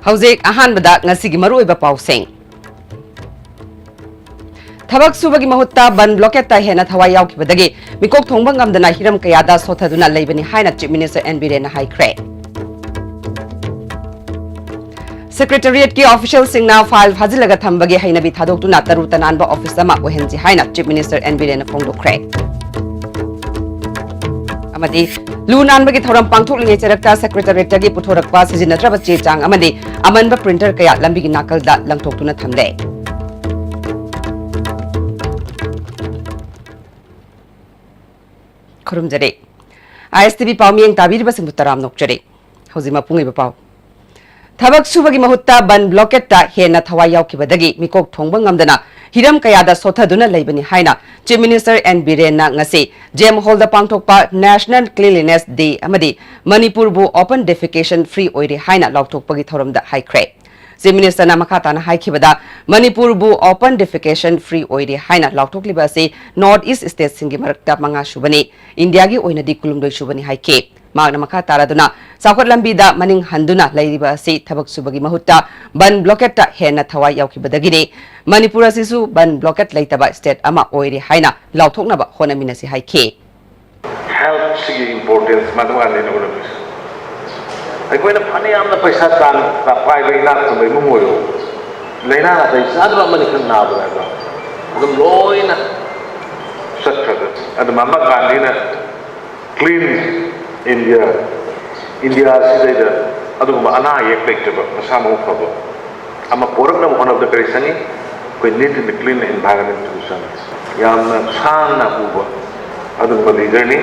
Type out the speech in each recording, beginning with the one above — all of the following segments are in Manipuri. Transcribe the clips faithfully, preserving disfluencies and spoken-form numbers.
ꯍꯧꯖꯤꯛ ꯑꯍꯥꯟꯕꯗ ꯉꯁꯤꯒꯤ ꯃꯔꯨꯑꯣꯏꯕ ꯄꯥꯎꯁꯤꯡ꯫ ꯊꯕꯛ ꯁꯨꯕꯒꯤ ꯃꯍꯨꯠꯇ ꯕꯟ ꯕ꯭ꯂꯣꯀꯦꯠꯇ ꯍꯦꯟꯅ ꯊꯋꯥꯏ ꯌꯥꯎꯈꯤꯕꯗꯒꯤ ꯃꯤꯀꯣꯛ ꯊꯣꯡꯕ ꯉꯝꯗꯅ ꯍꯤꯔꯝ ꯀꯌꯥꯗ ꯁꯣꯊꯗꯨꯅ ꯂꯩꯕꯅꯤ ꯍꯥꯏꯅ Chief Minister N. ꯕꯤꯔꯦꯟꯅ ꯍꯥꯏꯈ꯭ꯔꯦ꯫ ꯁꯦꯀ꯭ꯔꯦꯇꯔꯤꯌꯦꯠꯀꯤ ꯑꯣꯐꯤꯁꯤꯌꯦꯜꯁꯤꯡꯅ ꯐꯥꯏꯜ ꯐꯥꯖꯤꯜꯂꯒ ꯊꯝꯕꯒꯤ ꯍꯩꯅꯕꯤ ꯊꯥꯗꯣꯛꯇꯨꯅ ꯇꯔꯨ ꯇꯅꯥꯟꯕ ꯑꯣꯐꯤꯁ ꯑꯃ ꯑꯣꯏꯍꯟꯁꯤ ꯍꯥꯏꯅ Chief Minister N. ꯕꯤꯔꯦꯟꯅ ꯐꯣꯡꯗꯣꯛꯈ꯭ꯔꯦ꯫ ꯑꯃꯗꯤ ꯂꯨ ꯅꯥꯟꯕꯒꯤ ꯊꯧꯔꯝ ꯄꯥꯡꯊꯣꯛꯂꯤꯉꯩ ꯆꯩꯔꯛꯇ ꯁꯦꯀ꯭ꯔꯦꯇꯔꯤꯌꯦꯠꯇꯒꯤ ꯄꯨꯊꯣꯔꯛꯄ ꯁꯤꯖꯤꯟꯅꯗ꯭ꯔꯕ ꯆꯦ ꯆꯥꯡ ꯑꯃꯗꯤ ꯑꯃꯟꯕ ꯄ꯭ꯔꯤꯟꯇꯔ ꯀꯌꯥ ꯂꯝꯕꯤꯒꯤ ꯅꯥꯀꯜꯗ ꯂꯪꯊꯣꯛꯇꯨꯅ ꯊꯝꯂꯦ꯫ ꯈꯨꯔꯨꯝꯖꯔꯤ꯫ ISTV ꯄꯥꯎ ꯃꯤꯠꯌꯦꯡ ꯇꯥꯕꯤꯔꯤꯕꯁꯤꯡꯕꯨ ꯇꯔꯥꯝꯅ ꯑꯣꯛꯆꯔꯤ꯫ ꯍꯧꯖꯤꯛ ꯃꯄꯨꯡ ꯑꯣꯏꯕ ꯄꯥꯎ꯫ ꯊꯕꯛ ꯁꯨꯕꯒꯤ ꯃꯍꯨꯠꯇ ꯕꯟ ꯕ꯭ꯂꯣꯀꯦꯠꯇ ꯍꯦꯟꯅ ꯊꯋꯥꯏ ꯌꯥꯎꯈꯤꯕꯗꯒꯤ ꯃꯤꯀꯣꯛ ꯊꯣꯡꯕ ꯉꯝꯗꯅ ꯍꯤꯔꯝ ꯀꯌꯥꯗ ꯁꯣꯊꯗꯨꯅ ꯂꯩꯕꯅꯤ ꯍꯥꯏꯅ Chief Minister N. ꯕꯤꯔꯦꯟꯅ ꯉꯁꯤ ꯖꯦꯝ ꯍꯣꯜꯗ ꯄꯥꯡꯊꯣꯛꯄ National Cleanliness Day ꯑꯃꯗꯤ ꯃꯅꯤꯄꯨꯔꯕꯨ open defecation free ꯑꯣꯏꯔꯦ ꯍꯥꯏꯅ ꯂꯥꯎꯊꯣꯛꯄꯒꯤ ꯊꯧꯔꯝꯗ ꯍꯥꯏꯈ꯭ꯔꯦ꯫ Chief Ministerꯅ ꯃꯈꯥ ꯇꯥꯅ ꯍꯥꯏꯈꯤꯕꯗ, ꯃꯅꯤꯄꯨꯔꯕꯨ open defecation free ꯑꯣꯏꯔꯦ ꯍꯥꯏꯅ ꯂꯥꯎꯊꯣꯛꯂꯤꯕ ꯑꯁꯤ North East stateꯁꯤꯡꯒꯤ ꯃꯔꯛꯇ ꯃꯉꯥ ꯁꯨꯕꯅꯤ, ꯏꯟꯗꯤꯌꯥꯒꯤ ꯑꯣꯏꯅꯗꯤ ꯀꯨꯟꯍꯨꯝꯗꯣꯏ ꯁꯨꯕꯅꯤ ꯍꯥꯏꯈꯤ꯫ ꯃꯍꯥꯛꯅ ꯃꯈꯥ ꯇꯥꯔꯗꯨꯅ, ꯆꯥꯎꯈꯠ ꯂꯝꯕꯤꯗ ꯃꯅꯤꯡ ꯍꯟꯗꯨꯅ ꯂꯩꯔꯤꯕ ꯑꯁꯤ ꯊꯕꯛ ꯁꯨꯕꯒꯤ ꯃꯍꯨꯠꯇ ꯕꯟ ꯕ꯭ꯂꯣꯀꯦꯠꯇ ꯍꯦꯟꯅ ꯊꯋꯥꯏ ꯌꯥꯎꯈꯤꯕꯗꯒꯤꯅꯤ꯫ ꯃꯅꯤꯄꯨꯔ ꯑꯁꯤꯁꯨ ꯕꯟ ꯕ꯭ꯂꯣꯀꯦꯠ ꯂꯩꯇꯕ state ꯑꯃ ꯑꯣꯏꯔꯦ ꯍꯥꯏꯅ ꯂꯥꯎꯊꯣꯛꯅꯕ ꯍꯣꯠꯅꯃꯤꯟꯅꯁꯤ ꯍꯥꯏꯈꯤ꯫ Healthꯁꯤꯒꯤ importance ꯃꯗꯨ ꯋꯥꯅꯤꯅ ꯎꯔꯝꯃꯤꯁꯦ꯫ ꯑꯩꯈꯣꯏꯅ ꯐꯅ ꯌꯥꯝꯅ ꯄꯩꯁꯥ ꯇꯥꯟ-, ꯄꯥꯏꯕ ꯏꯅꯥꯛ ꯈꯨꯟꯕ ꯏꯃꯨꯡ ꯑꯣꯏꯔꯣ, ꯂꯥꯏꯅꯥ ꯅꯥꯇꯩ ꯆꯥꯗꯕ ꯑꯃꯅꯤ ꯈꯔ ꯅꯥꯕꯗ ꯍꯥꯏꯕ, ꯑꯗꯨꯝ ꯂꯣꯏꯅ ꯆꯠꯈ꯭ꯔꯒ, ꯑꯗꯨ ꯃꯍꯥꯇꯃꯥ ꯒꯥꯟꯙꯤꯅ Clean India, ꯏꯟꯗꯤꯌꯥ ꯑꯁꯤꯗꯩꯗ ꯑꯗꯨꯒꯨꯝꯕ ꯑꯅꯥ ꯑꯌꯦꯛ ꯂꯩꯇꯕ, ꯃꯁꯥ ꯃꯎ ꯐꯕ ꯑꯃ ꯄꯣꯔꯛꯅꯕ ꯍꯣꯠꯅꯕꯗ ꯀꯔꯤ ꯆꯪꯏ? ꯑꯩꯈꯣꯏ neat and clean environment ꯑꯗꯨ ꯆꯪꯏ꯫ ꯌꯥꯝꯅ ꯁꯥꯡꯅ ꯎꯕ ꯑꯗꯨꯒꯨꯝꯕ leaderꯅꯤ꯫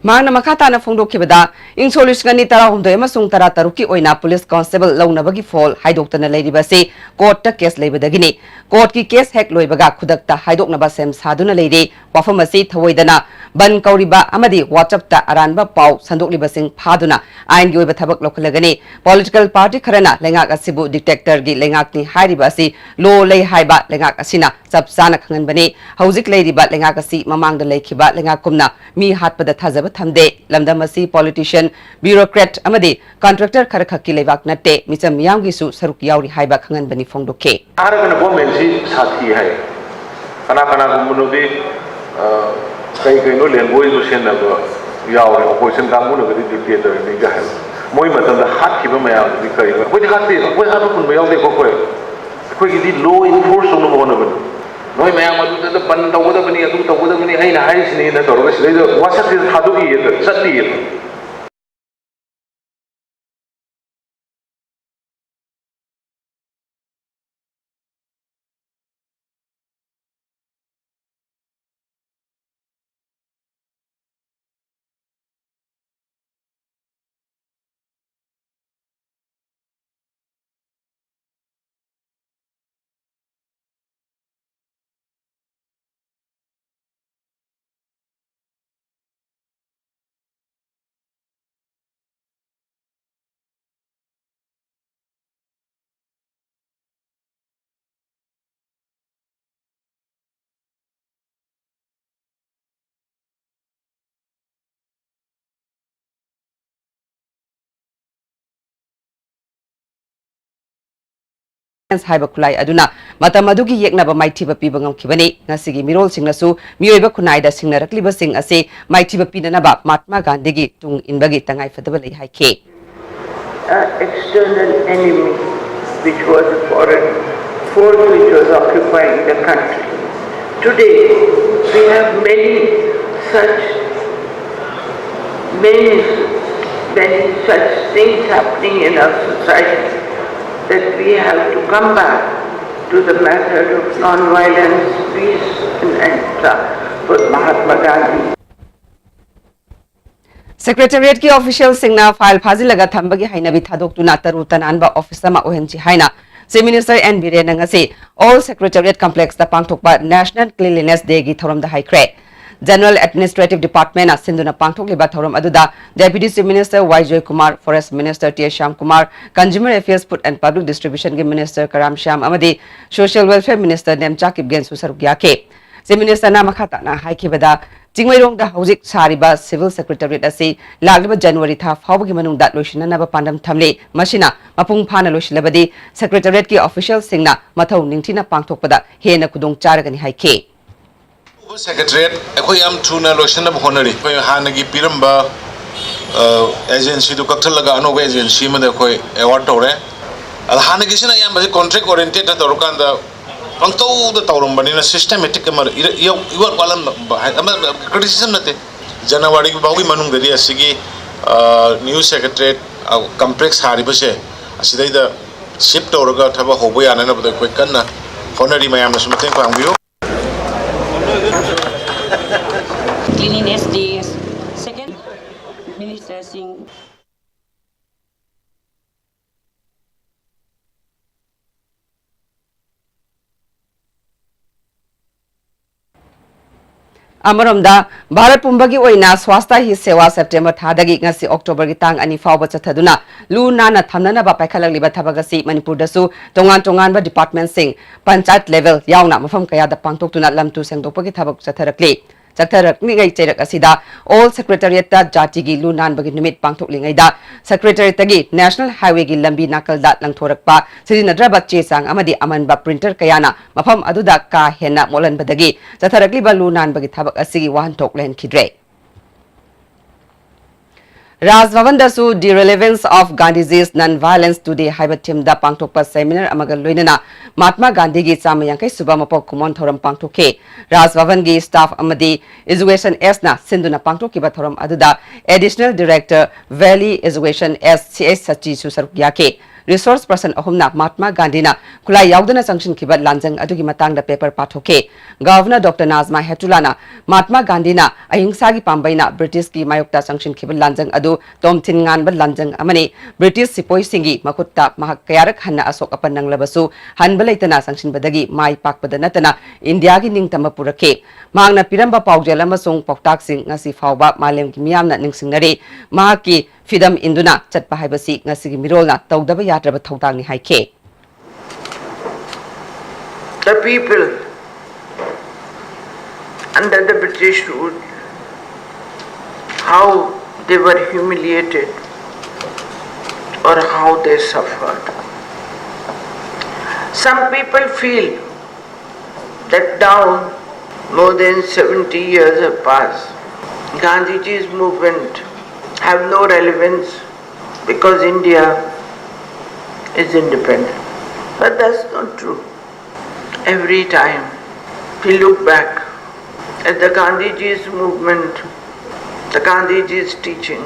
ꯃꯍꯥꯛꯅ ꯃꯈꯥ ꯇꯥꯅ ꯐꯣꯡꯗꯣꯛꯈꯤꯕꯗ, ꯏꯪ ꯁꯣꯛ ꯂꯤꯁꯤꯡ ꯑꯅꯤ ꯇꯔꯥꯍꯨꯝꯗꯣꯏ ꯑꯃꯁꯨꯡ ꯇꯔꯥꯇꯔꯨꯛꯀꯤ ꯑꯣꯏꯅ ꯄꯨꯂꯤꯁ ꯀꯣꯟꯁꯇꯦꯕꯜ ꯂꯧꯅꯕꯒꯤ ꯐꯣꯜ ꯍꯥꯏꯗꯣꯛꯇꯅ ꯂꯩꯔꯤꯕ ꯑꯁꯤ ꯀꯣꯔꯠꯇ ꯀꯦꯁ ꯂꯩꯕꯗꯒꯤꯅꯤ꯫ ꯀꯣꯔꯠꯀꯤ ꯀꯦꯁ ꯍꯦꯛ ꯂꯣꯏꯕꯒ ꯈꯨꯗꯛꯇ ꯍꯥꯏꯗꯣꯛꯅꯕ ꯁꯦꯝ ꯁꯥꯗꯨꯅ ꯂꯩꯔꯤ꯫ ꯋꯥꯐꯝ ꯑꯁꯤ ꯊꯧꯑꯣꯏꯗꯅ ꯕꯟ ꯀꯧꯔꯤꯕ ꯑꯃꯗꯤ WhatsApp-ꯇ ꯑꯔꯥꯟꯕ ꯄꯥꯎ ꯁꯟꯗꯣꯛꯂꯤꯕꯁꯤꯡ ꯐꯥꯗꯨꯅ ꯑꯥꯏꯟꯒꯤ ꯑꯣꯏꯕ ꯊꯕꯛ ꯂꯧꯈꯠꯂꯒꯅꯤ꯫ ꯄꯣꯂꯤꯇꯤꯀꯦꯜ ꯄꯥꯔꯇꯤ ꯈꯔꯅ ꯂꯩꯉꯥꯛ ꯑꯁꯤꯕꯨ dictator-ꯒꯤ ꯂꯩꯉꯥꯛꯅꯤ ꯍꯥꯏꯔꯤꯕ ꯑꯁꯤ ꯂꯣ ꯂꯩ ꯍꯥꯏꯕ ꯂꯩꯉꯥꯛ ꯑꯁꯤꯅ ꯆꯞ ꯆꯥꯅ ꯈꯪꯍꯟꯕꯅꯤ꯫ ꯍꯧꯖꯤꯛ ꯂꯩꯔꯤꯕ ꯂꯩꯉꯥꯛ ꯑꯁꯤ ꯃꯃꯥꯡꯗ ꯂꯩꯈꯤꯕ ꯂꯩꯉꯥꯛꯀꯨꯝꯅ ꯃꯤ ꯍꯥꯠꯄꯗ ꯊꯥꯖꯕ ꯊꯝꯗꯦ꯫ ꯂꯝꯗꯝ ꯑꯁꯤ politician, bureaucrat ꯑꯃꯗꯤ contractor ꯈꯔꯈꯛꯀꯤ ꯂꯩꯕꯥꯛ ꯅꯠꯇꯦ, ꯃꯤꯆꯝ ꯃꯤꯌꯥꯝꯒꯤꯁꯨ ꯁꯔꯨꯛ ꯌꯥꯎꯔꯤ ꯍꯥꯏꯕ ꯈꯪꯍꯟꯕꯅꯤ ꯐꯣꯡꯗꯣꯛꯈꯤ꯫ ꯊꯥꯔꯒꯅ ꯒꯣꯔꯃꯦꯟꯁꯤ ꯁꯥꯊꯤ ꯍꯥꯏ, ꯀꯅꯥ ꯀꯅꯥꯒꯨꯝꯕꯅꯣꯗꯤ, ꯑ, ꯀꯩ ꯀꯩꯅꯣ ꯂꯦꯡꯒ꯭ꯋꯦꯖꯇꯣ ꯁꯤꯖꯤꯟꯅꯕ ꯌꯥꯎꯔꯦ, ꯑꯣꯄꯣꯖꯤꯁꯟ ꯀꯥꯡꯕꯨꯅꯒꯗꯤ dictator-ꯅꯤꯒ ꯍꯥꯏꯕ꯫ ꯃꯣꯏ ꯃꯇꯝꯗ ꯍꯥꯠꯈꯤꯕ ꯃꯌꯥꯝꯗꯨꯗꯤ ꯀꯔꯤꯅꯣ? ꯑꯩꯈꯣꯏꯗꯤ ꯍꯥꯠꯇꯦ, ꯑꯩꯈꯣꯏ ꯍꯥꯠꯄ ꯄꯨꯟꯕ ꯌꯥꯎꯗꯦꯀꯣ ꯑꯩꯈꯣꯏ꯫ ꯑꯩꯈꯣꯏꯒꯤꯗꯤ law enforce ꯇꯧꯅꯕ ꯍꯣꯠꯅꯕꯅꯤ꯫ ꯅꯣꯏ ꯃꯌꯥꯝ ꯑꯗꯨꯗ ꯕꯟ ꯇꯧꯒꯗꯕꯅꯤ, ꯑꯗꯨ ꯇꯧꯒꯗꯕꯅꯤ, ꯑꯩꯅ ꯍꯥꯏꯔꯤꯁꯤꯅꯤꯅ ꯇꯧꯔꯒ ꯁꯤꯗꯩꯗ WhatsApp-ꯁꯤꯗ ꯊꯥꯗꯣꯛꯏꯌꯦ, ꯆꯠꯂꯤꯌꯦ꯫ ꯍꯥꯏꯕ ꯈꯨꯠꯂꯥꯏ ꯑꯗꯨꯅ ꯃꯇꯝ ꯑꯗꯨꯒꯤ ꯌꯦꯛꯅꯕ ꯃꯥꯏꯊꯤꯕ ꯄꯤꯕ ꯉꯝꯈꯤꯕꯅꯤ꯫ ꯉꯁꯤꯒꯤ ꯃꯤꯔꯣꯜꯁꯤꯡꯅꯁꯨ ꯃꯤꯑꯣꯏꯕ ꯈꯨꯟꯅꯥꯏꯗ ꯁꯤꯡꯅꯔꯛꯂꯤꯕꯁꯤꯡ ꯑꯁꯤ ꯃꯥꯏꯊꯤꯕ ꯄꯤꯅꯅꯕ ꯃꯍꯥꯠꯃꯥ ꯒꯥꯟꯙꯤꯒꯤ ꯇꯨꯡ ꯏꯟꯕꯒꯤ ꯇꯉꯥꯏꯐꯗꯕ ꯂꯩ ꯍꯥꯏꯈꯤ꯫ Uh, external enemy, which was a foreign force which was occupying the country. Today, we have many such, many, many such things happening in our society that we have to come back to the method of non-violence, peace, and ahimsa for Mahatma Gandhi. Secretariat ꯀꯤ official ꯁꯤꯡꯅ file ꯐꯥꯖꯤꯜꯂꯒ ꯊꯝꯕꯒꯤ ꯍꯩꯅꯕꯤ ꯊꯥꯗꯣꯛꯇꯨꯅ ꯇꯔꯨ ꯇꯅꯥꯟꯕ office ꯑꯃ ꯑꯣꯏꯍꯟꯁꯤ ꯍꯥꯏꯅ Chief Minister ꯑꯦꯟ ꯕꯤꯔꯦꯟꯅ ꯉꯁꯤ All Secretariat Complex ꯇ ꯄꯥꯡꯊꯣꯛꯄ National Cleanliness Day ꯒꯤ ꯊꯧꯔꯝꯗ ꯍꯥꯏꯈ꯭ꯔꯦ꯫ General Administrative Department ꯅ ꯁꯤꯟꯗꯨꯅ ꯄꯥꯡꯊꯣꯛꯂꯤꯕ ꯊꯧꯔꯝ ꯑꯗꯨꯗ Deputy Chief Minister Y Joykumar, Forest Minister T S Shyamkumar, Consumer Affairs, Food and Public Distribution ꯒꯤ Minister ꯀꯔꯥꯝ ꯁ꯭ꯌꯥꯝ ꯑꯃꯗꯤ Social Welfare Minister ꯅꯦꯝꯆꯥ ꯀꯤꯞꯒꯦꯟꯁꯨ ꯁꯔꯨꯛ ꯌꯥꯈꯤ꯫ Chief Minister ꯅ ꯃꯈꯥ ꯇꯥꯅ ꯍꯥꯏꯈꯤꯕꯗ, ꯆꯤꯡꯃꯩꯔꯣꯡꯗ ꯍꯧꯖꯤꯛ ꯁꯥꯔꯤꯕ Civil Secretariat ꯑꯁꯤ ꯂꯥꯛꯂꯤꯕ January ꯊꯥ ꯐꯥꯎꯕꯒꯤ ꯃꯅꯨꯡꯗ ꯂꯣꯏꯁꯤꯟꯅꯅꯕ ꯄꯥꯟꯗꯝ ꯊꯝꯂꯤ꯫ ꯃꯁꯤꯅ ꯃꯄꯨꯡ ꯐꯥꯅ ꯂꯣꯏꯁꯤꯜꯂꯕꯗꯤ Secretariat ꯀꯤ official ꯁꯤꯡꯅ ꯃꯊꯧ ꯅꯤꯡꯊꯤꯅ ꯄꯥꯡꯊꯣꯛꯄꯗ ꯍꯦꯟꯅ ꯈꯨꯗꯣꯡ ꯆꯥꯔꯒꯅꯤ ꯍꯥꯏꯈꯤ꯫ ꯑꯅꯧꯕ Secretariat ꯑꯩꯈꯣꯏ ꯌꯥꯝ ꯊꯨꯅ ꯂꯣꯏꯁꯤꯟꯅꯕ ꯍꯣꯠꯅꯔꯤ꯫ ꯑꯩꯈꯣꯏ ꯍꯥꯟꯅꯒꯤ ꯄꯤꯔꯝꯕ, ꯑ, agency ꯗꯨ ꯀꯛꯊꯠꯂꯒ ꯑꯅꯧꯕ agency ꯑꯃꯗ ꯑꯩꯈꯣꯏ award ꯇꯧꯔꯦ꯫ ꯑꯗ ꯍꯥꯟꯅꯒꯤꯁꯤꯅ ꯑꯌꯥꯝꯕꯁꯦ contract oriented ꯇ ꯇꯧꯔꯀꯥꯟꯗ ꯄꯪꯇꯧꯗ ꯇꯧꯔꯝꯕꯅꯤꯅ systematic ꯑꯃ ꯏꯔ-, ꯏꯌꯧ-, ꯏꯋꯥꯠ ꯋꯥꯠꯂꯝꯕ ꯍꯥꯏ-, ꯑꯃ criticism ꯅꯠꯇꯦ꯫ January ꯐꯥꯎꯒꯤ ꯃꯅꯨꯡꯗꯗꯤ ꯑꯁꯤꯒꯤ, ꯑ, new Secretariat, ꯑ, complex ꯁꯥꯔꯤꯕꯁꯦ ꯑꯁꯤꯗꯩꯗ shift ꯇꯧꯔꯒ ꯊꯕꯛ ꯍꯧꯕ ꯌꯥꯅꯅꯕꯗ ꯑꯩꯈꯣꯏ ꯀꯟꯅ ꯍꯣꯠꯅꯔꯤ꯫ ꯃꯌꯥꯝꯅꯁꯨ ꯃꯇꯦꯡ ꯄꯥꯡꯕꯤꯌꯨ꯫ Cleanliness Day, second, Minister Singh. ꯑꯃꯔꯣꯝꯗ, ꯚꯥꯔꯠ ꯄꯨꯝꯕꯒꯤ ꯑꯣꯏꯅ Swachhata Hi Seva September ꯊꯥꯗꯒꯤ ꯉꯁꯤ October ꯒꯤ ꯇꯥꯡ ꯑꯅꯤ ꯐꯥꯎꯕ ꯆꯠꯊꯗꯨꯅ ꯂꯨ ꯅꯥꯟꯅ ꯊꯝꯅꯅꯕ ꯄꯥꯏꯈꯠꯂꯛꯂꯤꯕ ꯊꯕꯛ ꯑꯁꯤ ꯃꯅꯤꯄꯨꯔꯗꯁꯨ ꯇꯣꯉꯥꯟ ꯇꯣꯉꯥꯟꯕ department ꯁꯤꯡ, ꯄꯟꯆꯥꯌꯠ level ꯌꯥꯎꯅ ꯃꯐꯝ ꯀꯌꯥꯗ ꯄꯥꯡꯊꯣꯛꯇꯨꯅ ꯂꯝ ꯇꯨ ꯁꯦꯡꯗꯣꯛꯄꯒꯤ ꯊꯕꯛ ꯆꯠꯊꯔꯛꯂꯤ꯫ ꯆꯠꯊꯔꯛꯂꯤꯉꯩ ꯆꯩꯔꯛ ꯑꯁꯤꯗ All Secretariat ꯇ ꯖꯥꯇꯤꯒꯤ ꯂꯨ ꯅꯥꯟꯕꯒꯤ ꯅꯨꯃꯤꯠ ꯄꯥꯡꯊꯣꯛꯂꯤꯉꯩꯗ Secretariat ꯇꯒꯤ National Highway ꯒꯤ ꯂꯝꯕꯤ ꯅꯥꯀꯜꯗ ꯂꯪꯊꯣꯔꯛꯄ ꯁꯤꯖꯤꯟꯅꯗ꯭ꯔꯕ ꯆꯦ ꯆꯥꯡ ꯑꯃꯗꯤ ꯑꯃꯟꯕ printer ꯀꯌꯥꯅ ꯃꯐꯝ ꯑꯗꯨꯗ ꯀꯥ ꯍꯦꯟꯅ ꯃꯣꯠꯍꯟꯕꯗꯒꯤ ꯆꯠꯊꯔꯛꯂꯤꯕ ꯂꯨ ꯅꯥꯟꯕꯒꯤ ꯊꯕꯛ ꯑꯁꯤꯒꯤ ꯋꯥꯍꯟꯊꯣꯛ ꯂꯩꯍꯟꯈꯤꯗ꯭ꯔꯦ꯫ ꯔꯥꯖ ꯚꯕꯟꯗꯁꯨ The Relevance of Gandhiji's Non-Violence Today ꯍꯥꯏꯕ theme ꯗ ꯄꯥꯡꯊꯣꯛꯄ seminar ꯑꯃꯒ ꯂꯣꯏꯅꯅ ꯃꯍꯥꯠꯃꯥ ꯒꯥꯟꯙꯤꯒꯤ ꯆꯥꯝꯃ ꯌꯥꯡꯈꯩ ꯁꯨꯕ ꯃꯄꯣꯛ ꯀꯨꯝꯑꯣꯟ ꯊꯧꯔꯝ ꯄꯥꯡꯊꯣꯛꯈꯤ꯫ ꯔꯥꯖ ꯚꯕꯟꯒꯤ staff ꯑꯃꯗꯤ Education S ꯅ ꯁꯤꯟꯗꯨꯅ ꯄꯥꯡꯊꯣꯛꯈꯤꯕ ꯊꯧꯔꯝ ꯑꯗꯨꯗ Additional Director Valley Education S ꯁꯤ ꯑꯩꯆ ꯁꯆꯤꯁꯨ ꯁꯔꯨꯛ ꯌꯥꯈꯤ꯫ resource person ꯑꯍꯨꯝꯅ ꯃꯍꯥꯠꯃꯥ ꯒꯥꯟꯙꯤꯅ ꯈꯨꯠꯂꯥꯏ ꯌꯥꯎꯗꯅ ꯆꯪꯁꯤꯟꯈꯤꯕ ꯂꯥꯟꯖꯪ ꯑꯗꯨꯒꯤ ꯃꯇꯥꯡꯗ paper ꯄꯥꯊꯣꯛꯈꯤ꯫ Governor Doctor Najma Heptullahꯅ Mahatma ꯒꯥꯟꯙꯤꯅ ꯑꯍꯤꯡꯁꯥꯒꯤ ꯄꯥꯝꯕꯩꯅ ꯕ꯭ꯔꯤꯇꯤꯁꯀꯤ ꯃꯥꯌꯣꯛꯇ ꯆꯪꯁꯤꯟꯈꯤꯕ ꯂꯥꯟꯖꯪ ꯑꯗꯨ ꯇꯣꯝꯊꯤꯟ ꯉꯥꯟꯕ ꯂꯥꯟꯖꯪ ꯑꯃꯅꯤ꯫ ꯕ꯭ꯔꯤꯇꯤꯁ ꯁꯤꯄꯣꯏꯁꯤꯡꯒꯤ ꯃꯈꯨꯠꯇ ꯃꯍꯥꯛ ꯀꯌꯥꯔꯛ ꯍꯟꯅ ꯑꯁꯣꯛ ꯑꯄꯟ ꯅꯪꯂꯕꯁꯨ, ꯍꯟꯕ ꯂꯩꯇꯅ ꯆꯪꯁꯤꯟꯕꯗꯒꯤ ꯃꯥꯏ ꯄꯥꯛꯄꯗ ꯅꯠꯇꯅ ꯏꯟꯗꯤꯌꯥꯒꯤ ꯅꯤꯡꯇꯝꯕ ꯄꯨꯔꯛꯈꯤ꯫ ꯃꯍꯥꯛꯅ ꯄꯤꯔꯝꯕ ꯄꯥꯎꯖꯦꯜ ꯑꯃꯁꯨꯡ ꯄꯥꯎꯇꯥꯛꯁꯤꯡ ꯉꯁꯤ ꯐꯥꯎꯕ ꯃꯥꯂꯦꯝꯒꯤ ꯃꯤꯌꯥꯝꯅ ꯅꯤꯡꯁꯤꯡꯅꯔꯤ꯫ ꯃꯍꯥꯛꯀꯤ ꯐꯤꯗꯝ ꯏꯟꯗꯨꯅ ꯆꯠꯄ ꯍꯥꯏꯕꯁꯤ ꯉꯁꯤꯒꯤ ꯃꯤꯔꯣꯜꯅ ꯇꯧꯗꯕ ꯌꯥꯗ꯭ꯔꯕ ꯊꯧꯗꯥꯡꯅꯤ ꯍꯥꯏꯈꯤ꯫ The people under the British rule, how they were humiliated or how they suffered. Some people feel that now more than seventy years have passed. Gandhiji's movement have no relevance because India is independent. But that's not true. Every time we look back at the Gandhiji's movement, the Gandhiji's teaching,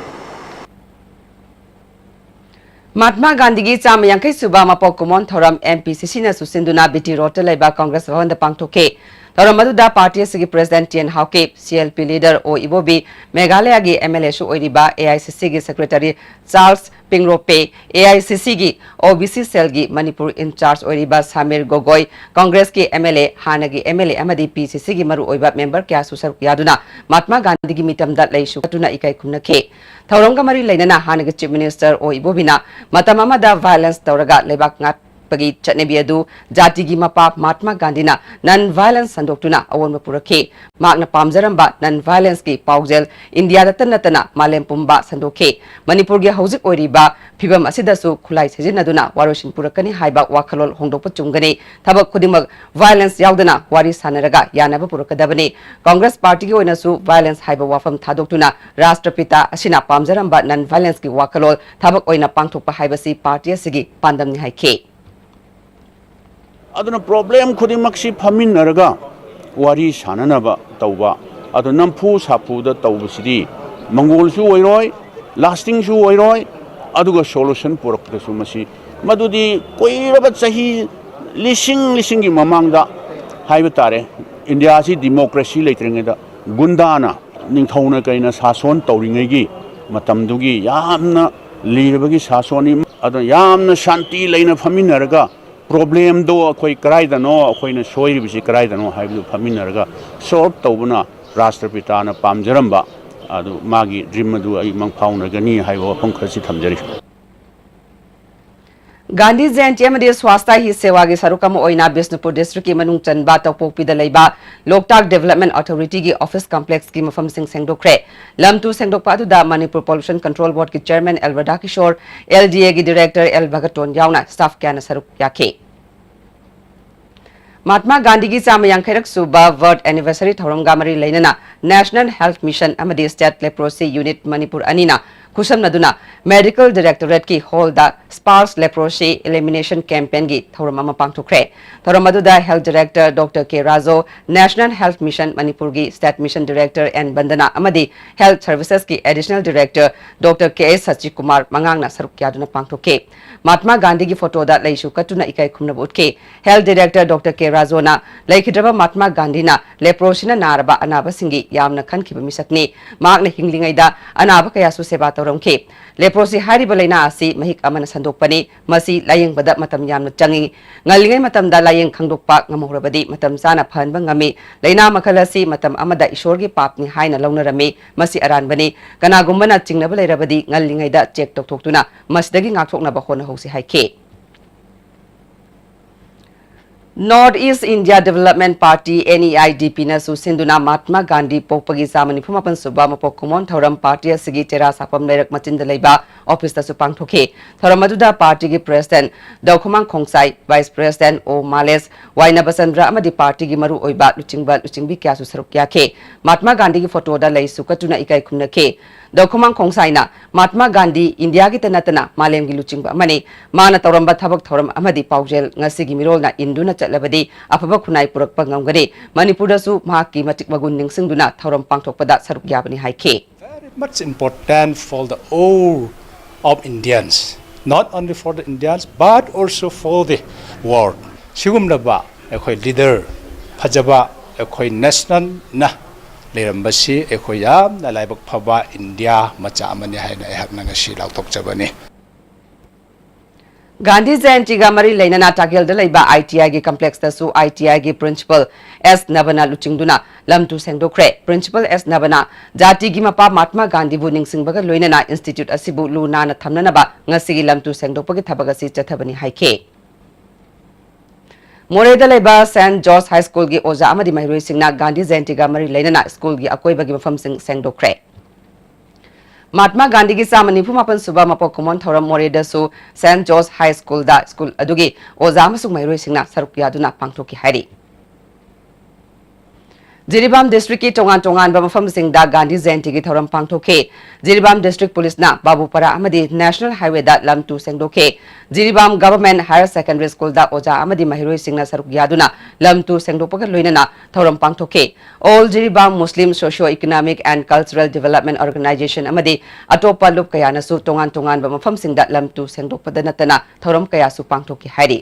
Mahatma ꯒꯥꯟꯙꯤꯒꯤ ꯆꯥꯝꯃ ꯌꯥꯡꯈꯩ ꯁꯨꯕ ꯃꯄꯣꯛ ꯀꯨꯝꯑꯣꯟ ꯊꯧꯔꯝ M P C Cꯅ ꯁꯨꯁꯤꯟꯗꯨꯅ B T Roadꯇ ꯂꯩꯕ Congress ꯚꯕꯟꯗ ꯄꯥꯡꯊꯣꯛꯈꯤ꯫ ꯊꯧꯔꯝ ꯑꯗꯨꯗ party ꯑꯁꯤꯒꯤ President T N Haokip, C L P leader O Ibobi, ꯃꯦꯘꯥꯂꯌꯒꯤ M L Aꯁꯨ ꯑꯣꯏꯔꯤꯕ A I C Cꯒꯤ Secretary Charles Pingropei, A I C Cꯒꯤ O B C cellꯒꯤ Manipur in charge ꯑꯣꯏꯔꯤꯕ ꯁꯥꯃꯤꯔ ꯒꯣꯒꯣꯏ, Congressꯀꯤ M L A, ꯍꯥꯟꯅꯒꯤ M L A ꯑꯃꯗꯤ P C Cꯒꯤ ꯃꯔꯨꯑꯣꯏꯕ member ꯀꯌꯥꯁꯨ ꯁꯔꯨꯛ ꯌꯥꯗꯨꯅ ꯃꯍꯥꯠꯃꯥ ꯒꯥꯟꯙꯤꯒꯤ ꯃꯤꯇꯝꯗ ꯂꯩꯁꯨ ꯀꯠꯇꯨꯅ ꯏꯀꯥꯏ ꯈꯨꯝꯅꯈꯤ꯫ ꯊꯧꯔꯝꯒ ꯃꯔꯤ ꯂꯩꯅꯅ ꯍꯥꯟꯅꯒꯤ Chief Minister O Ibobiꯅ ꯃꯇꯝ ꯑꯃꯗ violence ꯇꯧꯔꯒ ꯂꯩꯕꯥꯛ ꯉꯥꯛꯄꯒꯤ ꯆꯠꯅꯕꯤ ꯑꯗꯨ ꯖꯥꯇꯤꯒꯤ ꯃꯄꯥ ꯃꯍꯥꯠꯃꯥ ꯒꯥꯟꯙꯤꯅ non violence ꯁꯟꯗꯣꯛꯇꯨꯅ ꯑꯑꯣꯟꯕ ꯄꯨꯔꯛꯈꯤ꯫ ꯃꯍꯥꯛꯅ ꯄꯥꯝꯖꯔꯝꯕ non violenceꯀꯤ ꯄꯥꯎꯖꯦꯜ ꯏꯟꯗꯤꯌꯥꯗꯇ ꯅꯠꯇꯅ ꯃꯥꯂꯦꯝ ꯄꯨꯝꯕ ꯁꯟꯗꯣꯛꯈꯤ꯫ ꯃꯅꯤꯄꯨꯔꯒꯤ ꯍꯧꯖꯤꯛ ꯑꯣꯏꯔꯤꯕ ꯐꯤꯚꯝ ꯑꯁꯤꯗꯁꯨ ꯈꯨꯠꯂꯥꯏ ꯁꯤꯖꯤꯟꯅꯗꯨꯅ ꯋꯥꯔꯣꯏꯁꯤꯟ ꯄꯨꯔꯛꯀꯅꯤ ꯍꯥꯏꯕ ꯋꯥꯈꯜꯂꯣꯟ ꯍꯣꯡꯗꯣꯛꯄ ꯆꯨꯝꯒꯅꯤ꯫ ꯊꯕꯛ ꯈꯨꯗꯤꯡꯃꯛ violence ꯌꯥꯎꯗꯅ ꯋꯥꯔꯤ ꯁꯥꯟꯅꯔꯒ ꯌꯥꯅꯕ ꯄꯨꯔꯛꯀꯗꯕꯅꯤ꯫ Congress partyꯒꯤ ꯑꯣꯏꯅꯁꯨ violence ꯍꯥꯏꯕ ꯋꯥꯐꯝ ꯊꯥꯗꯣꯛꯇꯨꯅ ꯔꯥꯁꯇ꯭ꯔꯄꯤꯇꯥ ꯑꯁꯤꯅ ꯄꯥꯝꯖꯔꯝꯕ non violenceꯀꯤ ꯋꯥꯈꯜꯂꯣꯟ ꯊꯕꯛ ꯑꯣꯏꯅ ꯄꯥꯡꯊꯣꯛꯄ ꯍꯥꯏꯕꯁꯤ party ꯑꯁꯤꯒꯤ ꯄꯥꯟꯗꯝꯅꯤ ꯍꯥꯏꯈꯤ꯫ ꯑꯗꯨꯅ problem ꯈꯨꯗꯤꯡꯃꯛꯁꯤ ꯐꯝꯃꯤꯟꯅꯔꯒ ꯋꯥꯔꯤ ꯁꯥꯟꯅꯅꯕ ꯇꯧꯕ, ꯑꯗꯨ ꯅꯝꯐꯨ ꯁꯥꯐꯨꯗ ꯇꯧꯕꯁꯤꯗꯤ ꯃꯪꯒꯣꯜꯁꯨ ꯑꯣꯏꯔꯣꯏ, lastingꯁꯨ ꯑꯣꯏꯔꯣꯏ, ꯑꯗꯨꯒ solution ꯄꯨꯔꯛꯄꯗꯁꯨ ꯃꯁꯤ ꯃꯗꯨꯗꯤ ꯀꯨꯏꯔꯕ ꯆꯍꯤ ꯂꯤꯁꯤꯡ ꯂꯤꯁꯤꯡꯒꯤ ꯃꯃꯥꯡꯗ ꯍꯥꯏꯕ ꯇꯥꯔꯦ, ꯏꯟꯗꯤꯌꯥꯁꯤ ꯗꯤꯃꯣꯀ꯭ꯔꯦꯁꯤ ꯂꯩꯇ꯭ꯔꯤꯉꯩꯗ ꯒꯨꯟꯗꯥꯅ, ꯅꯤꯡꯊꯧꯅ ꯀꯩꯅ ꯁꯥꯁꯣꯟ ꯇꯧꯔꯤꯉꯩꯒꯤ ꯃꯇꯝꯗꯨꯒꯤ ꯌꯥꯝꯅ ꯂꯤꯔꯕꯒꯤ ꯁꯥꯁꯣꯟꯅꯤ꯫ ꯑꯗꯨꯅ ꯌꯥꯝꯅ ꯁꯥꯟꯇꯤ ꯂꯩꯅ ꯐꯝꯃꯤꯟꯅꯔꯒ ꯄ꯭ꯔꯣꯕ꯭ꯂꯦꯝꯗꯣ ꯑꯩꯈꯣꯏ ꯀꯗꯥꯏꯗꯅꯣ, ꯑꯩꯈꯣꯏꯅ ꯁꯣꯏꯔꯤꯕꯁꯤ ꯀꯗꯥꯏꯗꯅꯣ ꯍꯥꯏꯕꯗꯨ ꯐꯝꯃꯤꯟꯅꯔꯒ ꯁꯣꯜꯕ ꯇꯧꯕꯅ ꯔꯥꯁꯇ꯭ꯔꯄꯤꯇꯥꯅ ꯄꯥꯝꯖꯔꯝꯕ ꯑꯗꯨ ꯃꯥꯒꯤ ꯗ꯭ꯔꯤꯝ ꯑꯗꯨ ꯑꯩ ꯃꯪꯐꯥꯎꯅꯒꯅꯤ ꯍꯥꯏꯕ ꯋꯥꯐꯝ ꯈꯔꯁꯤ ꯊꯝꯖꯔꯤ꯫ ꯒꯥꯟꯙꯤ ꯖꯌꯟꯇꯤ ꯑꯃꯗꯤ ꯁ꯭ꯋꯥꯁꯇ ꯍꯤ ꯁꯦꯋꯥꯒꯤ ꯁꯔꯨꯛ ꯑꯃ ꯑꯣꯏꯅ ꯕꯤꯁꯅꯨꯄꯨꯔ ꯗꯤꯁꯇ꯭ꯔꯤꯛꯀꯤ ꯃꯅꯨꯡ ꯆꯟꯕ ꯇꯧꯄꯣꯛꯄꯤꯗ ꯂꯩꯕ ꯂꯣꯛꯇꯥꯛ ꯗꯤꯕꯦꯂꯞꯃꯦꯟ ꯑꯣꯊꯣꯔꯤꯇꯤꯒꯤ ꯑꯣꯐꯤꯁ ꯀꯝꯄ꯭ꯂꯦꯛꯁꯀꯤ ꯃꯐꯝꯁꯤꯡ ꯁꯦꯡꯗꯣꯛꯈ꯭ꯔꯦ꯫ ꯂꯝ ꯇꯨ ꯁꯦꯡꯗꯣꯛꯄ ꯑꯗꯨꯗ ꯃꯅꯤꯄꯨꯔ ꯄꯣꯂꯨꯁꯟ ꯀꯟꯇ꯭ꯔꯣꯜ ꯕꯣꯔꯗꯀꯤ chairman L Radhakishore, L D ꯑꯦꯒꯤ ꯗꯤꯔꯦꯛꯇꯔ ꯑꯦꯜ ꯚꯒꯇꯣꯟ ꯌꯥꯎꯅ ꯁ꯭ꯇꯥꯐ ꯀꯌꯥꯅ ꯁꯔꯨꯛ ꯌꯥꯈꯤ꯫ ꯃꯍꯥꯠꯃꯥ ꯒꯥꯟꯙꯤꯒꯤ ꯆꯥꯝꯃ ꯌꯥꯡꯈꯩꯔꯛ ꯁꯨꯕ ꯕꯔꯊ ꯑꯦꯅꯤꯚꯔꯁꯔꯤ ꯊꯧꯔꯝꯒ ꯃꯔꯤ ꯂꯩꯅꯅ ꯅꯦꯁꯅꯦꯜ ꯍꯦꯜꯊ ꯃꯤꯁꯟ ꯑꯃꯗꯤ ꯁ꯭ꯇꯦꯠ ꯂꯦꯄ꯭ꯔꯣꯁꯤ ꯌꯨꯅꯤꯠ ꯃꯅꯤꯄꯨꯔ ꯑꯅꯤꯅ ꯈꯨꯠꯁꯝꯅꯗꯨꯅ ꯃꯦꯗꯤꯀꯦꯜ ꯗꯤꯔꯦꯛꯇꯣꯔꯦꯠꯀꯤ ꯍꯣꯜꯗ ꯁ꯭ꯄꯥꯔꯁ ꯂꯦꯄ꯭ꯔꯣꯁꯤ ꯏꯂꯤꯃꯤꯅꯦꯁꯟ ꯀꯦꯝꯄꯦꯟꯒꯤ ꯊꯧꯔꯝ ꯑꯃ ꯄꯥꯡꯊꯣꯛꯈ꯭ꯔꯦ꯫ ꯊꯧꯔꯝ ꯑꯗꯨꯗ ꯍꯦꯜꯊ ꯗꯤꯔꯦꯛꯇꯔ ꯗꯣꯛꯇꯔ ꯀꯦ ꯔꯥꯖꯣ, ꯅꯦꯁꯅꯦꯜ ꯍꯦꯜꯊ ꯃꯤꯁꯟ ꯃꯅꯤꯄꯨꯔꯒꯤ ꯁ꯭ꯇꯦꯠ ꯃꯤꯁꯟ ꯗꯤꯔꯦꯛꯇꯔ ꯑꯦꯟ ꯕꯟꯗꯅꯥ ꯑꯃꯗꯤ ꯍꯦꯜꯊ ꯁꯔꯚꯤꯁꯦꯁꯀꯤ ꯑꯦꯗꯤꯁꯅꯦꯜ ꯗꯤꯔꯦꯛꯇꯔ ꯗꯣꯛꯇꯔ ꯀꯦ ꯑꯦꯁ ꯁꯆꯤꯀꯨꯃꯥꯔ ꯃꯉꯥꯡꯅ ꯁꯔꯨꯛ ꯌꯥꯗꯨꯅ ꯄꯥꯡꯊꯣꯛꯈꯤ꯫ ꯃꯍꯥꯠꯃꯥ ꯒꯥꯟꯙꯤꯒꯤ ꯐꯣꯇꯣꯗ ꯂꯩꯁꯨ ꯀꯠꯇꯨꯅ ꯏꯀꯥꯏ ꯈꯨꯝꯅꯕ ꯎꯠꯈꯤ꯫ ꯍꯦꯜꯊ ꯗꯤꯔꯦꯛꯇꯔ ꯗꯣꯛꯇꯔ ꯀꯦ ꯔꯥꯖꯣꯅ ꯂꯩꯈꯤꯗ꯭ꯔꯕ ꯃꯍꯥꯠꯃꯥ ꯒꯥꯟꯙꯤꯅ ꯂꯦꯄ꯭ꯔꯣꯁꯤꯅ ꯅꯥꯔꯕ ꯑꯅꯥꯕꯁꯤꯡꯒꯤ ꯌꯥꯝꯅ ꯈꯟꯈꯤꯕ ꯃꯤꯁꯛꯅꯤ꯫ ꯃꯍꯥꯛꯅ ꯍꯤꯡꯂꯤꯉꯩꯗ ꯑꯅꯥꯕ ꯀꯌꯥꯁꯨ ꯁꯦꯕꯥ ꯇꯧꯔꯝꯈꯤ꯫ ꯂꯦꯄ꯭ꯔꯣꯁꯤ ꯍꯥꯏꯔꯤꯕ ꯂꯥꯏꯅꯥ ꯑꯁꯤ ꯃꯍꯤꯛ ꯑꯃꯅ ꯁꯟꯗꯣꯛꯄꯅꯤ꯫ ꯃꯁꯤ ꯂꯥꯌꯦꯡꯕꯗ ꯃꯇꯝ ꯌꯥꯝꯅ ꯆꯪꯏ꯫ ꯉꯜꯂꯤꯉꯩ ꯃꯇꯝꯗ ꯂꯥꯌꯦꯡ ꯈꯪꯗꯣꯛꯄ ꯉꯝꯍꯧꯔꯕꯗꯤ ꯃꯇꯝ ꯆꯥꯅ ꯐꯍꯟꯕ ꯉꯝꯃꯤ꯫ ꯂꯥꯏꯅꯥ ꯃꯈꯜ ꯑꯁꯤ ꯃꯇꯝ ꯑꯃꯗ ꯏꯁꯣꯔꯒꯤ ꯄꯥꯞꯅꯤ ꯍꯥꯏꯅ ꯂꯧꯅꯔꯝꯃꯤ꯫ ꯃꯁꯤ ꯑꯔꯥꯟꯕꯅꯤ꯫ ꯀꯅꯥꯒꯨꯝꯕꯅ ꯆꯤꯡꯅꯕ ꯂꯩꯔꯕꯗꯤ ꯉꯜꯂꯤꯉꯩꯗ ꯆꯦꯛ ꯇꯧꯊꯣꯛꯇꯨꯅ ꯃꯁꯤꯗꯒꯤ ꯉꯥꯛꯊꯣꯛꯅꯕ ꯍꯣꯠꯅꯍꯧꯁꯤ ꯍꯥꯏꯈꯤ꯫ North east India development party, N E I D ꯄꯤꯅꯁꯨ ꯁꯤꯟꯗꯨꯅ ꯃꯍꯥꯠꯃꯥ ꯒꯥꯟꯙꯤ ꯄꯣꯛꯄꯒꯤ ꯆꯥꯝꯃ ꯅꯤꯐꯨ ꯃꯥꯄꯟ ꯁꯨꯕ ꯃꯄꯣꯛ ꯀꯨꯝꯑꯣꯟ ꯊꯧꯔꯝ ꯄꯥꯔꯇꯤ ꯑꯁꯤꯒꯤ ꯇꯦꯔꯥ ꯁꯥꯐꯝ ꯂꯩꯔꯛ ꯃꯆꯤꯟꯗ ꯂꯩꯕ ꯑꯣꯐꯤꯁꯇꯁꯨ ꯄꯥꯡꯊꯣꯛꯈꯤ꯫ ꯊꯧꯔꯝ ꯑꯗꯨꯗ ꯄꯥꯔꯇꯤꯒꯤ ꯄ꯭ꯔꯦꯁꯤꯗꯦꯟꯠ ꯗꯧꯈꯃꯥꯡ ꯈꯣꯡꯁꯥꯏ, ꯚꯥꯏꯁ ꯄ꯭ꯔꯦꯁꯤꯗꯦꯟꯠ ꯑꯣ ꯃꯥꯂꯦꯁ, ꯋꯥꯏ ꯅꯕꯆꯟꯗ꯭ꯔ ꯑꯃꯗꯤ ꯄꯥꯔꯇꯤꯒꯤ ꯃꯔꯨꯑꯣꯏꯕ ꯂꯨꯆꯤꯡꯕ ꯂꯨꯆꯤꯡꯕꯤ ꯀꯌꯥꯁꯨ ꯁꯔꯨꯛ ꯌꯥꯈꯤ꯫ ꯃꯍꯥꯠꯃꯥ ꯒꯥꯟꯙꯤꯒꯤ ꯐꯣꯇꯣꯗ ꯂꯩꯁꯨ ꯀꯠꯇꯨꯅ ꯏꯀꯥꯏ ꯈꯨꯝꯅꯈꯤ꯫ ꯗꯧꯈꯃꯥꯡ ꯈꯣꯡꯁꯥꯏꯅ ꯃꯍꯥꯠꯃꯥ ꯒꯥꯟꯙꯤ ꯏꯟꯗꯤꯌꯥꯒꯤꯇ ꯅꯠꯇꯅ ꯃꯥꯂꯦꯝꯒꯤ ꯂꯨꯆꯤꯡꯕ ꯑꯃꯅꯤ꯫ ꯃꯥꯅ ꯇꯧꯔꯝꯕ ꯊꯕꯛ ꯊꯧꯔꯝ ꯑꯃꯗꯤ ꯄꯥꯎꯖꯦꯜ ꯉꯁꯤꯒꯤ ꯃꯤꯔꯣꯜꯅ ꯏꯟꯗꯨꯅ ꯆꯠꯂꯕꯗꯤ ꯑꯐꯕ ꯈꯨꯟꯅꯥꯏ ꯄꯨꯔꯛꯄ ꯉꯝꯒꯅꯤ꯫ ꯃꯅꯤꯄꯨꯔꯗꯁꯨ ꯃꯍꯥꯛꯀꯤ ꯃꯇꯤꯛ ꯃꯒꯨꯟ ꯅꯤꯡꯁꯤꯡꯗꯨꯅ ꯊꯧꯔꯝ ꯄꯥꯡꯊꯣꯛꯄꯗ ꯁꯔꯨꯛ ꯌꯥꯕꯅꯤ ꯍꯥꯏꯈꯤ꯫ Very much important for the all of Indians, Not only for the Indians, but also for the world. ꯁꯤꯒꯨꯝꯂꯕ ꯑꯩꯈꯣꯏ ꯂꯤꯗꯔ ꯐꯖꯕ ꯑꯩꯈꯣꯏ ꯅꯦꯁꯅꯦꯜꯅ ꯂꯩꯔꯝꯕꯁꯤ ꯑꯩꯈꯣꯏ ꯌꯥꯝꯅ ꯂꯥꯏꯕꯛ ꯐꯕ ꯏꯟꯗꯤꯌꯥ ꯃꯆꯥ ꯑꯃꯅꯤ ꯍꯥꯏꯅ ꯑꯩꯍꯥꯛꯅ ꯉꯁꯤ ꯂꯥꯎꯊꯣꯛꯆꯕꯅꯤ꯫ ꯒꯥꯟꯙꯤ ꯖꯌꯟꯇꯤꯒ ꯃꯔꯤ ꯂꯩꯅꯅ ꯇꯥꯀꯦꯜꯗ ꯂꯩꯕ ꯑꯥꯏ ꯇꯤ ꯑꯥꯏꯒꯤ ꯀꯝꯄ꯭ꯂꯦꯛꯁꯇꯁꯨ ꯑꯥꯏ ꯇꯤ ꯑꯥꯏꯒꯤ ꯄ꯭ꯔꯤꯟꯁꯤꯄꯜ ꯑꯦꯁ ꯅꯕꯅ ꯂꯨꯆꯤꯡꯗꯨꯅ ꯂꯝ ꯇꯨ ꯁꯦꯡꯗꯣꯛꯈ꯭ꯔꯦ꯫ ꯄ꯭ꯔꯤꯟꯁꯤꯄꯜ ꯑꯦꯁ ꯅꯕꯅ ꯖꯥꯇꯤꯒꯤ ꯃꯄꯥ ꯃꯍꯥꯠꯃꯥ ꯒꯥꯟꯙꯤꯕꯨ ꯅꯤꯡꯁꯤꯡꯕꯒ ꯂꯣꯏꯅꯅ ꯏꯟꯁꯇꯤꯇ꯭ꯌꯨꯠ ꯑꯁꯤꯕꯨ ꯂꯨ ꯅꯥꯟꯅ ꯊꯝꯅꯅꯕ ꯉꯁꯤꯒꯤ ꯂꯝ ꯇꯨ ꯁꯦꯡꯗꯣꯛꯄꯒꯤ ꯊꯕꯛ ꯑꯁꯤ ꯆꯠꯊꯕꯅꯤ ꯍꯥꯏꯈꯤ꯫ ꯃꯣꯔꯦꯗ ꯂꯩꯕ ꯁꯦꯟꯠ ꯖꯣꯔꯖ ꯍꯥꯏ ꯁ꯭ꯀꯨꯜꯒꯤ ꯑꯣꯖꯥ ꯑꯃꯗꯤ ꯃꯍꯩꯔꯣꯏꯁꯤꯡꯅ ꯒꯥꯟꯙꯤ ꯖꯌꯟꯇꯤꯒ ꯃꯔꯤ ꯂꯩꯅꯅ ꯁ꯭ꯀꯨꯜꯒꯤ ꯑꯀꯣꯏꯕꯒꯤ ꯃꯐꯝꯁꯤꯡ ꯁꯦꯡꯗꯣꯛꯈ꯭ꯔꯦ꯫ ꯃꯍꯥꯠꯃꯥ ꯒꯥꯟꯙꯤꯒꯤ ꯆꯥꯝꯃ ꯅꯤꯐꯨ ꯃꯥꯄꯟ ꯁꯨꯕ ꯃꯄꯣꯛ ꯀꯨꯝꯑꯣꯟ ꯊꯧꯔꯝ ꯃꯣꯔꯦꯗꯁꯨ ꯁꯦꯟꯠ ꯖꯣꯔꯖ ꯍꯥꯏ ꯁ꯭ꯀꯨꯜꯗ ꯁ꯭ꯀꯨꯜ ꯑꯗꯨꯒꯤ ꯑꯣꯖꯥ ꯑꯃꯁꯨꯡ ꯃꯍꯩꯔꯣꯏꯁꯤꯡꯅ ꯁꯔꯨꯛ ꯌꯥꯗꯨꯅ ꯄꯥꯡꯊꯣꯛꯈꯤ ꯍꯥꯏꯔꯤ꯫ ꯖꯤꯔꯤꯕꯥꯝ ꯗꯤꯁꯇ꯭ꯔꯤꯛꯀꯤ ꯇꯣꯉꯥꯟ ꯇꯣꯉꯥꯟꯕ ꯃꯐꯝꯁꯤꯡꯗ ꯒꯥꯟꯙꯤ ꯖꯌꯟꯇꯤꯒꯤ ꯊꯧꯔꯝ ꯄꯥꯡꯊꯣꯛꯈꯤ꯫ ꯖꯤꯔꯤꯕꯥꯝ ꯗꯤꯁꯇ꯭ꯔꯤꯛ ꯄꯨꯂꯤꯁꯅ ꯕꯥꯕꯨꯄꯥꯔꯥ ꯑꯃꯗꯤ ꯅꯦꯁꯅꯦꯜ ꯍꯥꯏꯋꯦꯗ ꯂꯝ ꯇꯨ ꯁꯦꯡꯗꯣꯛꯈꯤ꯫ ꯖꯤꯔꯤꯕꯥꯝ ꯒꯚꯔꯟꯃꯦꯟꯠ ꯍꯥꯌꯔ ꯁꯦꯀꯦꯟꯗꯔꯤ ꯁ꯭ꯀꯨꯜꯗ ꯑꯣꯖꯥ ꯑꯃꯗꯤ ꯃꯍꯩꯔꯣꯏꯁꯤꯡꯅ ꯁꯔꯨꯛ ꯌꯥꯗꯨꯅ ꯂꯝ ꯇꯨ ꯁꯦꯡꯗꯣꯛꯄꯒ ꯂꯣꯏꯅꯅ ꯊꯧꯔꯝ ꯄꯥꯡꯊꯣꯛꯈꯤ꯫ All Jiribam Muslim Socio Economic and Cultural Development Organization ꯑꯃꯗꯤ ꯑꯇꯣꯞꯄ ꯂꯨꯞ ꯀꯌꯥꯅꯁꯨ ꯇꯣꯉꯥꯟ ꯇꯣꯉꯥꯟꯕ ꯃꯐꯝꯁꯤꯡꯗ ꯂꯝ ꯇꯨ ꯁꯦꯡꯗꯣꯛꯄꯗ ꯅꯠꯇꯅ ꯊꯧꯔꯝ ꯀꯌꯥꯁꯨ ꯄꯥꯡꯊꯣꯛꯈꯤ ꯍꯥꯏꯔꯤ꯫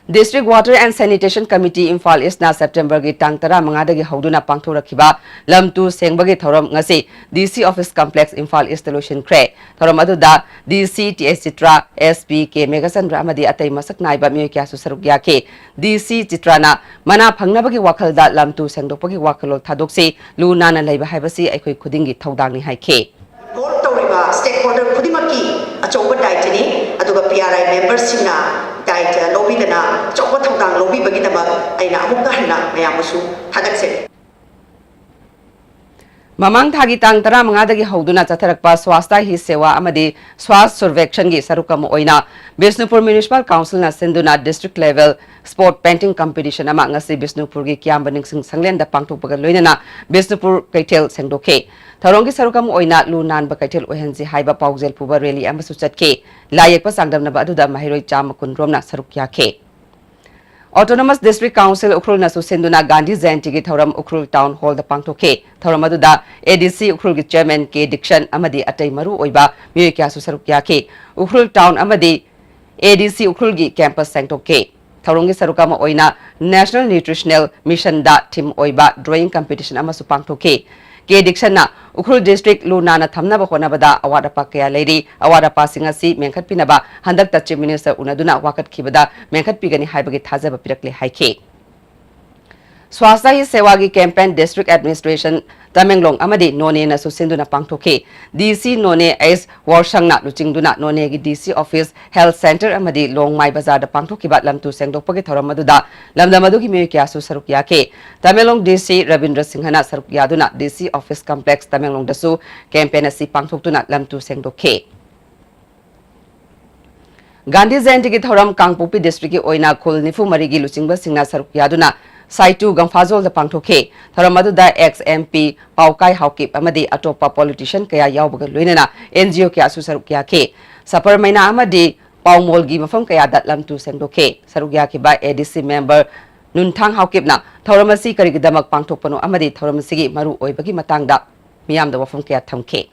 District Water and Sanitation Committee Imphal ꯏꯁꯅ ꯁꯦꯞꯇꯦꯝꯕꯔꯒꯤ ꯇꯥꯡ ꯇꯔꯥꯃꯉꯥꯗꯒꯤ ꯍꯧꯗꯨꯅ ꯄꯥꯡꯊꯣꯛꯂꯛꯈꯤꯕ ꯂꯝ ꯇꯨ ꯁꯦꯡꯕꯒꯤ ꯊꯧꯔꯝ ꯉꯁꯤ ꯗꯤ ꯁꯤ ꯑꯣꯐꯤꯁ ꯀꯝꯄ꯭ꯂꯦꯛꯁ ꯏꯝꯐꯥꯜ ꯏꯁꯇ ꯂꯣꯏꯁꯤꯟꯈ꯭ꯔꯦ꯫ ꯊꯧꯔꯝ ꯑꯗꯨꯗ ꯗꯤ ꯁꯤ ꯇꯤ ꯑꯦꯁ Chitra, S P K Meghachandra ꯑꯃꯗꯤ ꯑꯇꯩ ꯃꯁꯛ ꯅꯥꯏꯕ ꯃꯤꯑꯣꯏ ꯀꯌꯥꯁꯨ ꯁꯔꯨꯛ ꯌꯥꯈꯤ꯫ ꯗꯤ ꯁꯤ ꯆꯤꯇ꯭ꯔꯥꯅ ꯃꯅꯥ ꯐꯪꯅꯕꯒꯤ ꯋꯥꯈꯜꯗ ꯂꯝ ꯇꯨ ꯁꯦꯡꯗꯣꯛꯄꯒꯤ ꯋꯥꯈꯜꯂꯣꯟ ꯊꯥꯗꯣꯛꯁꯤ, ꯂꯨ ꯅꯥꯟꯅ ꯂꯩꯕ ꯍꯥꯏꯕꯁꯤ ꯑꯩꯈꯣꯏ ꯈꯨꯗꯤꯡꯒꯤ ꯊꯧꯗꯥꯡꯅꯤ ꯍꯥꯏꯈꯤ꯫ ꯏꯟꯚꯣꯜꯕ ꯇꯧꯔꯤꯕ ꯁ꯭ꯇꯦꯛꯍꯣꯜꯗꯔ ꯈꯨꯗꯤꯡꯃꯛꯀꯤ ꯑꯆꯧꯕ ꯗꯥꯏꯇꯅꯤ, ꯑꯗꯨꯒ ꯄꯤ ꯑꯥꯔ ꯑꯥꯏ ꯃꯦꯝꯕꯔꯁꯤꯡꯅ ꯗꯥꯏꯇ ꯂꯧꯕꯤꯗꯅ ꯑꯆꯧꯕ ꯊꯧꯗꯥꯡ ꯂꯧꯕꯤꯕꯒꯤꯗꯃꯛ ꯑꯩꯅ ꯑꯃꯨꯛꯀ ꯍꯟꯅ ꯃꯌꯥꯝꯕꯨꯁꯨ ꯊꯥꯒꯠꯆꯔꯤ꯫ ꯃꯃꯥꯡ ꯊꯥꯒꯤ ꯇꯥꯡ ꯇꯔꯥꯃꯉꯥꯗꯒꯤ ꯍꯧꯗꯨꯅ ꯆꯠꯊꯔꯛꯄ ꯁ꯭ꯋꯥꯁꯇ ꯍꯤ ꯁꯦꯋꯥ ꯑꯃꯗꯤ ꯁ꯭ꯋꯥꯁ ꯁꯨꯔꯚꯦꯛꯁꯟꯒꯤ ꯁꯔꯨꯛ ꯑꯃ ꯑꯣꯏꯅ ꯕꯤꯁꯅꯨꯄꯨꯔ ꯃ꯭ꯌꯨꯅꯤꯁꯤꯄꯥꯜ ꯀꯥꯎꯟꯁꯤꯜꯅ ꯁꯤꯟꯗꯨꯅ district level sport painting competition ꯑꯃ ꯉꯁꯤ ꯕꯤꯁꯅꯨꯄꯨꯔꯒꯤ ꯀꯤꯌꯥꯝꯕ ꯅꯤꯡꯁꯤꯡ ꯁꯪꯂꯦꯟꯗ ꯄꯥꯡꯊꯣꯛꯄꯒ ꯂꯣꯏꯅꯅ ꯕꯤꯁꯅꯨꯄꯨꯔ ꯀꯩꯊꯦꯜ ꯁꯦꯡꯗꯣꯛꯈꯤ꯫ ꯊꯧꯔꯝꯒꯤ ꯁꯔꯨꯛ ꯑꯃ ꯑꯣꯏꯅ ꯂꯨ ꯅꯥꯟꯕ ꯀꯩꯊꯦꯜ ꯑꯣꯏꯍꯟꯁꯤ ꯍꯥꯏꯕ ꯄꯥꯎꯖꯦꯜ ꯄꯨꯕ ꯔꯦꯂꯤ ꯑꯃꯁꯨ ꯆꯠꯈꯤ꯫ ꯂꯥꯏ ꯌꯦꯛꯄ ꯆꯥꯡꯗꯝꯅꯕ ꯑꯗꯨꯗ ꯃꯍꯩꯔꯣꯏ ꯆꯥꯝꯃ ꯀꯨꯟꯔꯣꯝꯅ ꯁꯔꯨꯛ ꯌꯥꯈꯤ꯫ Autonomous District Council ꯎꯈ꯭ꯔꯨꯜꯅꯁꯨ ꯁꯤꯟꯗꯨꯅ ꯒꯥꯟꯙꯤ ꯖꯌꯟꯇꯤꯒꯤ ꯊꯧꯔꯝ ꯎꯈ꯭ꯔꯨꯜ ꯇꯥꯎꯟ ꯍꯣꯜꯗ ꯄꯥꯡꯊꯣꯛꯈꯤ꯫ ꯊꯧꯔꯝ ꯑꯗꯨꯗ ꯑꯦ ꯗꯤ ꯁꯤ ꯎꯈ꯭ꯔꯨꯜꯒꯤ ꯆꯤꯌꯔꯃꯦꯟ ꯀꯦ ꯗꯤꯛꯁꯟ ꯑꯃꯗꯤ ꯑꯇꯩ ꯃꯔꯨ ꯑꯣꯏꯕ ꯃꯤꯑꯣꯏ ꯀꯌꯥꯁꯨ ꯁꯔꯨꯛ ꯌꯥꯈꯤ꯫ ꯎꯈ꯭ꯔꯨꯜ ꯇꯥꯎꯟ ꯑꯃꯗꯤ ꯑꯦ ꯗꯤ ꯁꯤ ꯎꯈ꯭ꯔꯨꯜꯒꯤ ꯀꯦꯝꯄꯁ ꯁꯦꯡꯗꯣꯛꯈꯤ꯫ ꯊꯧꯔꯝꯒꯤ ꯁꯔꯨꯛ ꯑꯃ ꯑꯣꯏꯅ National Nutritional Missionꯗ theme ꯑꯣꯏꯕ drawing competition ꯑꯃꯁꯨ ꯄꯥꯡꯊꯣꯛꯈꯤ꯫ ꯀꯦ ꯗꯤꯛꯁꯟꯅ ꯎꯈ꯭ꯔꯨꯜ ꯗꯤꯁꯇ꯭ꯔꯤꯛ ꯂꯨ ꯅꯥꯟꯅ ꯊꯝꯅꯕ ꯍꯣꯠꯅꯕꯗ ꯑꯋꯥꯠ ꯑꯄꯥ ꯀꯌꯥ ꯂꯩꯔꯤ, ꯑꯋꯥꯠ ꯑꯄꯥꯁꯤꯡ ꯑꯁꯤ ꯃꯦꯟꯈꯠꯄꯤꯅꯕ ꯍꯟꯗꯛꯇ ꯆꯤꯐ ꯃꯤꯅꯤꯁꯇꯔ ꯎꯅꯗꯨꯅ ꯋꯥꯀꯠꯈꯤꯕꯗ ꯃꯦꯟꯈꯠꯄꯤꯒꯅꯤ ꯍꯥꯏꯕꯒꯤ ꯊꯥꯖꯕ ꯄꯤꯔꯛꯂꯦ ꯍꯥꯏꯈꯤ꯫ ꯁ꯭ꯋꯥꯁꯊ ꯍꯤ ꯁꯦꯋꯥꯒꯤ ꯀꯦꯝꯄꯦꯟ ꯗꯤꯁꯇ꯭ꯔꯤꯛ ꯑꯦꯗꯃꯤꯅꯤꯁꯇ꯭ꯔꯦꯁꯟ ꯇꯃꯦꯡꯂꯣꯡ ꯑꯃꯗꯤ ꯅꯣꯅꯦꯅꯁꯨ ꯁꯤꯟꯗꯨꯅ ꯄꯥꯡꯊꯣꯛꯈꯤ꯫ ꯗꯤ ꯁꯤ ꯅꯣꯅꯦ ꯑꯦꯁ ꯋꯥꯔꯁꯪꯅ ꯂꯨꯆꯤꯡꯗꯨꯅ ꯅꯣꯅꯦꯒꯤ ꯗꯤ ꯁꯤ ꯑꯣꯐꯤꯁ, ꯍꯦꯜꯊ ꯁꯦꯟꯇꯔ ꯑꯃꯗꯤ ꯂꯣꯡꯃꯥꯏ ꯕꯖꯥꯔꯗ ꯄꯥꯡꯊꯣꯛꯈꯤꯕ ꯂꯝ ꯇꯨ ꯁꯦꯡꯗꯣꯛꯄꯒꯤ ꯊꯧꯔꯝ ꯑꯗꯨꯗ ꯂꯝꯗꯝ ꯑꯗꯨꯒꯤ ꯃꯤꯑꯣꯏ ꯀꯌꯥꯁꯨ ꯁꯔꯨꯛ ꯌꯥꯈꯤ꯫ ꯇꯃꯦꯡꯂꯣꯡ ꯗꯤ ꯁꯤ ꯔꯕꯤꯟꯗ꯭ꯔ ꯁꯤꯡꯍꯅ ꯁꯔꯨꯛ ꯌꯥꯗꯨꯅ ꯗꯤ ꯁꯤ ꯑꯣꯐꯤꯁ ꯀꯝꯄ꯭ꯂꯦꯛꯁ ꯇꯃꯦꯡꯂꯣꯡꯗꯁꯨ ꯀꯦꯝꯄꯦꯟ ꯑꯁꯤ ꯄꯥꯡꯊꯣꯛꯇꯨꯅ ꯂꯝ ꯇꯨ ꯁꯦꯡꯗꯣꯛꯈꯤ꯫ ꯒꯥꯟꯙꯤ ꯖꯌꯟꯇꯤꯒꯤ ꯊꯧꯔꯝ ꯀꯥꯡꯄꯣꯛꯄꯤ ꯗꯤꯁꯇ꯭ꯔꯤꯛꯀꯤ ꯑꯣꯏꯅ ꯈꯨꯜ ꯅꯤꯐꯨ ꯃꯔꯤꯒꯤ ꯂꯨꯆꯤꯡꯕꯁꯤꯡꯅ ꯁꯔꯨꯛ ꯌꯥꯗꯨꯅ ꯁꯥꯏꯇꯨ ꯒꯝꯐꯥꯖꯣꯜꯗ ꯄꯥꯡꯊꯣꯛꯈꯤ꯫ ꯊꯧꯔꯝ ꯑꯗꯨꯗ ꯑꯦꯛꯁ ꯑꯦꯝ ꯄꯤ ꯄꯥꯎꯀꯥꯏ ꯍꯥꯎꯀꯤꯞ ꯑꯃꯗꯤ ꯑꯇꯣꯞꯄ ꯄꯣꯂꯤꯇꯤꯁꯤꯌꯟ ꯀꯌꯥ ꯌꯥꯎꯕꯒ ꯂꯣꯏꯅꯅ ꯑꯦꯟ ꯖꯤ ꯑꯣ ꯀꯌꯥꯁꯨ ꯁꯔꯨꯛ ꯌꯥꯈꯤ꯫ ꯁꯄꯔꯃꯩꯅꯥ ꯑꯃꯗꯤ ꯄꯥꯎꯃꯣꯜꯒꯤ ꯃꯐꯝ ꯀꯌꯥꯗ ꯂꯝ ꯇꯨ ꯁꯦꯡꯗꯣꯛꯈꯤ꯫ ꯁꯔꯨꯛ ꯌꯥꯈꯤꯕ ꯑꯦ ꯗꯤ ꯁꯤ ꯃꯦꯝꯕꯔ ꯅꯨꯟꯊꯥꯡ ꯍꯥꯎꯀꯤꯞꯅ ꯊꯧꯔꯝ ꯑꯁꯤ ꯀꯔꯤꯒꯤꯗꯃꯛ ꯄꯥꯡꯊꯣꯛꯄꯅꯣ ꯑꯃꯗꯤ ꯊꯧꯔꯝ ꯑꯁꯤꯒꯤ ꯃꯔꯨ ꯑꯣꯏꯕꯒꯤ ꯃꯇꯥꯡꯗ ꯃꯤꯌꯥꯝꯗ ꯋꯥꯐꯝ ꯀꯌꯥ ꯊꯝꯈꯤ꯫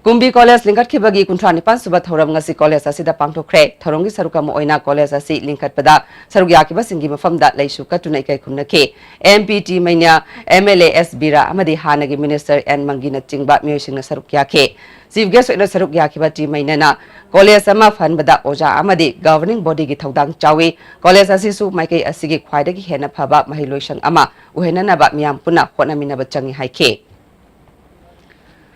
ꯀꯨꯝꯕꯤ ꯀꯣꯂꯦꯖ ꯂꯤꯡꯈꯠꯈꯤꯕꯒꯤ ꯀꯨꯟꯊ꯭ꯔꯥ ꯅꯤꯄꯥꯟ ꯁꯨꯕ ꯊꯧꯔꯝ ꯉꯁꯤ ꯀꯣꯂꯦꯖ ꯑꯁꯤꯗ ꯄꯥꯡꯊꯣꯛꯈ꯭ꯔꯦ꯫ ꯊꯧꯔꯝꯒꯤ ꯁꯔꯨꯛ ꯑꯃ ꯑꯣꯏꯅ ꯀꯣꯂꯦꯖ ꯑꯁꯤ ꯂꯤꯡꯈꯠꯄꯗ ꯁꯔꯨꯛ ꯌꯥꯈꯤꯕꯁꯤꯡꯒꯤ ꯃꯐꯝꯗ ꯂꯩꯁꯨ ꯀꯠꯇꯨꯅ ꯏꯀꯥꯏ ꯈꯨꯝꯅꯈꯤ꯫ M P T Meinya, M L A S Bira ꯑꯃꯗꯤ ꯍꯥꯟꯅꯒꯤ ꯃꯤꯅꯤꯁꯇꯔ ꯑꯦꯟ ꯃꯪꯒꯤꯅꯆꯤꯡꯕ ꯃꯤꯑꯣꯏꯁꯤꯡꯅ ꯁꯔꯨꯛ ꯌꯥꯈꯤ꯫ ꯆꯤꯐ ꯒꯦꯁ ꯑꯣꯏꯅ ꯁꯔꯨꯛ ꯌꯥꯈꯤꯕ ꯇꯤ ꯃꯩꯅ꯭ꯌꯥꯅ ꯀꯣꯂꯦꯖ ꯑꯃ ꯐꯍꯟꯕꯗ ꯑꯣꯖꯥ ꯑꯃꯗꯤ ꯒꯚꯔꯅꯤꯡ ꯕꯣꯗꯤꯒꯤ ꯊꯧꯗꯥꯡ ꯆꯥꯎꯏ꯫ ꯀꯣꯂꯦꯖ ꯑꯁꯤꯁꯨ ꯃꯥꯏꯀꯩ ꯑꯁꯤꯒꯤ ꯈ꯭ꯋꯥꯏꯗꯒꯤ ꯍꯦꯟꯅ ꯐꯕ ꯃꯍꯩꯂꯣꯏꯁꯪ ꯑꯃ ꯑꯣꯏꯍꯟꯅꯅꯕ ꯃꯤꯌꯥꯝ ꯄꯨꯟꯅ ꯍꯣꯠꯅꯃꯤꯟꯅꯕ ꯆꯪꯏ ꯍꯥꯏꯈꯤ꯫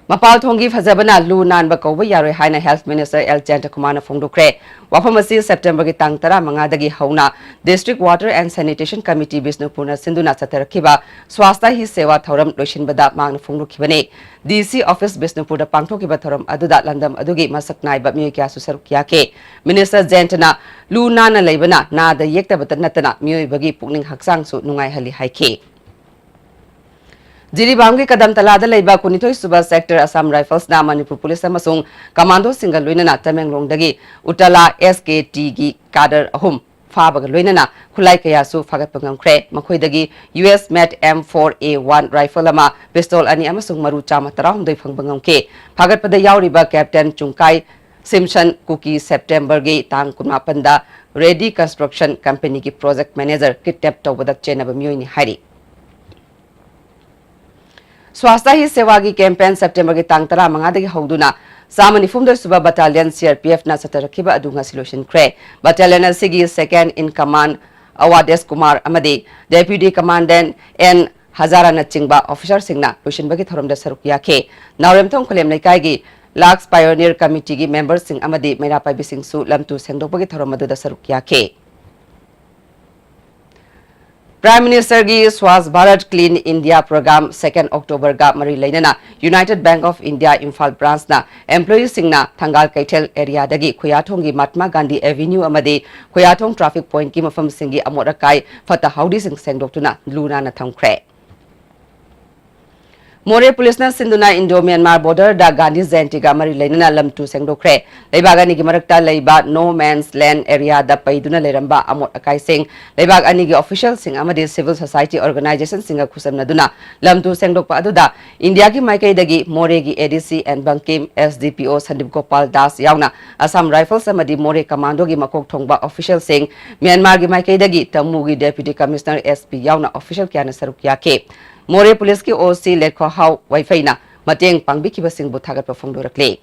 ꯃꯄꯥꯜ ꯊꯣꯡꯒꯤ ꯐꯖꯕꯅ ꯂꯨ ꯅꯥꯟꯕ ꯀꯧꯕ ꯌꯥꯔꯣꯏ ꯍꯥꯏꯅ ꯍꯦꯜꯊ ꯃꯤꯅꯤꯁꯇꯔ ꯑꯦꯜ ꯖꯌꯟꯇꯀꯨꯃꯥꯔꯅ ꯐꯣꯡꯗꯣꯛꯈ꯭ꯔꯦ꯫ ꯋꯥꯐꯝ ꯑꯁꯤ ꯁꯦꯞꯇꯦꯝꯕꯔꯒꯤ ꯇꯥꯡ ꯇꯔꯥꯃꯉꯥꯗꯒꯤ ꯍꯧꯅ District Water and Sanitation Committee ꯕꯤꯁꯅꯨꯄꯨꯔꯅ ꯁꯤꯟꯗꯨꯅ ꯆꯠꯊꯔꯛꯈꯤꯕ ꯁ꯭ꯋꯥꯁꯊ ꯍꯤ ꯁꯦꯋꯥ ꯊꯧꯔꯝ ꯂꯣꯏꯁꯤꯟꯕꯗ ꯃꯍꯥꯛꯅ ꯐꯣꯡꯗꯣꯛꯈꯤꯕꯅꯤ꯫ ꯗꯤ ꯁꯤ ꯑꯣꯐꯤꯁ ꯕꯤꯁꯅꯨꯄꯨꯔꯗ ꯄꯥꯡꯊꯣꯛꯈꯤꯕ ꯊꯧꯔꯝ ꯑꯗꯨꯗ ꯂꯝꯗꯝ ꯑꯗꯨꯒꯤ ꯃꯁꯛ ꯅꯥꯏꯕ ꯃꯤꯑꯣꯏ ꯀꯌꯥꯁꯨ ꯁꯔꯨꯛ ꯌꯥꯈꯤ꯫ ꯃꯤꯅꯤꯁꯇꯔ ꯖꯌꯟꯇꯅ ꯂꯨ ꯅꯥꯟꯅ ꯂꯩꯕꯅ ꯅꯥꯗ ꯌꯦꯛꯇꯕꯇ ꯅꯠꯇꯅ ꯃꯤꯑꯣꯏꯕꯒꯤ ꯄꯨꯛꯅꯤꯡ ꯍꯛꯆꯥꯡꯁꯨ ꯅꯨꯡꯉꯥꯏꯍꯜꯂꯤ ꯍꯥꯏꯈꯤ꯫ ꯖꯤꯔꯤꯕꯥꯝꯒꯤ ꯀꯗꯝꯇꯂꯥꯗ ꯂꯩꯕ ꯀꯨꯟꯅꯤꯊꯣꯏ ꯁꯨꯕ ꯁꯦꯛꯇꯔ ꯑꯁꯥꯝ ꯔꯥꯏꯐꯜꯁꯅ ꯃꯅꯤꯄꯨꯔ ꯄꯨꯂꯤꯁ ꯑꯃꯁꯨꯡ ꯀꯃꯥꯟꯗꯣꯁꯤꯡꯒ ꯂꯣꯏꯅꯅ ꯇꯃꯦꯡꯂꯣꯡꯗꯒꯤ ꯎꯇꯂꯥ ꯑꯦꯁ ꯀꯦ ꯇꯤꯒꯤ ꯀꯥꯗꯔ ꯑꯍꯨꯝ ꯐꯥꯕꯒ ꯂꯣꯏꯅꯅ ꯈꯨꯠꯂꯥꯏ ꯀꯌꯥꯁꯨ ꯐꯥꯒꯠꯄ ꯉꯝꯈ꯭ꯔꯦ꯫ ꯃꯈꯣꯏꯗꯒꯤ ꯌꯨ ꯑꯦꯁ ꯃꯦꯠ ꯑꯦꯝ ꯐꯣꯔ ꯑꯦ ꯋꯥꯟ rifle ꯑꯃ, pistol ꯑꯅꯤ ꯑꯃꯁꯨꯡ ꯃꯔꯨ ꯆꯥꯝꯃ ꯇꯔꯥꯍꯨꯝꯗꯣꯏ ꯐꯪꯕ ꯉꯝꯈꯤ꯫ ꯐꯥꯒꯠꯄꯗ ꯌꯥꯎꯔꯤꯕ Captain ꯆꯨꯡꯀꯥꯏ ꯁꯤꯝꯁꯟ ꯀꯨꯀꯤ ꯁꯦꯞꯇꯦꯝꯕꯔꯒꯤ ꯇꯥꯡ ꯀꯨꯟꯃꯥꯄꯟꯗ Reddy Construction Companyꯒꯤ project manager kidnap ꯇꯧꯕꯗ ꯆꯦꯟꯅꯕ ꯃꯤꯑꯣꯏꯅꯤ ꯍꯥꯏꯔꯤ꯫ ꯁ꯭ꯋꯥꯁꯊ ꯍꯤ ꯁꯦꯋꯥꯒꯤ campaign ꯁꯦꯞꯇꯦꯝꯕꯔꯒꯤ ꯇꯥꯡ ꯇꯔꯥꯃꯉꯥꯗꯒꯤ ꯍꯧꯗꯨꯅ ꯆꯥꯝꯃ ꯅꯤꯐꯨꯍꯨꯝꯗꯣꯏ ꯁꯨꯕ battalion C R P Fꯅ ꯆꯠꯊꯔꯛꯈꯤꯕ ꯑꯗꯨ ꯉꯁꯤ ꯂꯣꯏꯁꯤꯟꯈ꯭ꯔꯦ꯫ Battalion ꯑꯁꯤꯒꯤ second in command ꯑꯋꯥꯗꯦꯁ ꯀꯨꯃꯥꯔ ꯑꯃꯗꯤ deputy commandant N ꯍꯖꯥꯔꯥꯅꯆꯤꯡꯕ officerꯁꯤꯡꯅ ꯂꯣꯏꯁꯤꯟꯕꯒꯤ ꯊꯧꯔꯝꯗ ꯁꯔꯨꯛ ꯌꯥꯈꯤ꯫ ꯅꯥꯎꯔꯦꯝꯊꯣꯡ ꯈꯨꯂꯦꯝ ꯂꯩꯀꯥꯏꯒꯤ Lux Pioneer Committeeꯒꯤ memberꯁꯤꯡ ꯑꯃꯗꯤ ꯃꯩꯔꯥ ꯄꯥꯏꯕꯤꯁꯤꯡꯁꯨ ꯂꯝꯇꯨ ꯁꯦꯡꯗꯣꯛꯄꯒꯤ ꯊꯧꯔꯝ ꯑꯗꯨꯗ ꯁꯔꯨꯛ ꯌꯥꯈꯤ꯫ Prime Ministerꯒꯤ Swachh Bharat Clean India Programme second Octoberꯒ ꯃꯔꯤ ꯂꯩꯅꯅ United Bank of India Imphal branchꯅ employeeꯁꯤꯡꯅ ꯊꯪꯒꯥꯜ ꯀꯩꯊꯦꯜ areaꯗꯒꯤ ꯈꯨꯌꯥꯊꯣꯡꯒꯤ Mahatma Gandhi Avenue ꯑꯃꯗꯤ ꯈꯨꯌꯥꯊꯣꯡ traffic pointꯀꯤ ꯃꯐꯝꯁꯤꯡꯒꯤ ꯑꯃꯣꯠ ꯑꯀꯥꯏ, ꯐꯠꯇ ꯍꯥꯎꯗꯤꯁꯤꯡ ꯁꯦꯡꯗꯣꯛꯇꯨꯅ ꯂꯨ ꯅꯥꯟꯅ ꯊꯝꯈ꯭ꯔꯦ꯫ ꯃꯣꯔꯦ ꯄꯨꯂꯤꯁꯅ ꯁꯤꯟꯗꯨꯅ Indo Myanmar borderꯗ ꯒꯥꯟꯙꯤ ꯖꯌꯟꯇꯤꯒ ꯃꯔꯤ ꯂꯩꯅꯅ ꯂꯝꯇꯨ ꯁꯦꯡꯗꯣꯛꯈ꯭ꯔꯦ꯫ ꯂꯩꯕꯥꯛ ꯑꯅꯤꯒꯤ ꯃꯔꯛꯇ ꯂꯩꯕ no man's land areaꯗ ꯄꯩꯗꯨꯅ ꯂꯩꯔꯝꯕ ꯑꯃꯣꯠ ꯑꯀꯥꯏꯁꯤꯡ ꯂꯩꯕꯥꯛ ꯑꯅꯤꯒꯤ officialꯁꯤꯡ ꯑꯃꯗꯤ civil society organizationꯁꯤꯡꯒ ꯈꯨꯠꯁꯝꯅꯗꯨꯅ ꯂꯝꯇꯨ ꯁꯦꯡꯗꯣꯛꯄ ꯑꯗꯨꯗ ꯏꯟꯗꯤꯌꯥꯒꯤ ꯃꯥꯏꯀꯩꯗꯒꯤ ꯃꯣꯔꯦꯒꯤ A D C N Bankim, S D P O Sandeep Gopal Das ꯌꯥꯎꯅ Assam Rifles ꯑꯃꯗꯤ ꯃꯣꯔꯦ Commandoꯒꯤ ꯃꯀꯣꯛ ꯊꯣꯡꯕ officialꯁꯤꯡ, ꯃ꯭ꯌꯥꯟꯃꯥꯔꯒꯤ ꯃꯥꯏꯀꯩꯗꯒꯤ ꯇꯃꯨꯒꯤ Deputy Commissioner S P ꯌꯥꯎꯅ official ꯀꯌꯥꯅ ꯁꯔꯨꯛ ꯌꯥꯈꯤ꯫ ꯃꯣꯔꯦ ꯄꯨꯂꯤꯁꯀꯤ O C ꯂꯦꯈꯣꯍꯥꯎ ꯋꯥꯏꯐꯩꯅ ꯃꯇꯦꯡ ꯄꯥꯡꯕꯤꯈꯤꯕꯁꯤꯡꯕꯨ ꯊꯥꯒꯠꯄ ꯐꯣꯡꯗꯣꯔꯛꯂꯤ꯫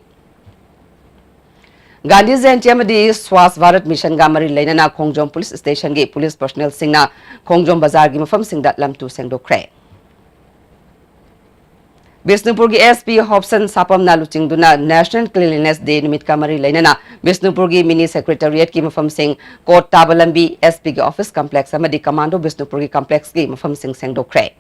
ꯒꯥꯟꯙꯤ ꯖꯌꯟꯇꯤ ꯑꯃꯗꯤ ꯁ꯭ꯋꯥꯁ ꯚꯥꯔꯠ ꯃꯤꯁꯟꯒ ꯃꯔꯤ ꯂꯩꯅꯅ ꯈꯣꯡꯖꯣꯝ ꯄꯨꯂꯤꯁ ꯁ꯭ꯇꯦꯁꯟꯒꯤ ꯄꯨꯂꯤꯁ personnelꯁꯤꯡꯅ ꯈꯣꯡꯖꯣꯝ ꯕꯖꯥꯔꯒꯤ ꯃꯐꯝꯁꯤꯡꯗ ꯂꯝꯇꯨ ꯁꯦꯡꯗꯣꯛꯈ꯭ꯔꯦ꯫ ꯕꯤꯁꯅꯨꯄꯨꯔꯒꯤ S P ꯍꯣꯞꯁꯟ ꯁꯥꯄꯝꯅ ꯂꯨꯆꯤꯡꯗꯨꯅ National Cleanliness Day ꯅꯨꯃꯤꯠꯀ ꯃꯔꯤ ꯂꯩꯅꯅ ꯕꯤꯁꯅꯨꯄꯨꯔꯒꯤ mini secretariatꯀꯤ ꯃꯐꯝꯁꯤꯡ, ꯀꯣꯔꯠ ꯇꯥꯕ ꯂꯝꯕꯤ, S Pꯒꯤ office complex ꯑꯃꯗꯤ Commando ꯕꯤꯁꯅꯨꯄꯨꯔꯒꯤ complexꯀꯤ ꯃꯐꯝꯁꯤꯡ ꯁꯦꯡꯗꯣꯛꯈ꯭ꯔꯦ꯫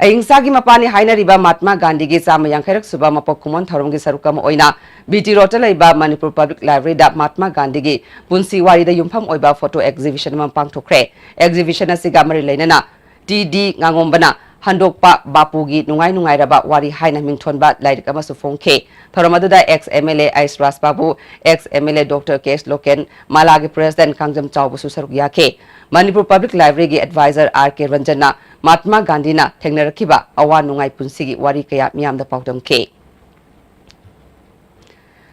ꯑꯍꯤꯡꯁꯥꯒꯤ ꯃꯄꯥꯅꯤ ꯍꯥꯏꯅꯔꯤꯕ ꯃꯍꯥꯠꯃꯥ ꯒꯥꯟꯙꯤꯒꯤ ꯆꯥꯝꯃ ꯌꯥꯡꯈꯩꯔꯛ ꯁꯨꯕ ꯃꯄꯣꯛ ꯀꯨꯝꯑꯣꯟ ꯊꯧꯔꯝꯒꯤ ꯁꯔꯨꯛ ꯑꯃ ꯑꯣꯏꯅ B T Roadꯇ ꯂꯩꯕ Manipur Public Libraryꯗ ꯃꯍꯥꯠꯃꯥ ꯒꯥꯟꯙꯤꯒꯤ ꯄꯨꯟꯁꯤ ꯋꯥꯔꯤꯗ ꯌꯨꯝꯐꯝ ꯑꯣꯏꯕ photo exhibition ꯑꯃ ꯄꯥꯡꯊꯣꯛꯈ꯭ꯔꯦ꯫ Exhibition ꯑꯁꯤꯒ ꯃꯔꯤ ꯂꯩꯅꯅ T D ꯉꯥꯉꯣꯝꯕꯅ ꯍꯟꯗꯣꯛꯄ ꯕꯥꯄꯨꯒꯤ ꯅꯨꯡꯉꯥꯏ ꯅꯨꯡꯉꯥꯏꯔꯕ ꯋꯥꯔꯤ ꯍꯥꯏꯅ ꯃꯤꯡꯊꯣꯟꯕ ꯂꯥꯏꯔꯤꯛ ꯑꯃꯁꯨ ꯐꯣꯡꯈꯤ꯫ ꯊꯧꯔꯝ ꯑꯗꯨꯗ ex M L A S Raj Babu, ex M L A Doctor K H Loken, ꯃꯥꯂꯥꯒꯤ president ꯀꯥꯡꯖꯝ ꯆꯥꯎꯕꯁꯨ ꯁꯔꯨꯛ ꯌꯥꯈꯤ꯫ ꯃꯅꯤꯄꯨꯔ Public Library ꯒꯤ advisor R K ꯔꯟꯖꯟꯅ ꯃꯍꯥꯠꯃꯥ ꯒꯥꯟꯙꯤꯅ ꯊꯦꯡꯅꯔꯛꯈꯤꯕ ꯑꯋꯥ ꯅꯨꯡꯉꯥꯏ ꯄꯨꯟꯁꯤꯒꯤ ꯋꯥꯔꯤ ꯀꯌꯥ ꯃꯤꯌꯥꯝꯗ ꯄꯥꯎꯗꯝꯈꯤ꯫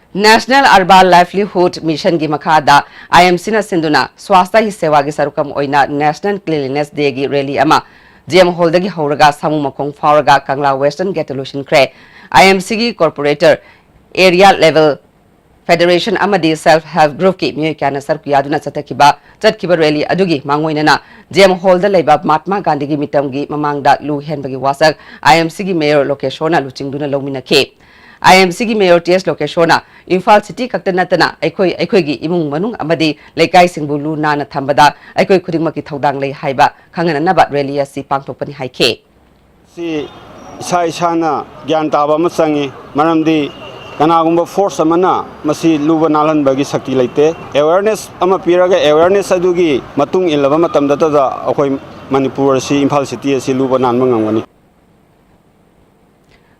National Urban Livelihood Mission ꯒꯤ ꯃꯈꯥꯗ I M C ꯅ ꯁꯤꯟꯗꯨꯅ ꯁ꯭ꯋꯥꯁꯊ ꯍꯤ ꯁꯦꯋꯥꯒꯤ ꯁꯔꯨꯛ ꯑꯃ ꯑꯣꯏꯅ National Cleanliness Day ꯒꯤ rally ꯑꯃ G M Hall ꯗꯒꯤ ꯍꯧꯔꯒ ꯁꯥꯃꯨ ꯃꯈꯣꯡ ꯐꯥꯎꯔꯒ ꯀꯪꯂꯥ Western Gate ꯇ ꯂꯣꯏꯁꯤꯟꯈ꯭ꯔꯦ꯫ I M C ꯒꯤ corporator, area level federation ꯑꯃꯗꯤ self help group ꯀꯤ ꯃꯤꯑꯣꯏ ꯀꯌꯥꯅ ꯁꯔꯨꯛ ꯌꯥꯗꯨꯅ ꯆꯠꯊꯈꯤꯕ, ꯆꯠꯈꯤꯕ rally ꯑꯗꯨꯒꯤ ꯃꯥꯡꯑꯣꯏꯅꯅ G M Hall ꯗ ꯂꯩꯕ ꯃꯍꯥꯠꯃꯥ ꯒꯥꯟꯙꯤꯒꯤ ꯃꯤꯇꯝꯒꯤ ꯃꯃꯥꯡꯗ ꯂꯨ ꯍꯦꯟꯕꯒꯤ ꯋꯥꯁꯛ I M C ꯒꯤ mayor ꯂꯣꯀꯦꯁꯣꯔꯅ ꯂꯨꯆꯤꯡꯗꯨꯅ ꯂꯧꯃꯤꯟꯅꯈꯤ꯫ I M C ꯒꯤ mayor T S ꯂꯣꯀꯦꯁꯣꯔꯅ Imphal city ꯈꯛꯇ ꯅꯠꯇꯅ ꯑꯩꯈꯣꯏ, ꯑꯩꯈꯣꯏꯒꯤ ꯏꯃꯨꯡ ꯃꯅꯨꯡ ꯑꯃꯗꯤ ꯂꯩꯀꯥꯏꯁꯤꯡꯕꯨ ꯂꯨ ꯅꯥꯟꯅ ꯊꯝꯕꯗ ꯑꯩꯈꯣꯏ ꯈꯨꯗꯤꯡꯃꯛꯀꯤ ꯊꯧꯗꯥꯡ ꯂꯩ ꯍꯥꯏꯕ ꯈꯪꯍꯟꯅꯅꯕ rally ꯑꯁꯤ ꯄꯥꯡꯊꯣꯛꯄꯅꯤ ꯍꯥꯏꯈꯤ꯫ ꯁꯤ ꯏꯁꯥ ꯏꯁꯥꯅ ꯒ꯭ꯌꯥꯟ ꯇꯥꯕ ꯑꯃ ꯆꯪꯉꯤ, ꯃꯔꯝꯗꯤ ꯀꯅꯥꯒꯨꯝꯕ force ꯑꯃꯅ ꯃꯁꯤ ꯂꯨꯕ ꯅꯥꯜꯍꯟꯕꯒꯤ ꯁꯛꯇꯤ ꯂꯩꯇꯦ꯫ Awareness ꯑꯃ ꯄꯤꯔꯒ awareness ꯑꯗꯨꯒꯤ ꯃꯇꯨꯡ ꯏꯜꯂꯕ ꯃꯇꯝꯗꯇꯗ ꯑꯩꯈꯣꯏ ꯃꯅꯤꯄꯨꯔ ꯑꯁꯤ, ꯏꯝꯐꯥꯜ city ꯑꯁꯤ ꯂꯨꯕ ꯅꯥꯟꯕ ꯉꯝꯒꯅꯤ꯫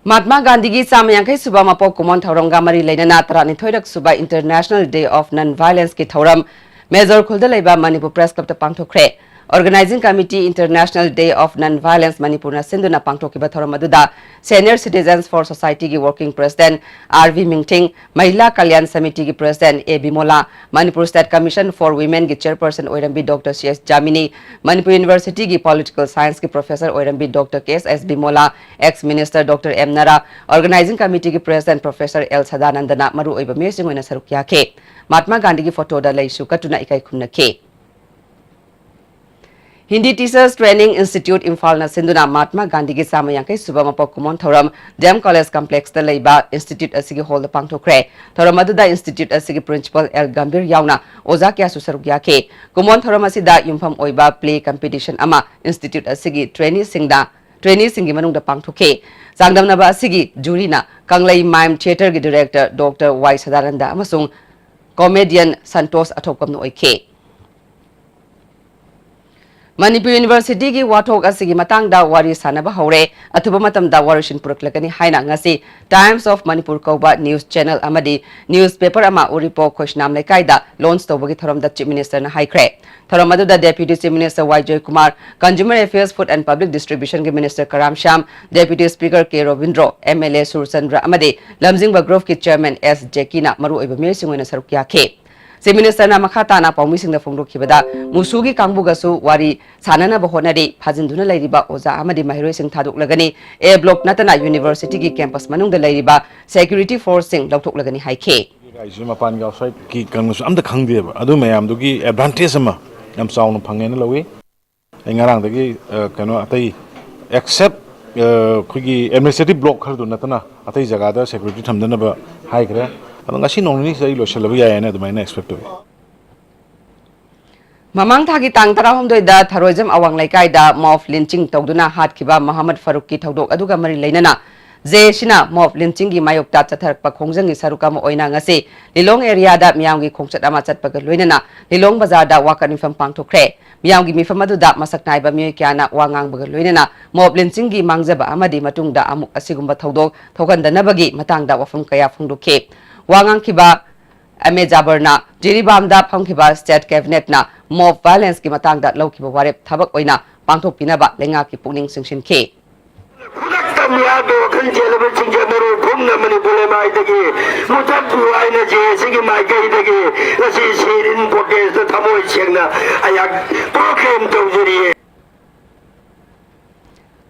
ꯃꯍꯥꯠꯃꯥ ꯒꯥꯟꯙꯤꯒꯤ ꯆꯥꯝꯃ ꯌꯥꯡꯈꯩ ꯁꯨꯕ ꯃꯄꯣꯛ ꯀꯨꯝꯑꯣꯟ ꯊꯧꯔꯝꯒ ꯃꯔꯤ ꯂꯩꯅꯅ ꯇꯔꯥꯅꯤꯊꯣꯏꯔꯛ ꯁꯨꯕ International Day of Non-Violence ꯀꯤ ꯊꯧꯔꯝ ꯃꯦꯖꯣꯔ ꯈꯨꯜꯗ ꯂꯩꯕ ꯃꯅꯤꯄꯨꯔ Press Club ꯇ ꯄꯥꯡꯊꯣꯛꯈ꯭ꯔꯦ꯫ Organizing Committee International Day of Non-Violence ꯃꯅꯤꯄꯨꯔꯅ ꯁꯤꯟꯗꯨꯅ ꯄꯥꯡꯊꯣꯛꯈꯤꯕ ꯊꯧꯔꯝ ꯑꯗꯨꯗ Senior Citizens for Society ꯒꯤ working president R V ꯃꯤꯡꯊꯤꯡ, ꯃꯍꯤꯂꯥ Kalyan ꯁꯃꯤꯇꯤꯒꯤ president A Bimola, Manipur State Commission for Women ꯒꯤ chairperson ꯑꯣꯏꯔꯝꯕꯤ Doctor C H ꯖꯥꯃꯤꯅꯤ, ꯃꯅꯤꯄꯨꯔ University ꯒꯤ political science ꯀꯤ professor ꯑꯣꯏꯔꯝꯕꯤ Doctor K S S ꯕꯤꯃꯣꯂꯥ, ex minister Doctor M ꯅꯔꯥ, organizing committee ꯒꯤ president Professor L ꯁꯗꯥꯅꯟꯗꯅ ꯃꯔꯨꯑꯣꯏꯕ ꯃꯤꯑꯣꯏꯁꯤꯡ ꯑꯣꯏꯅ ꯁꯔꯨꯛ ꯌꯥꯈꯤ꯫ ꯃꯍꯥꯠꯃꯥ ꯒꯥꯟꯙꯤꯒꯤ photo ꯗ ꯂꯩꯁꯨ ꯀꯠꯇꯨꯅ ꯏꯀꯥꯏ ꯈꯨꯝꯅꯈꯤ꯫ Hindi Teachers Training Institute ꯏꯝꯐꯥꯜꯅ ꯁꯤꯟꯗꯨꯅ ꯃꯍꯥꯠꯃꯥ ꯒꯥꯟꯙꯤꯒꯤ ꯆꯥꯝꯃ ꯌꯥꯡꯈꯩ ꯁꯨꯕ ꯃꯄꯣꯛ ꯀꯨꯝꯑꯣꯟ ꯊꯧꯔꯝ D M College Complex ꯇ ꯂꯩꯕ institute ꯑꯁꯤꯒꯤ hall ꯗ ꯄꯥꯡꯊꯣꯛꯈ꯭ꯔꯦ꯫ ꯊꯧꯔꯝ ꯑꯗꯨꯗ institute ꯑꯁꯤꯒꯤ principal L ꯒꯝꯚꯤꯔ ꯌꯥꯎꯅ ꯑꯣꯖꯥ ꯀꯌꯥꯁꯨ ꯁꯔꯨꯛ ꯌꯥꯈꯤ꯫ ꯀꯨꯝꯑꯣꯟ ꯊꯧꯔꯝ ꯑꯁꯤꯗ ꯌꯨꯝꯐꯝ ꯑꯣꯏꯕ play competition ꯑꯃ institute ꯑꯁꯤꯒꯤ trainee ꯁꯤꯡꯗ, trainee ꯁꯤꯡꯒꯤ ꯃꯅꯨꯡꯗ ꯄꯥꯡꯊꯣꯛꯈꯤ꯫ ꯆꯥꯡꯗꯝꯅꯕ ꯑꯁꯤꯒꯤ jury ꯅ ꯀꯪꯂꯩ Mime Theatre ꯒꯤ director Doctor Y ꯁꯗꯥꯅꯟꯗ ꯑꯃꯁꯨꯡ comedian ꯁꯟꯇꯣꯁ ꯑꯊꯣꯛꯄꯝꯅ ꯑꯣꯏꯈꯤ꯫ ꯃꯅꯤꯄꯨꯔ ꯌꯨꯅꯤꯚꯔꯁꯤꯇꯤꯒꯤ ꯋꯥꯊꯣꯛ ꯑꯁꯤꯒꯤ ꯃꯇꯥꯡꯗ ꯋꯥꯔꯤ ꯁꯥꯅꯕ ꯍꯧꯔꯦ꯫ ꯑꯊꯨꯕ ꯃꯇꯝꯗ ꯋꯥꯔꯣꯏꯁꯤꯟ ꯄꯨꯔꯛꯂꯒꯅꯤ ꯍꯥꯏꯅ ꯉꯁꯤ Times of Manipur ꯀꯧꯕ news channel ꯑꯃꯗꯤ newspaper ꯑꯃ ꯎꯔꯤꯄꯣꯛ ꯈꯣꯏꯁꯅꯥꯝ ꯂꯩꯀꯥꯏꯗ launch ꯇꯧꯕꯒꯤ ꯊꯧꯔꯝꯗ Chief Minister ꯅ ꯍꯥꯏꯈ꯭ꯔꯦ꯫ ꯊꯧꯔꯝ ꯑꯗꯨꯗ Deputy Chief Minister Y Joykumar, Consumer Affairs, Food and Public Distribution ꯒꯤ Minister Karam Shyam, Deputy Speaker K Robindro, M L A Surchandra ꯑꯃꯗꯤ ꯂꯝꯖꯤꯡꯕ group ꯀꯤ chairman ꯑꯦꯁ ꯖꯦꯀꯤꯅ ꯃꯔꯨꯑꯣꯏꯕ ꯃꯤꯑꯣꯏꯁꯤꯡ ꯑꯣꯏꯅ ꯁꯔꯨꯛ ꯌꯥꯈꯤ꯫ Chief Minister ꯅ ꯃꯈꯥ ꯇꯥꯅ ꯄꯥꯎꯃꯤꯁꯤꯡꯗ ꯐꯣꯡꯗꯣꯛꯈꯤꯕꯗ, ꯃꯨꯁꯨꯒꯤ ꯀꯥꯡꯕꯨꯒꯁꯨ ꯋꯥꯔꯤ ꯁꯥꯅꯅꯕ ꯍꯣꯠꯅꯔꯤ, ꯐꯥꯖꯤꯟꯗꯨꯅ ꯂꯩꯔꯤꯕ ꯑꯣꯖꯥ ꯑꯃꯗꯤ ꯃꯍꯩꯔꯣꯏꯁꯤꯡ ꯊꯥꯗꯣꯛꯂꯒꯅꯤ, A block ꯅꯠꯇꯅ university ꯒꯤ campus ꯃꯅꯨꯡꯗ ꯂꯩꯔꯤꯕ security force ꯁꯤꯡ ꯂꯧꯊꯣꯛꯂꯒꯅꯤ ꯍꯥꯏꯈꯤ꯫ ꯍꯥꯏꯁꯤ ꯃꯄꯥꯟꯒꯤ outside ꯀꯤ ꯀꯩꯅꯣꯁꯨ ꯑꯝꯇ ꯈꯪꯗꯦꯕ꯫ ꯑꯗꯨ ꯃꯌꯥꯝꯗꯨꯒꯤ advantage ꯑꯃ ꯌꯥꯝ ꯆꯥꯎꯅ ꯐꯪꯉꯦꯅ ꯂꯧꯏ꯫ ꯑꯩ ꯉꯔꯥꯡꯗꯒꯤ, ꯑ, ꯀꯩꯅꯣ ꯑꯇꯩ except, ꯑ, ꯑꯩꯈꯣꯏꯒꯤ administrative block ꯈꯔꯗꯨ ꯅꯠꯇꯅ ꯑꯇꯩ ꯖꯒꯥꯗ security ꯊꯝꯗꯅꯕ ꯍꯥꯏꯈ꯭ꯔꯦ꯫ ꯑꯗꯣ ꯉꯁꯤ ꯅꯣꯡ ꯅꯤꯅꯤꯁꯤꯗ ꯑꯩ ꯂꯣꯏꯁꯤꯜꯂꯕ ꯌꯥꯏ ꯍꯥꯏꯅ ꯑꯗꯨꯃꯥꯏꯅ expect ꯇꯧꯏ꯫ ꯃꯃꯥꯡ ꯊꯥꯒꯤ ꯇꯥꯡ ꯇꯔꯥꯍꯨꯝꯗꯣꯏꯗ ꯊꯔꯣꯏꯖꯝ ꯑꯋꯥꯡ ꯂꯩꯀꯥꯏꯗ mob lynching ꯇꯧꯗꯨꯅ ꯍꯥꯠꯈꯤꯕ ꯃꯣꯍꯝꯃꯗ ꯐꯥꯔꯨꯛꯀꯤ ꯊꯧꯗꯣꯛ ꯑꯗꯨꯒ ꯃꯔꯤ ꯂꯩꯅꯅ J A C ꯅ mob lynching ꯒꯤ ꯃꯥꯌꯣꯛꯇ ꯆꯠꯊꯔꯛꯄ ꯈꯣꯡꯖꯪꯒꯤ ꯁꯔꯨꯛ ꯑꯃ ꯑꯣꯏꯅ ꯉꯁꯤ ꯂꯤꯂꯣꯡ area ꯗ ꯃꯤꯌꯥꯝꯒꯤ ꯈꯣꯡꯆꯠ ꯑꯃ ꯆꯠꯄꯒ ꯂꯣꯏꯅꯅ ꯂꯤꯂꯣꯡ ꯕꯖꯥꯔꯗ ꯋꯥꯀꯠ ꯃꯤꯐꯝ ꯄꯥꯡꯊꯣꯛꯈ꯭ꯔꯦ꯫ ꯃꯤꯌꯥꯝꯒꯤ ꯃꯤꯐꯝ ꯑꯗꯨꯗ ꯃꯁꯛ ꯅꯥꯏꯕ ꯃꯤꯑꯣꯏ ꯀꯌꯥꯅ ꯋꯥ ꯉꯥꯡꯕꯒ ꯂꯣꯏꯅꯅ mob lynching ꯒꯤ ꯃꯥꯡꯖꯕ ꯑꯃꯗꯤ ꯃꯇꯨꯡꯗ ꯑꯃꯨꯛ ꯑꯁꯤꯒꯨꯝꯕ ꯊꯧꯗꯣꯛ ꯊꯣꯛꯍꯟꯗꯅꯕꯒꯤ ꯃꯇꯥꯡꯗ ꯋꯥꯐꯝ ꯀꯌꯥ ꯐꯣꯡꯗꯣꯛꯈꯤ꯫ ꯋꯥ ꯉꯥꯡꯈꯤꯕ ꯑꯦꯝ ꯑꯦ ꯖꯥꯕꯔꯅ ꯖꯤꯔꯤꯕꯥꯝꯗ ꯐꯝꯈꯤꯕ state cabinet ꯅ mob violence ꯀꯤ ꯃꯇꯥꯡꯗ ꯂꯧꯈꯤꯕ ꯋꯥꯔꯦꯞ ꯊꯕꯛ ꯑꯣꯏꯅ ꯄꯥꯡꯊꯣꯛꯄꯤꯅꯕ ꯂꯩꯉꯥꯛꯀꯤ ꯄꯨꯛꯅꯤꯡ ꯆꯤꯡꯁꯤꯟꯈꯤ꯫ ꯈꯨꯗꯛꯇ ꯃꯤꯍꯥꯠꯀꯤ ꯋꯥꯈꯜ ꯆꯦꯜꯂꯕꯁꯤꯡꯁꯦ ꯃꯔꯨ ꯐꯨꯡꯅ ꯃꯅꯤꯄꯨꯔ ꯂꯩꯃꯥꯏꯗꯒꯤ ꯃꯨꯊꯠꯄꯤꯌꯨ ꯍꯥꯏꯅ J A C ꯒꯤ ꯃꯥꯏꯀꯩꯗꯒꯤ ꯉꯁꯤ sit-in protest ꯇ ꯊꯃꯣꯏ ꯁꯦꯡꯅ ꯑꯩꯍꯥꯛ proclaim ꯇꯧꯖꯔꯤꯌꯦ꯫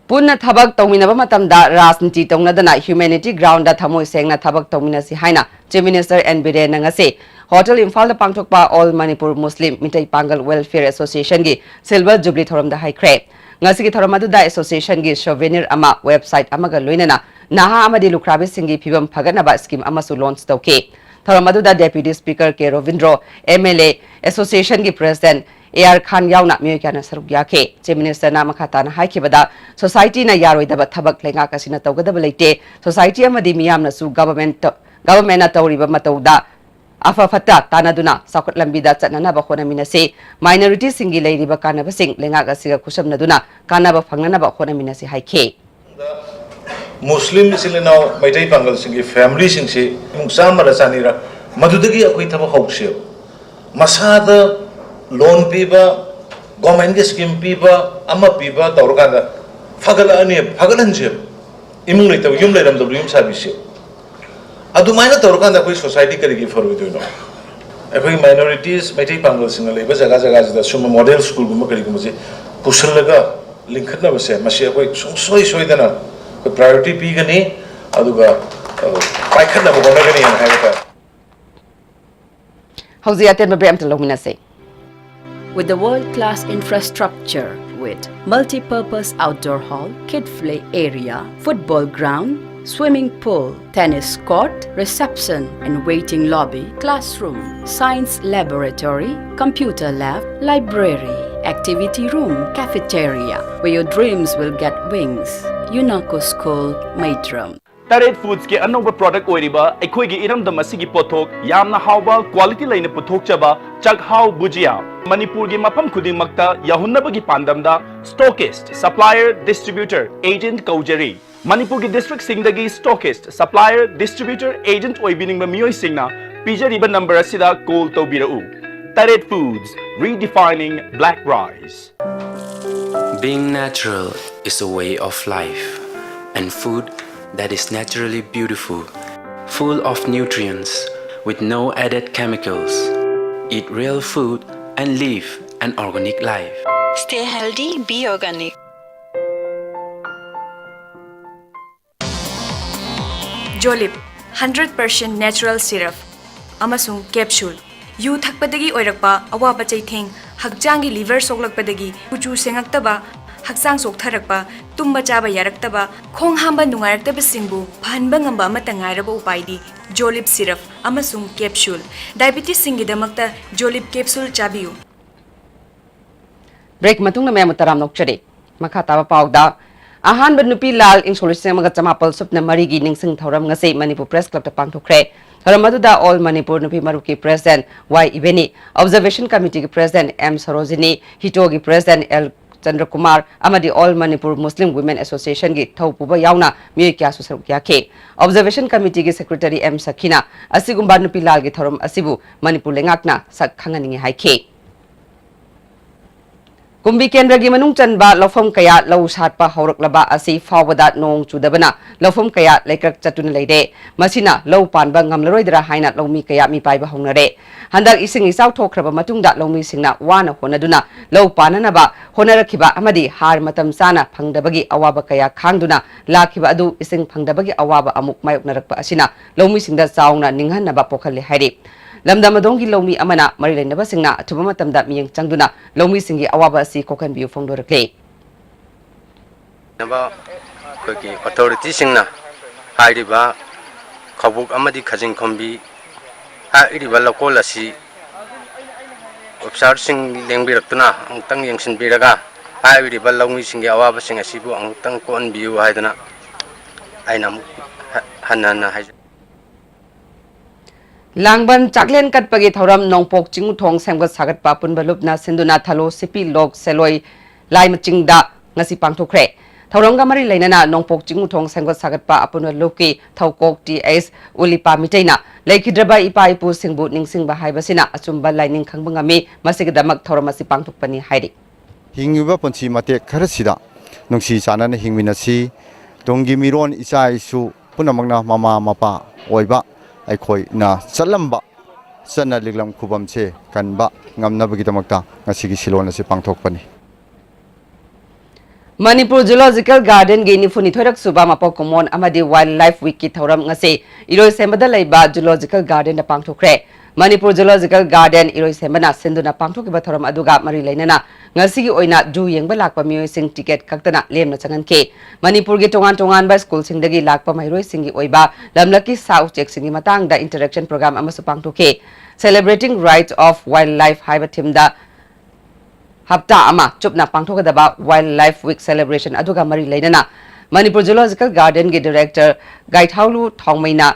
ꯄꯨꯟꯅ ꯊꯕꯛ ꯇꯧꯃꯤꯟꯅꯕ ꯃꯇꯝꯗ ꯔꯥꯖꯅꯤꯇꯤ ꯇꯧꯅꯗꯅ humanity ground ꯗ ꯊꯃꯣꯏ ꯁꯦꯡꯅ ꯊꯕꯛ ꯇꯧꯃꯤꯟꯅꯁꯤ ꯍꯥꯏꯅ Chief Minister ꯑꯦꯟ ꯕꯤꯔꯦꯟꯅ ꯉꯁꯤ Hotel ꯏꯝꯐꯥꯜꯗ ꯄꯥꯡꯊꯣꯛꯄ All Manipur Muslim ꯃꯤꯇꯩ ꯄꯥꯡꯒꯜ Welfare Association ꯒꯤ Silver Jubilee ꯊꯧꯔꯝꯗ ꯍꯥꯏꯈ꯭ꯔꯦ꯫ ꯉꯁꯤꯒꯤ ꯊꯧꯔꯝ ꯑꯗꯨꯗ association ꯒꯤ souvenir ꯑꯃ, website ꯑꯃꯒ ꯂꯣꯏꯅꯅ ꯅꯍꯥ ꯑꯃꯗꯤ ꯂꯨꯈ꯭ꯔꯥꯕꯤꯁꯤꯡꯒꯤ ꯐꯤꯕꯝ ꯐꯒꯠꯅꯕ scheme ꯑꯃꯁꯨ launch ꯇꯧꯈꯤ꯫ ꯊꯧꯔꯝ ꯑꯗꯨꯗ Deputy Speaker K Robindro, M L A, association ꯒꯤ President ꯑꯦ ꯑꯥꯔ ꯈꯥꯟ ꯌꯥꯎꯅ ꯃꯤꯑꯣꯏ ꯀꯌꯥꯅ ꯁꯔꯨꯛ ꯌꯥꯈꯤ꯫ Chief Minister ꯅ ꯃꯈꯥ ꯇꯥꯅ ꯍꯥꯏꯈꯤꯕꯗ, society ꯅ ꯌꯥꯔꯣꯏꯗꯕ ꯊꯕꯛ ꯂꯩꯉꯥꯛ ꯑꯁꯤꯅ ꯇꯧꯒꯗꯕ ꯂꯩꯇꯦ꯫ Society ꯑꯃꯗꯤ ꯃꯤꯌꯥꯝꯅꯁꯨ government, government ꯅ ꯇꯧꯔꯤꯕ ꯃꯇꯧꯗ ꯑꯐ ꯐꯠꯇ ꯇꯥꯟꯅꯗꯨꯅ ꯆꯥꯎꯈꯠ ꯂꯝꯕꯤꯗ ꯆꯠꯅꯅꯕ ꯍꯣꯠꯅꯃꯤꯟꯅꯁꯤ꯫ ꯃꯥꯏꯅꯣꯔꯤꯇꯤꯁꯤꯡꯒꯤ ꯂꯩꯔꯤꯕ ꯀꯥꯟꯅꯕꯁꯤꯡ ꯂꯩꯉꯥꯛ ꯑꯁꯤꯒ ꯈꯨꯠꯁꯝꯅꯗꯨꯅ ꯀꯥꯟꯅꯕ ꯐꯪꯅꯅꯕ ꯍꯣꯠꯅꯃꯤꯟꯅꯁꯤ ꯍꯥꯏꯈꯤ꯫ ꯃꯨꯁꯂꯤꯝ ꯏꯆꯤꯜ ꯏꯅꯥꯎ ꯃꯩꯇꯩ ꯄꯥꯡꯒꯜꯁꯤꯡꯒꯤ ꯐꯦꯃꯤꯂꯤꯁꯤꯡꯁꯤ ꯏꯃꯨꯡ ꯆꯥꯝꯃꯔ ꯆꯅꯤꯔ, ꯃꯗꯨꯗꯒꯤ ꯑꯩꯈꯣꯏ ꯊꯕꯛ ꯍꯧꯁꯦꯕ꯫ ꯃꯁꯥꯗ ꯂꯣꯟ ꯄꯤꯕ, ꯒꯣꯔꯃꯦꯟꯒꯤ ꯁ꯭ꯀꯤꯝ ꯄꯤꯕ, ꯑꯃ ꯄꯤꯕ ꯇꯧꯔꯀꯥꯟꯗ ꯐꯒꯠꯂꯛꯑꯅꯦꯕ, ꯐꯒꯠꯍꯟꯁꯦꯕ꯫ ꯏꯃꯨꯡ ꯂꯩꯇꯕ, ꯌꯨꯝ ꯂꯩꯔꯝꯗꯕ ꯌꯨꯝ ꯁꯥꯕꯤꯁꯦꯕ꯫ ꯑꯗꯨꯃꯥꯏꯅ ꯇꯧꯔꯀꯥꯟꯗ ꯑꯩꯈꯣꯏ ꯁꯣꯁꯥꯏꯇꯤ ꯀꯔꯤꯒꯤ ꯐꯔꯣꯏꯗꯣꯏꯅꯣ? ꯑꯩꯈꯣꯏꯒꯤ ꯃꯥꯏꯅꯣꯔꯤꯇꯤꯁ, ꯃꯩꯇꯩ ꯄꯥꯡꯒꯜꯁꯤꯡꯅ ꯂꯩꯕ ꯖꯒꯥ ꯖꯒꯥꯁꯤꯗ ꯁꯨꯝꯕ ꯃꯣꯗꯦꯜ ꯁ꯭ꯀꯨꯜꯒꯨꯝꯕ ꯀꯔꯤꯒꯨꯝꯕꯁꯦ ꯄꯨꯁꯤꯜꯂꯒ ꯂꯤꯡꯈꯠꯅꯕꯁꯦ, ꯃꯁꯤ ꯑꯩꯈꯣꯏ ꯁꯨꯡꯁꯣꯏ ꯁꯣꯏꯗꯅ ꯑꯩꯈꯣꯏ ꯄ꯭ꯔꯥꯏꯌꯣꯔꯤꯇꯤ ꯄꯤꯒꯅꯤ, ꯑꯗꯨꯒ, ꯑ, ꯄꯥꯏꯈꯠꯅꯕ ꯍꯣꯠꯅꯒꯅꯤ ꯍꯥꯏꯅ ꯍꯥꯏꯕ ꯇꯥꯔꯦ꯫ ꯍꯧꯖꯤꯛ ꯑꯇꯦꯟꯕ ꯕ꯭ꯔꯦꯛ ꯑꯝꯇ ꯂꯧꯃꯤꯟꯅꯁꯦ꯫ With a world-class infrastructure, with multi-purpose outdoor hall, kid play area, football ground, swimming pool, tennis court, reception and waiting lobby, classroom, science laboratory, computer lab, library, activity room, cafeteria, where your dreams will get wings. Unako School, Maitram. ꯇꯔꯦꯠ ꯐꯨꯗꯁꯀꯤ ꯑꯅꯧꯕ ꯄ꯭ꯔꯣꯗꯛ ꯑꯣꯏꯔꯤꯕ ꯑꯩꯈꯣꯏꯒꯤ ꯏꯔꯝꯗꯝ ꯑꯁꯤꯒꯤ ꯄꯣꯠꯊꯣꯛ ꯌꯥꯝꯅ ꯍꯥꯎꯕ, ꯀ꯭ꯋꯥꯂꯤꯇꯤ ꯂꯩꯅ ꯄꯨꯊꯣꯛꯆꯕ ꯆꯥꯛꯍꯥꯎ ꯕꯨꯖꯤꯌꯥ ꯃꯅꯤꯄꯨꯔꯒꯤ ꯃꯐꯝ ꯈꯨꯗꯤꯡꯃꯛꯇ ꯌꯧꯍꯟꯅꯕꯒꯤ ꯄꯥꯟꯗꯝꯗ ꯁ꯭ꯇꯣꯀꯤꯁ꯭ꯠ, ꯁꯄ꯭ꯂꯥꯏꯌꯔ, ꯗꯤꯁꯇ꯭ꯔꯤꯕ꯭ꯌꯨꯇꯔ, ꯑꯦꯖꯦꯟꯠ ꯀꯧꯖꯔꯤ꯫ ꯃꯅꯤꯄꯨꯔꯒꯤ ꯗꯤꯁꯇ꯭ꯔꯤꯛꯁꯤꯡꯗꯒꯤ ꯁ꯭ꯇꯣꯀꯤꯁ꯭ꯠ, ꯁꯄ꯭ꯂꯥꯏꯌꯔ, ꯗꯤꯁꯇ꯭ꯔꯤꯕ꯭ꯌꯨꯇꯔ, ꯑꯦꯖꯦꯟꯠ ꯑꯣꯏꯕꯤꯅꯤꯡꯕ ꯃꯤꯑꯣꯏꯁꯤꯡꯅ ꯄꯤꯖꯔꯤꯕ ꯅꯝꯕꯔ ꯑꯁꯤꯗ ꯀꯣꯜ ꯇꯧꯕꯤꯔꯛꯎ꯫ ꯇꯔꯦꯠ foods, redefining black rice. Being natural is a way of life, and food that is naturally beautiful, full of nutrients, with no added chemicals. Eat real food and live an organic life. Stay healthy, be organic. Jolib, hundred percent natural syrup ꯑꯃꯁꯨꯡ capsule꯫ ꯌꯨ ꯊꯛꯄꯗꯒꯤ ꯑꯣꯏꯔꯛꯄ ꯑꯋꯥꯕ ꯆꯩꯊꯦꯡ, ꯍꯛꯆꯥꯡꯒꯤ liver ꯁꯣꯛꯂꯛꯄꯗꯒꯤ ꯀꯨꯆꯨ ꯁꯦꯡꯉꯛꯇꯕ, ꯍꯛꯆꯥꯡ ꯆꯣꯛꯊꯔꯛꯄ, ꯇꯨꯝꯕ ꯆꯥꯕ ꯌꯥꯔꯛꯇꯕ, ꯈꯣꯡ ꯍꯥꯝꯕ ꯅꯨꯡꯉꯥꯏꯔꯛꯇꯕꯁꯤꯡꯕꯨ ꯐꯍꯟꯕ ꯉꯝꯕ ꯑꯃꯠꯇ ꯉꯥꯏꯔꯕ ꯎꯄꯥꯏꯗꯤ Jolib syrup ꯑꯃꯁꯨꯡ capsule꯫ ꯗꯥꯏꯕꯤꯇꯤꯁꯁꯤꯡꯒꯤꯗꯃꯛꯇ Jolib capsule ꯆꯥꯕꯤꯌꯨ꯫ ꯕ꯭ꯔꯦꯛ ꯃꯇꯨꯡꯗ ꯃꯌꯥꯝꯕꯨ ꯇꯔꯥꯝꯅ ꯑꯣꯛꯆꯔꯤ꯫ ꯃꯈꯥ ꯇꯥꯕ ꯄꯥꯎꯗ, ꯑꯍꯥꯟꯕ ꯅꯨꯄꯤ ꯂꯥꯜ ꯏꯪ ꯁꯣꯛ ꯂꯤꯁꯤꯡ ꯑꯃꯒ ꯆꯃꯥꯄꯜ ꯁꯨꯞꯅ ꯃꯔꯤꯒꯤ ꯅꯤꯡꯁꯤꯡ ꯊꯧꯔꯝ ꯉꯁꯤ ꯃꯅꯤꯄꯨꯔ ꯄ꯭ꯔꯦꯁ ꯀ꯭ꯂꯕꯇ ꯄꯥꯡꯊꯣꯛꯈ꯭ꯔꯦ꯫ ꯊꯧꯔꯝ ꯑꯗꯨꯗ All Manipur ꯅꯨꯄꯤ ꯃꯔꯨꯞꯀꯤ President ꯋꯥꯏ ꯏꯕꯦꯅꯤ, Observation Committeeꯒꯤ President ꯑꯦꯝ ꯁꯔꯣꯖꯤꯅꯤ, ꯍꯤꯇꯣꯒꯤ President ꯑꯦꯜ ꯆꯟꯗ꯭ꯔꯀꯨꯃꯥꯔ ꯑꯃꯗꯤ All Manipur Muslim Women Associationꯒꯤ ꯊꯧꯄꯨꯕ ꯌꯥꯎꯅ ꯃꯤꯑꯣꯏ ꯀꯌꯥꯁꯨ ꯁꯔꯨꯛ ꯌꯥꯈꯤ꯫ Observation Committeeꯒꯤ Secretary ꯑꯦꯝ ꯁꯈꯤꯅ ꯑꯁꯤꯒꯨꯝꯕ ꯅꯨꯄꯤ ꯂꯥꯜꯒꯤ ꯊꯧꯔꯝ ꯑꯁꯤꯕꯨ ꯃꯅꯤꯄꯨꯔ ꯂꯩꯉꯥꯛꯅ ꯁꯛ ꯈꯪꯍꯟꯅꯤꯡꯏ ꯍꯥꯏꯈꯤ꯫ ꯀꯨꯝꯕꯤ ꯀꯦꯟꯗ꯭ꯔꯒꯤ ꯃꯅꯨꯡ ꯆꯟꯕ ꯂꯧꯐꯝ ꯀꯌꯥ ꯂꯧ ꯁꯥꯠꯄ ꯍꯧꯔꯛꯂꯕ ꯑꯁꯤ ꯐꯥꯎꯕꯗ ꯅꯣꯡ ꯆꯨꯗꯕꯅ ꯂꯧꯐꯝ ꯀꯌꯥ ꯂꯩꯀ꯭ꯔꯛ ꯆꯠꯇꯨꯅ ꯂꯩꯔꯦ꯫ ꯃꯁꯤꯅ ꯂꯧ ꯄꯥꯟꯕ ꯉꯝꯂꯔꯣꯏꯗ꯭ꯔꯥ ꯍꯥꯏꯅ ꯂꯧꯃꯤ ꯀꯌꯥ ꯃꯤꯄꯥꯏꯕ ꯍꯧꯅꯔꯦ꯫ ꯍꯟꯗꯛ ꯏꯁꯤꯡ ꯏꯆꯥꯎ ꯊꯣꯛꯈ꯭ꯔꯕ ꯃꯇꯨꯡꯗ ꯂꯧꯃꯤꯁꯤꯡꯅ ꯋꯥꯅ ꯍꯣꯠꯅꯗꯨꯅ ꯂꯧ ꯄꯥꯟꯅꯅꯕ ꯍꯣꯠꯅꯔꯛꯈꯤꯕ ꯑꯃꯗꯤ ꯍꯥꯔ ꯃꯇꯝ ꯆꯥꯅ ꯐꯪꯗꯕꯒꯤ ꯑꯋꯥꯕ ꯀꯌꯥ ꯈꯥꯡꯗꯨꯅ ꯂꯥꯛꯈꯤꯕ ꯑꯗꯨ ꯏꯁꯤꯡ ꯐꯪꯗꯕꯒꯤ ꯑꯋꯥꯕ ꯑꯃꯨꯛ ꯃꯥꯌꯣꯛꯅꯔꯛꯄ ꯑꯁꯤꯅ ꯂꯧꯃꯤꯁꯤꯡꯗ ꯆꯥꯎꯅ ꯅꯤꯡꯍꯟꯅꯕ ꯄꯣꯛꯍꯜꯂꯦ ꯍꯥꯏꯔꯤ꯫ ꯂꯝꯗꯝ ꯑꯗꯣꯝꯒꯤ ꯂꯧꯃꯤ ꯑꯃꯅ ꯃꯔꯤ ꯂꯩꯅꯕꯁꯤꯡꯅ ꯑꯊꯨꯕ ꯃꯇꯝꯗ ꯃꯤꯠꯌꯦꯡ ꯆꯪꯗꯨꯅ ꯂꯧꯃꯤꯁꯤꯡꯒꯤ ꯑꯋꯥꯕ ꯑꯁꯤ ꯀꯣꯛꯍꯟꯕꯤꯌꯨ ꯐꯣꯡꯗꯣꯔꯛꯂꯤ꯫ ꯑꯩꯈꯣꯏꯒꯤ ꯑꯣꯊꯣꯔꯤꯇꯤꯁꯤꯡꯅ ꯍꯥꯏꯔꯤꯕ ꯈꯧꯕꯨꯛ ꯑꯃꯗꯤ ꯈꯖꯤꯡ ꯈꯣꯝꯕꯤ ꯍꯥꯏꯔꯤꯕ ꯂꯧꯀꯣꯜ ꯑꯁꯤ ꯑꯣꯐꯤꯁꯥꯔꯁꯤꯡ ꯂꯦꯡꯕꯤꯔꯛꯇꯨꯅ ꯑꯃꯨꯛꯇꯪ ꯌꯦꯡꯁꯤꯟꯕꯤꯔꯒ ꯍꯥꯏꯔꯤꯕ ꯂꯧꯃꯤꯁꯤꯡꯒꯤ ꯑꯋꯥꯕꯁꯤꯡ ꯑꯁꯤꯕꯨ ꯑꯃꯨꯛꯇꯪ ꯀꯣꯛꯍꯟꯕꯤꯌꯨ ꯍꯥꯏꯗꯅ ꯑꯩꯅ ꯑꯃꯨꯛ ꯍꯟꯅ ꯍꯟꯅ ꯍꯥꯏꯖꯔꯤ꯫ ꯂꯥꯡꯕꯟ ꯆꯥꯛꯂꯦꯟ ꯀꯠꯄꯒꯤ ꯊꯧꯔꯝ ꯅꯣꯡꯄꯣꯛ ꯆꯤꯡꯊꯣꯡ ꯁꯦꯝꯒꯠ ꯁꯥꯒꯠꯄ ꯑꯄꯨꯟꯕ ꯂꯨꯞꯅ ꯁꯤꯟꯗꯨꯅ ꯊꯂꯣ ꯁꯤꯄꯤ ꯂꯣꯛ ꯁꯦꯂꯣꯏ ꯂꯥꯏꯃ ꯆꯤꯡꯗ ꯉꯁꯤ ꯄꯥꯡꯊꯣꯛꯈ꯭ꯔꯦ꯫ ꯊꯧꯔꯝꯒ ꯃꯔꯤ ꯂꯩꯅꯅ ꯅꯣꯡꯄꯣꯛ ꯆꯤꯡꯊꯣꯡ ꯁꯦꯝꯒꯠ ꯁꯥꯒꯠꯄ ꯑꯄꯨꯟꯕ ꯂꯨꯞꯀꯤ ꯊꯧꯀꯣꯛ ꯇꯤ ꯑꯩꯆ ꯎꯂꯤꯄꯥ ꯃꯤꯇꯩꯅ ꯂꯩꯈꯤꯗ꯭ꯔꯕ ꯏꯄꯥ ꯏꯄꯨꯁꯤꯡꯕꯨ ꯅꯤꯡꯁꯤꯡꯕ ꯍꯥꯏꯕꯁꯤꯅ ꯑꯆꯨꯝꯕ ꯂꯥꯏꯅꯤꯡ ꯈꯪꯕ ꯉꯝꯃꯤ, ꯃꯁꯤꯒꯤꯗꯃꯛ ꯊꯧꯔꯝ ꯑꯁꯤ ꯄꯥꯡꯊꯣꯛꯄꯅꯤ ꯍꯥꯏꯔꯤ꯫ ꯍꯤꯡꯂꯤꯕ ꯄꯨꯟꯁꯤ ꯃꯇꯦꯛ ꯈꯔꯁꯤꯗ ꯅꯨꯡꯁꯤ ꯆꯥꯟꯅꯅ ꯍꯤꯡꯃꯤꯟꯅꯁꯤ꯫ ꯇꯨꯡꯒꯤ ꯃꯤꯔꯣꯟ ꯏꯆꯥ ꯏꯁꯨ ꯄꯨꯝꯅꯃꯛꯅ ꯃꯃꯥ ꯃꯄꯥ ꯑꯣꯏꯕ ꯑꯩꯈꯣꯏꯅ ꯆꯠꯂꯝꯕ ꯆꯠꯅ ꯂꯤꯛꯂꯝ ꯈꯨꯕꯝꯁꯦ ꯀꯟꯕ ꯉꯝꯅꯕꯒꯤꯗꯃꯛꯇ ꯉꯁꯤꯒꯤ ꯁꯤꯂꯣꯟ ꯑꯁꯤ ꯄꯥꯡꯊꯣꯛꯄꯅꯤ꯫ ꯃꯅꯤꯄꯨꯔ ꯖꯨꯂꯣꯖꯤꯀꯦꯜ ꯒꯥꯔꯗꯦꯟꯒꯤ ꯅꯤꯐꯨꯅꯤꯊꯣꯏꯔꯛ ꯁꯨꯕ ꯃꯄꯣꯛ ꯀꯨꯝꯑꯣꯟ ꯑꯃꯗꯤ ꯋꯥꯏꯜꯗ ꯂꯥꯏꯐ ꯋꯤꯛꯀꯤ ꯊꯧꯔꯝ ꯉꯁꯤ ꯏꯔꯣꯏꯁꯦꯝꯕꯗ ꯂꯩꯕ ꯖꯨꯂꯣꯖꯤꯀꯦꯜ ꯒꯥꯔꯗꯦꯟꯗ ꯄꯥꯡꯊꯣꯛꯈ꯭ꯔꯦ꯫ ꯃꯅꯤꯄꯨꯔ ꯖꯨꯂꯣꯖꯤꯀꯦꯜ ꯒꯥꯔꯗꯦꯟ ꯏꯔꯣꯏꯁꯦꯝꯕꯅ ꯁꯤꯟꯗꯨꯅ ꯄꯥꯡꯊꯣꯛꯈꯤꯕ ꯊꯧꯔꯝ ꯑꯗꯨꯒ ꯃꯔꯤ ꯂꯩꯅꯅ ꯉꯁꯤꯒꯤ ꯑꯣꯏꯅ ꯖꯨ ꯌꯦꯡꯕ ꯂꯥꯛꯄ ꯃꯤꯑꯣꯏꯁꯤꯡ ꯇꯤꯀꯦꯠ ꯀꯛꯇꯅ ꯂꯦꯝꯅ ꯆꯪꯍꯟꯈꯤ꯫ ꯃꯅꯤꯄꯨꯔꯒꯤ ꯇꯣꯉꯥꯟ ꯇꯣꯉꯥꯟꯕ ꯁ꯭ꯀꯨꯜꯁꯤꯡꯗꯒꯤ ꯂꯥꯛꯄ ꯃꯍꯩꯔꯣꯏꯁꯤꯡꯒꯤ ꯑꯣꯏꯕ ꯂꯝꯂꯛꯀꯤ ꯁꯥ ꯎꯆꯦꯛꯁꯤꯡꯒꯤ ꯃꯇꯥꯡꯗ interaction program ꯑꯃꯁꯨ ꯄꯥꯡꯊꯣꯛꯈꯤ꯫ Celebrating Rights of Wildlife ꯍꯥꯏꯕ ꯊꯤꯝꯗ ꯍꯞꯇꯥ ꯑꯃ ꯆꯨꯞꯅ ꯄꯥꯡꯊꯣꯛꯀꯗꯕ ꯋꯥꯏꯜꯗ ꯂꯥꯏꯐ ꯋꯤꯛ ꯁꯦꯂꯦꯕ꯭ꯔꯦꯁꯟ ꯑꯗꯨꯒ ꯃꯔꯤ ꯂꯩꯅꯅ ꯃꯅꯤꯄꯨꯔ ꯖꯨꯂꯣꯖꯤꯀꯦꯜ ꯒꯥꯔꯗꯦꯟꯒꯤ ꯗꯤꯔꯦꯛꯇꯔ ꯒꯥꯏꯊꯥꯎꯂꯨ ꯊꯥꯎꯃꯩꯅ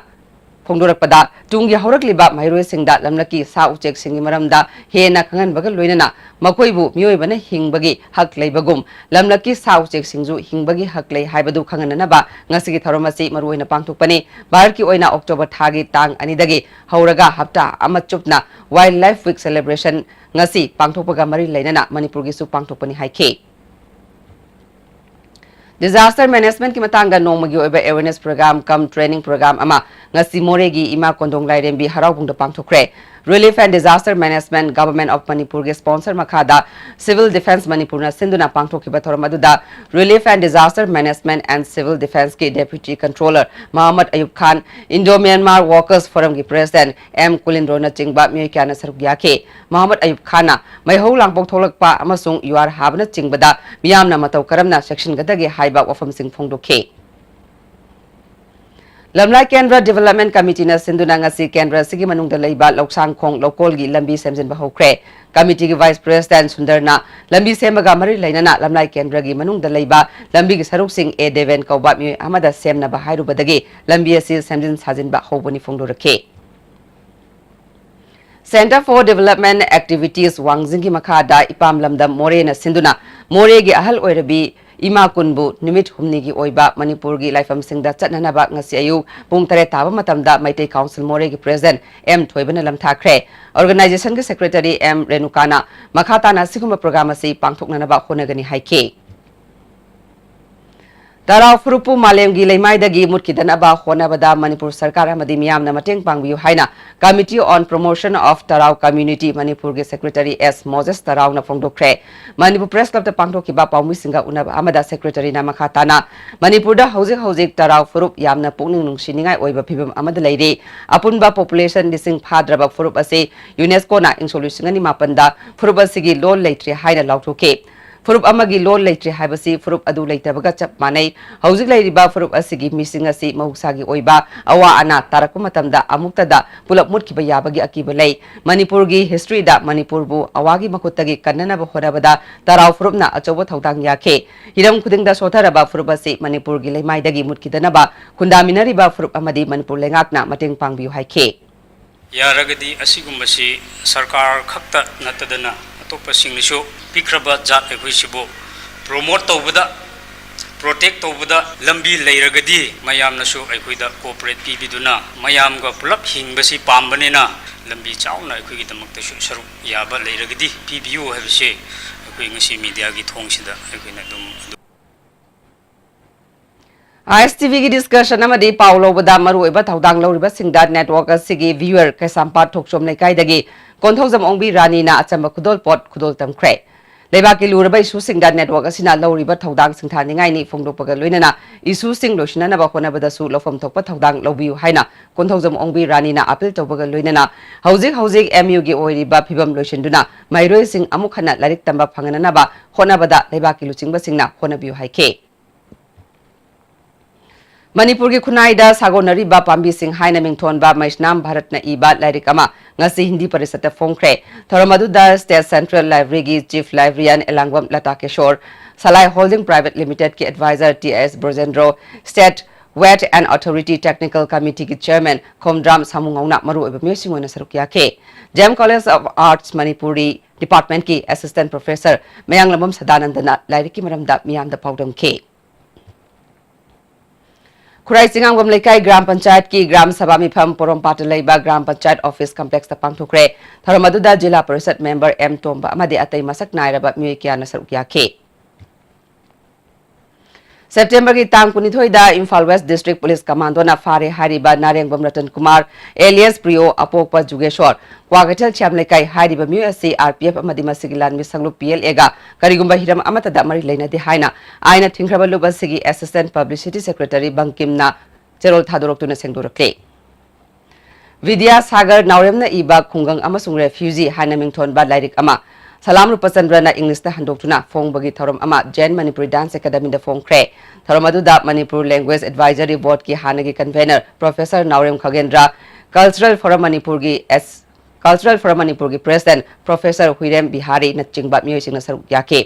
ꯐꯣꯡꯗꯣꯔꯛꯄꯗ, ꯇꯨꯡꯒꯤ ꯍꯧꯔꯛꯂꯤꯕ ꯃꯍꯩꯔꯣꯏꯁꯤꯡꯗ ꯂꯝꯂꯛꯀꯤ ꯁꯥ ꯎꯆꯦꯛꯁꯤꯡꯒꯤ ꯃꯔꯝꯗ ꯍꯦꯟꯅ ꯈꯪꯍꯟꯕꯒ ꯂꯣꯏꯅꯅ ꯃꯈꯣꯏꯕꯨ ꯃꯤꯑꯣꯏꯕꯅ ꯍꯤꯡꯕꯒꯤ ꯍꯛ ꯂꯩꯕꯒꯨꯝ ꯂꯝꯂꯛꯀꯤ ꯁꯥ ꯎꯆꯦꯛꯁꯤꯡꯁꯨ ꯍꯤꯡꯕꯒꯤ ꯍꯛ ꯂꯩ ꯍꯥꯏꯕꯗꯨ ꯈꯪꯍꯟꯅꯅꯕ ꯉꯁꯤꯒꯤ ꯊꯧꯔꯝ ꯑꯁꯤ ꯃꯔꯨꯑꯣꯏꯅ ꯄꯥꯡꯊꯣꯛꯄꯅꯤ꯫ ꯚꯥꯔꯠꯀꯤ ꯑꯣꯏꯅ October ꯊꯥꯒꯤ ꯇꯥꯡ ꯑꯅꯤꯗꯒꯤ ꯍꯧꯔꯒ ꯍꯞꯇꯥ ꯑꯃ ꯆꯨꯞꯅ Wildlife Week celebration ꯉꯁꯤ ꯄꯥꯡꯊꯣꯛꯄꯒ ꯃꯔꯤ ꯂꯩꯅꯅ ꯃꯅꯤꯄꯨꯔꯒꯤꯁꯨ ꯄꯥꯡꯊꯣꯛꯄꯅꯤ ꯍꯥꯏꯈꯤ꯫ Disaster managementꯀꯤ ꯃꯇꯥꯡꯗ ꯅꯣꯡꯃꯒꯤ ꯑꯣꯏꯕ awareness program cum training program ꯑꯃ ꯉꯁꯤ ꯃꯣꯔꯦꯒꯤ ꯏꯃꯥ ꯀꯣꯟꯗꯣꯡ ꯂꯥꯏꯔꯦꯝꯕꯤ ꯍꯔꯥꯎꯕꯨꯡꯗ ꯄꯥꯡꯊꯣꯛꯈ꯭ꯔꯦ꯫ Relief and Disaster Management, Government of Manipurꯒꯤ sponsor ꯃꯈꯥꯗ Civil Defence ꯃꯅꯤꯄꯨꯔꯅ ꯁꯤꯟꯗꯨꯅ ꯄꯥꯡꯊꯣꯛꯈꯤꯕ ꯊꯧꯔꯝ ꯑꯗꯨꯗ Relief and Disaster Management and Civil Defenceꯀꯤ Deputy Controller Mohammad Ayub Khan, Indo-Myanmar Workers Forumꯒꯤ President ꯑꯦꯝ ꯀꯨꯂꯤꯟꯗ꯭ꯔꯣꯅꯆꯤꯡꯕ ꯃꯤꯑꯣꯏ ꯀꯌꯥꯅ ꯁꯔꯨꯛ ꯌꯥꯈꯤ꯫ ꯃꯣꯍꯝꯃꯗ ꯑꯌꯨꯕ ꯈꯥꯟꯅ ꯃꯩꯍꯧ ꯂꯥꯡꯄꯣꯛ ꯊꯣꯛꯂꯛꯄ ꯑꯃꯁꯨꯡ ꯌꯨꯍꯥꯔ ꯍꯥꯕꯅꯆꯤꯡꯕꯗ ꯃꯤꯌꯥꯝꯅ ꯃꯇꯧ ꯀꯔꯝꯅ ꯆꯦꯛꯁꯤꯟꯒꯗꯒꯦ ꯍꯥꯏꯕ ꯋꯥꯐꯝꯁꯤꯡ ꯐꯣꯡꯗꯣꯛꯈꯤ꯫ ꯂꯝꯂꯥꯏ ꯀꯦꯟꯗ꯭ꯔ Development Committeeꯅ ꯁꯤꯟꯗꯨꯅ ꯉꯁꯤ ꯀꯦꯟꯗ꯭ꯔ ꯑꯁꯤꯒꯤ ꯃꯅꯨꯡꯗ ꯂꯩꯕ ꯂꯧꯁꯥꯡꯈꯣꯡ ꯂꯧꯀꯣꯜꯒꯤ ꯂꯝꯕꯤ ꯁꯦꯝꯖꯤꯟꯕ ꯍꯧꯈ꯭ꯔꯦ꯫ Committeeꯒꯤ Vice President ꯁꯨꯟꯗꯔꯅ ꯂꯝꯕꯤ ꯁꯦꯝꯕꯒ ꯃꯔꯤ ꯂꯩꯅꯅ ꯂꯝꯂꯥꯏ ꯀꯦꯟꯗ꯭ꯔꯒꯤ ꯃꯅꯨꯡꯗ ꯂꯩꯕ ꯂꯝꯕꯤꯒꯤ ꯁꯔꯨꯛꯁꯤꯡ ꯑꯦ ꯗꯦꯕꯦꯟ ꯀꯧꯕ ꯃꯤꯑꯣꯏ ꯑꯃꯗ ꯁꯦꯝꯅꯕ ꯍꯥꯏꯔꯨꯕꯗꯒꯤ ꯂꯝꯕꯤ ꯑꯁꯤ ꯁꯦꯝꯖꯤꯟ ꯁꯥꯖꯤꯟꯕ ꯍꯧꯕꯅꯤ ꯐꯣꯡꯗꯣꯔꯛꯈꯤ꯫ Centre for Development Activities ꯋꯥꯡꯖꯤꯡꯒꯤ ꯃꯈꯥꯗ ꯏꯄꯥꯝ ꯂꯝꯗꯝ ꯃꯣꯔꯦꯅ ꯁꯤꯟꯗꯨꯅ ꯃꯣꯔꯦꯒꯤ ꯑꯍꯜ ꯑꯣꯏꯔꯕꯤ ꯏꯃꯥ ꯀꯨꯟꯕꯨ ꯅꯨꯃꯤꯠ ꯍꯨꯝꯅꯤꯒꯤ ꯑꯣꯏꯕ ꯃꯅꯤꯄꯨꯔꯒꯤ ꯂꯥꯏꯐꯝꯁꯤꯡꯗ ꯆꯠꯅꯅꯕ ꯉꯁꯤ ꯑꯌꯨꯛ ꯄꯨꯡ ꯇꯔꯦꯠ ꯇꯥꯕ ꯃꯇꯝꯗ ꯃꯩꯇꯩ Council ꯃꯣꯔꯦꯒꯤ President ꯑꯦꯝ ꯊꯣꯏꯕꯅ ꯂꯝꯊꯥꯈ꯭ꯔꯦ꯫ Organizationꯒꯤ Secretary ꯑꯦꯝ ꯔꯦꯅꯨꯀꯥꯅ ꯃꯈꯥ ꯇꯥꯅ ꯑꯁꯤꯒꯨꯝꯕ program ꯑꯁꯤ ꯄꯥꯡꯊꯣꯛꯅꯅꯕ ꯍꯣꯠꯅꯒꯅꯤ ꯍꯥꯏꯈꯤ꯫ ꯇꯔꯥꯎ ꯐꯨꯔꯨꯞꯄꯨ ꯃꯥꯂꯦꯝꯒꯤ ꯂꯩꯃꯥꯏꯗꯒꯤ ꯃꯨꯠꯈꯤꯗꯅꯕ ꯍꯣꯠꯅꯕꯗ ꯃꯅꯤꯄꯨꯔ ꯁꯔꯀꯥꯔ ꯑꯃꯗꯤ ꯃꯤꯌꯥꯝꯅ ꯃꯇꯦꯡ ꯄꯥꯡꯕꯤꯌꯨ ꯍꯥꯏꯅ Committee on Promotion of Tarao Community ꯃꯅꯤꯄꯨꯔꯒꯤ Secretary ꯑꯦꯁ ꯃꯣꯖꯦꯁ ꯇꯔꯥꯎꯅ ꯐꯣꯡꯗꯣꯛꯈ꯭ꯔꯦ꯫ ꯃꯅꯤꯄꯨꯔ Press Clubꯇ ꯄꯥꯡꯊꯣꯛꯈꯤꯕ ꯄꯥꯎꯃꯤꯁꯤꯡꯒ ꯎꯅꯕ ꯑꯃꯗ Secretaryꯅ ꯃꯈꯥ ꯇꯥꯅ ꯃꯅꯤꯄꯨꯔꯗ ꯍꯧꯖꯤꯛ ꯍꯧꯖꯤꯛ ꯇꯔꯥꯎ ꯐꯨꯔꯨꯞ ꯌꯥꯝꯅ ꯄꯨꯛꯅꯤꯡ ꯅꯨꯡꯁꯤꯅꯤꯡꯉꯥꯏ ꯑꯣꯏꯕ ꯐꯤꯕꯝ ꯑꯃꯗ ꯂꯩꯔꯤ꯫ ꯑꯄꯨꯟꯕ population ꯂꯤꯁꯤꯡ ꯐꯥꯗ꯭ꯔꯕ ꯐꯨꯔꯨꯞ ꯑꯁꯤ UNESCOꯅ ꯏꯪ ꯁꯣꯛ ꯂꯤꯁꯤꯡ ꯑꯅꯤ ꯃꯥꯄꯟꯗ ꯐꯨꯔꯨꯞ ꯑꯁꯤꯒꯤ ꯂꯣꯜ ꯂꯩꯇ꯭ꯔꯦ ꯍꯥꯏꯅ ꯂꯥꯎꯊꯣꯛꯈꯤ꯫ ꯐꯨꯔꯨꯞ ꯑꯃꯒꯤ ꯂꯣꯟ ꯂꯩꯇ꯭ꯔꯦ ꯍꯥꯏꯕꯁꯤ ꯐꯨꯔꯨꯞ ꯑꯗꯨ ꯂꯩꯇꯕꯒ ꯆꯞ ꯃꯥꯟꯅꯩ꯫ ꯍꯧꯖꯤꯛ ꯂꯩꯔꯤꯕ ꯐꯨꯔꯨꯞ ꯑꯁꯤꯒꯤ ꯃꯤꯁꯤꯡ ꯑꯁꯤ ꯃꯍꯧꯁꯥꯒꯤ ꯑꯣꯏꯕ ꯑꯋꯥ ꯑꯅꯥ ꯇꯥꯔꯛꯄ ꯃꯇꯝꯗ ꯑꯃꯨꯛꯇꯗ ꯄꯨꯂꯞ ꯃꯨꯠꯈꯤꯕ ꯌꯥꯕꯒꯤ ꯑꯀꯤꯕ ꯂꯩ꯫ ꯃꯅꯤꯄꯨꯔꯒꯤ historyꯗ ꯃꯅꯤꯄꯨꯔꯕꯨ ꯑꯋꯥꯒꯤ ꯃꯈꯨꯠꯇꯒꯤ ꯀꯟꯅꯅꯕ ꯍꯣꯠꯅꯕꯗ ꯇꯔꯥꯎ ꯐꯨꯔꯨꯞꯅ ꯑꯆꯧꯕ ꯊꯧꯗꯥꯡ ꯌꯥꯈꯤ꯫ ꯍꯤꯔꯝ ꯈꯨꯗꯤꯡꯗ ꯁꯣꯠꯊꯔꯕ ꯐꯨꯔꯨꯞ ꯑꯁꯤ ꯃꯅꯤꯄꯨꯔꯒꯤ ꯂꯩꯃꯥꯏꯗꯒꯤ ꯃꯨꯠꯈꯤꯗꯅꯕ ꯈꯨꯟꯗꯥꯃꯤꯟꯅꯔꯤꯕ ꯐꯨꯔꯨꯞ ꯑꯃꯗꯤ ꯃꯅꯤꯄꯨꯔ ꯂꯩꯉꯥꯛꯅ ꯃꯇꯦꯡ ꯄꯥꯡꯕꯤꯌꯨ ꯍꯥꯏꯈꯤ꯫ ꯌꯥꯔꯒꯗꯤ ꯑꯁꯤꯒꯨꯝꯕꯁꯤ ꯁꯔꯀꯥꯔ ꯈꯛꯇ ꯅꯠꯇꯗꯅ ꯑꯇꯣꯞꯄꯁꯤꯡꯅꯁꯨ ꯄꯤꯛꯈ꯭ꯔꯕ ꯖꯥꯠ ꯑꯩꯈꯣꯏꯁꯤꯕꯨ promote ꯇꯧꯕꯗ, protect ꯇꯧꯕꯗ ꯂꯝꯕꯤ ꯂꯩꯔꯒꯗꯤ ꯃꯌꯥꯝꯅꯁꯨ ꯑꯩꯈꯣꯏꯗ cooperate ꯄꯤꯕꯤꯗꯨꯅ ꯃꯌꯥꯝꯒ ꯄꯨꯂꯞ ꯍꯤꯡꯕꯁꯤ ꯄꯥꯝꯕꯅꯤꯅ ꯂꯝꯕꯤ ꯆꯥꯎꯅ ꯑꯩꯈꯣꯏꯒꯤꯗꯃꯛꯇꯁꯨ ꯁꯔꯨꯛ ꯌꯥꯕ ꯂꯩꯔꯒꯗꯤ ꯄꯤꯕꯤꯌꯨ ꯍꯥꯏꯕꯁꯤ ꯑꯩꯈꯣꯏ ꯉꯁꯤ mediaꯒꯤ ꯊꯣꯡꯁꯤꯗ ꯑꯩꯈꯣꯏꯅ ꯑꯗꯨꯝ ꯑꯗꯨ ꯑꯥꯏ ꯑꯦꯁ ꯇꯤ ꯚꯤꯒꯤ discussion ꯑꯃꯗꯤ ꯄꯥꯎ ꯂꯧꯕꯗ ꯃꯔꯨꯑꯣꯏꯕ ꯊꯧꯗꯥꯡ ꯂꯧꯔꯤꯕꯁꯤꯡꯗ network ꯑꯁꯤꯒꯤ viewer ꯀꯩꯁꯥꯝꯄꯥꯠ ꯊꯣꯛꯆꯣꯝ ꯂꯩꯀꯥꯏꯗꯒꯤ ꯀꯣꯟꯊꯧꯖꯝ ꯑꯣꯡꯕꯤ ꯔꯥꯅꯤꯅ ꯑꯆꯝꯕ ꯈꯨꯗꯣꯜꯄꯣꯠ ꯈꯨꯗꯣꯜ ꯇꯝꯈ꯭ꯔꯦ꯫ ꯂꯩꯕꯥꯛꯀꯤ ꯂꯨꯔꯕ issueꯁꯤꯡꯗ network ꯑꯁꯤꯅ ꯂꯧꯔꯤꯕ ꯊꯧꯗꯥꯡ ꯁꯤꯡꯊꯥꯅꯤꯡꯉꯥꯏꯅꯤ ꯐꯣꯡꯗꯣꯛꯄꯒ ꯂꯣꯏꯅꯅ issueꯁꯤꯡ ꯂꯣꯏꯁꯤꯟꯅꯅꯕ ꯍꯣꯠꯅꯕꯗꯁꯨ ꯂꯧꯐꯝ ꯊꯣꯛꯄ ꯊꯧꯗꯥꯡ ꯂꯧꯕꯤꯌꯨ ꯍꯥꯏꯅ ꯀꯣꯟꯊꯧꯖꯝ ꯑꯣꯡꯕꯤ ꯔꯥꯅꯤꯅ appeal ꯇꯧꯕꯒ ꯂꯣꯏꯅꯅ ꯍꯧꯖꯤꯛ ꯍꯧꯖꯤꯛ M U ꯒꯤ ꯑꯣꯏꯔꯤꯕ ꯐꯤꯕꯝ ꯂꯣꯏꯁꯤꯟꯗꯨꯅ ꯃꯍꯩꯔꯣꯏꯁꯤꯡ ꯑꯃꯨꯛ ꯍꯟꯅ ꯂꯥꯏꯔꯤꯛ ꯇꯝꯕ ꯐꯪꯍꯟꯅꯅꯕ ꯍꯣꯠꯅꯕꯗ ꯂꯩꯕꯥꯛꯀꯤ ꯂꯨꯆꯤꯡꯕꯁꯤꯡꯅ ꯍꯣꯠꯅꯕꯤꯌꯨ ꯍꯥꯏꯈꯤ꯫ ꯃꯅꯤꯄꯨꯔꯒꯤ ꯈꯨꯟꯅꯥꯏꯗ ꯁꯥꯒꯣꯟꯅꯔꯤꯕ ꯄꯥꯝꯕꯤꯁꯤꯡ ꯍꯥꯏꯅ ꯃꯤꯡꯊꯣꯟꯕ ꯃꯩꯁꯅꯥꯝ ꯚꯥꯔꯠꯅ ꯏꯕ ꯂꯥꯏꯔꯤꯛ ꯑꯃ ꯉꯁꯤ ꯍꯤꯟꯗꯤ ꯄꯔꯤꯁꯠꯇ ꯐꯣꯡꯈ꯭ꯔꯦ꯫ ꯊꯧꯔꯝ ꯑꯗꯨꯗ State Central Library ꯒꯤ Chief Librarian ꯑꯦꯂꯥꯡꯕꯝ ꯂꯇꯥ ꯀꯤꯁꯣꯔ, ꯁꯂꯥꯏ Holding Private Limited ꯀꯤ advisor T S ꯕ꯭ꯔꯖꯦꯟꯗ꯭ꯔꯣ, State Wet and Authority Technical Committee ꯒꯤ Chairman ꯈꯣꯝꯗ꯭ꯔꯥꯝ ꯁꯥꯃꯨꯉꯧꯅ ꯃꯔꯨꯑꯣꯏꯕ ꯃꯤꯑꯣꯏꯁꯤꯡ ꯑꯣꯏꯅ ꯁꯔꯨꯛ ꯌꯥꯈꯤ꯫ D M College of Arts Manipuri department ꯀꯤ Assistant Professor ꯃꯌꯥꯡꯂꯝꯕꯝ ꯁꯗꯥꯅꯟꯗꯅ ꯂꯥꯏꯔꯤꯛꯀꯤ ꯃꯔꯝꯗ ꯃꯤꯌꯥꯝꯗ ꯄꯥꯎꯗꯝꯈꯤ꯫ ꯈꯨꯔꯥꯏ ꯆꯤꯉꯥꯡꯕꯝ ꯂꯩꯀꯥꯏ ꯒ꯭ꯔꯥꯝ ꯄꯟꯆꯥꯌꯠꯀꯤ ꯒ꯭ꯔꯥꯝ ꯁꯚꯥ ꯃꯤꯐꯝ ꯄꯣꯔꯣꯝꯄꯥꯠꯇ ꯂꯩꯕ ꯒ꯭ꯔꯥꯝ ꯄꯟꯆꯥꯌꯠ office complex ꯇ ꯄꯥꯡꯊꯣꯛꯈ꯭ꯔꯦ꯫ ꯊꯧꯔꯝ ꯑꯗꯨꯗ ꯖꯤꯂꯥ ꯄꯔꯤꯁꯠ member M ꯇꯣꯝꯕ ꯑꯃꯗꯤ ꯑꯇꯩ ꯃꯁꯛ ꯅꯥꯏꯔꯕ ꯃꯤꯑꯣꯏ ꯀꯌꯥꯅ ꯁꯔꯨꯛ ꯌꯥꯈꯤ꯫ September ꯒꯤ ꯇꯥꯡ ꯀꯨꯟꯅꯤꯊꯣꯏꯗ Imphal West District Police Commando ꯅ ꯐꯥꯔꯦ ꯍꯥꯏꯔꯤꯕ ꯅꯥꯔꯦꯡꯕꯝ ꯔꯇꯟ ꯀꯨꯃꯥꯔ alias ꯄ꯭ꯔꯤꯌꯣ ꯑꯄꯣꯛꯄ ꯖꯨꯒꯦꯁꯣꯔ ꯀ꯭ꯋꯥꯀꯩꯊꯦꯜ ꯁꯤꯌꯥꯝ ꯂꯩꯀꯥꯏ ꯍꯥꯏꯔꯤꯕ ꯃꯤꯑꯣꯏ ꯑꯁꯤ R P F ꯑꯃꯗꯤ ꯃꯁꯤꯒꯤ ꯂꯥꯟꯃꯤ ꯁꯪꯂꯨꯞ P L A ꯒ ꯀꯔꯤꯒꯨꯝꯕ ꯍꯤꯔꯝ ꯑꯃꯠꯇꯗ ꯃꯔꯤ ꯂꯩꯅꯗꯦ ꯍꯥꯏꯅ ꯑꯥꯏꯟꯅ ꯊꯤꯡꯈ꯭ꯔꯕ ꯂꯨꯞ ꯑꯁꯤꯒꯤ Assistant Publicity Secretary ꯕꯪꯀꯤꯝꯅ ꯆꯦꯔꯣꯜ ꯊꯥꯗꯣꯔꯛꯇꯨꯅ ꯁꯦꯡꯗꯣꯔꯛꯂꯦ꯫ ꯕꯤꯗ꯭ꯌꯥ ꯁꯥꯒꯔ ꯅꯥꯎꯔꯦꯝꯅ ꯏꯕ ꯈꯨꯡꯒꯪ ꯑꯃꯁꯨꯡ refugee ꯍꯥꯏꯅ ꯃꯤꯡꯊꯣꯟꯕ ꯂꯥꯏꯔꯤꯛ ꯑꯃ ꯁꯂꯥꯝ ꯔꯨꯄꯆꯟꯗ꯭ꯔꯅ ꯏꯪꯂꯤꯁꯇ ꯍꯟꯗꯣꯛꯇꯨꯅ ꯐꯣꯡꯕꯒꯤ ꯊꯧꯔꯝ ꯑꯃ ꯖꯦꯟ ꯃꯅꯤꯄꯨꯔꯤ ꯗꯥꯟꯁ ꯑꯦꯀꯥꯗꯃꯤꯗ ꯐꯣꯡꯈ꯭ꯔꯦ꯫ ꯊꯧꯔꯝ ꯑꯗꯨꯗ ꯃꯅꯤꯄꯨꯔ ꯂꯦꯡꯒ꯭ꯋꯦꯖ ꯑꯦꯗꯚꯥꯏꯖꯔꯤ ꯕꯣꯔꯗꯀꯤ ꯍꯥꯟꯅꯒꯤ ꯀꯟꯚꯦꯅꯔ ꯄ꯭ꯔꯣꯐꯦꯁꯔ ꯅꯥꯎꯔꯦꯝ ꯈꯒꯦꯟꯗ꯭ꯔ, ꯀꯜꯆꯔꯦꯜ ꯐꯣꯔꯝ ꯃꯅꯤꯄꯨꯔꯒꯤ ꯑꯦꯁ, ꯀꯜꯆꯔꯦꯜ ꯐꯣꯔꯝ ꯃꯅꯤꯄꯨꯔꯒꯤ ꯄ꯭ꯔꯦꯁꯤꯗꯦꯟꯠ ꯄ꯭ꯔꯣꯐꯦꯁꯔ ꯍꯨꯏꯔꯦꯝ ꯕꯤꯍꯥꯔꯤꯅꯆꯤꯡꯕ ꯃꯤꯑꯣꯏꯁꯤꯡꯅ ꯁꯔꯨꯛ ꯌꯥꯈꯤ꯫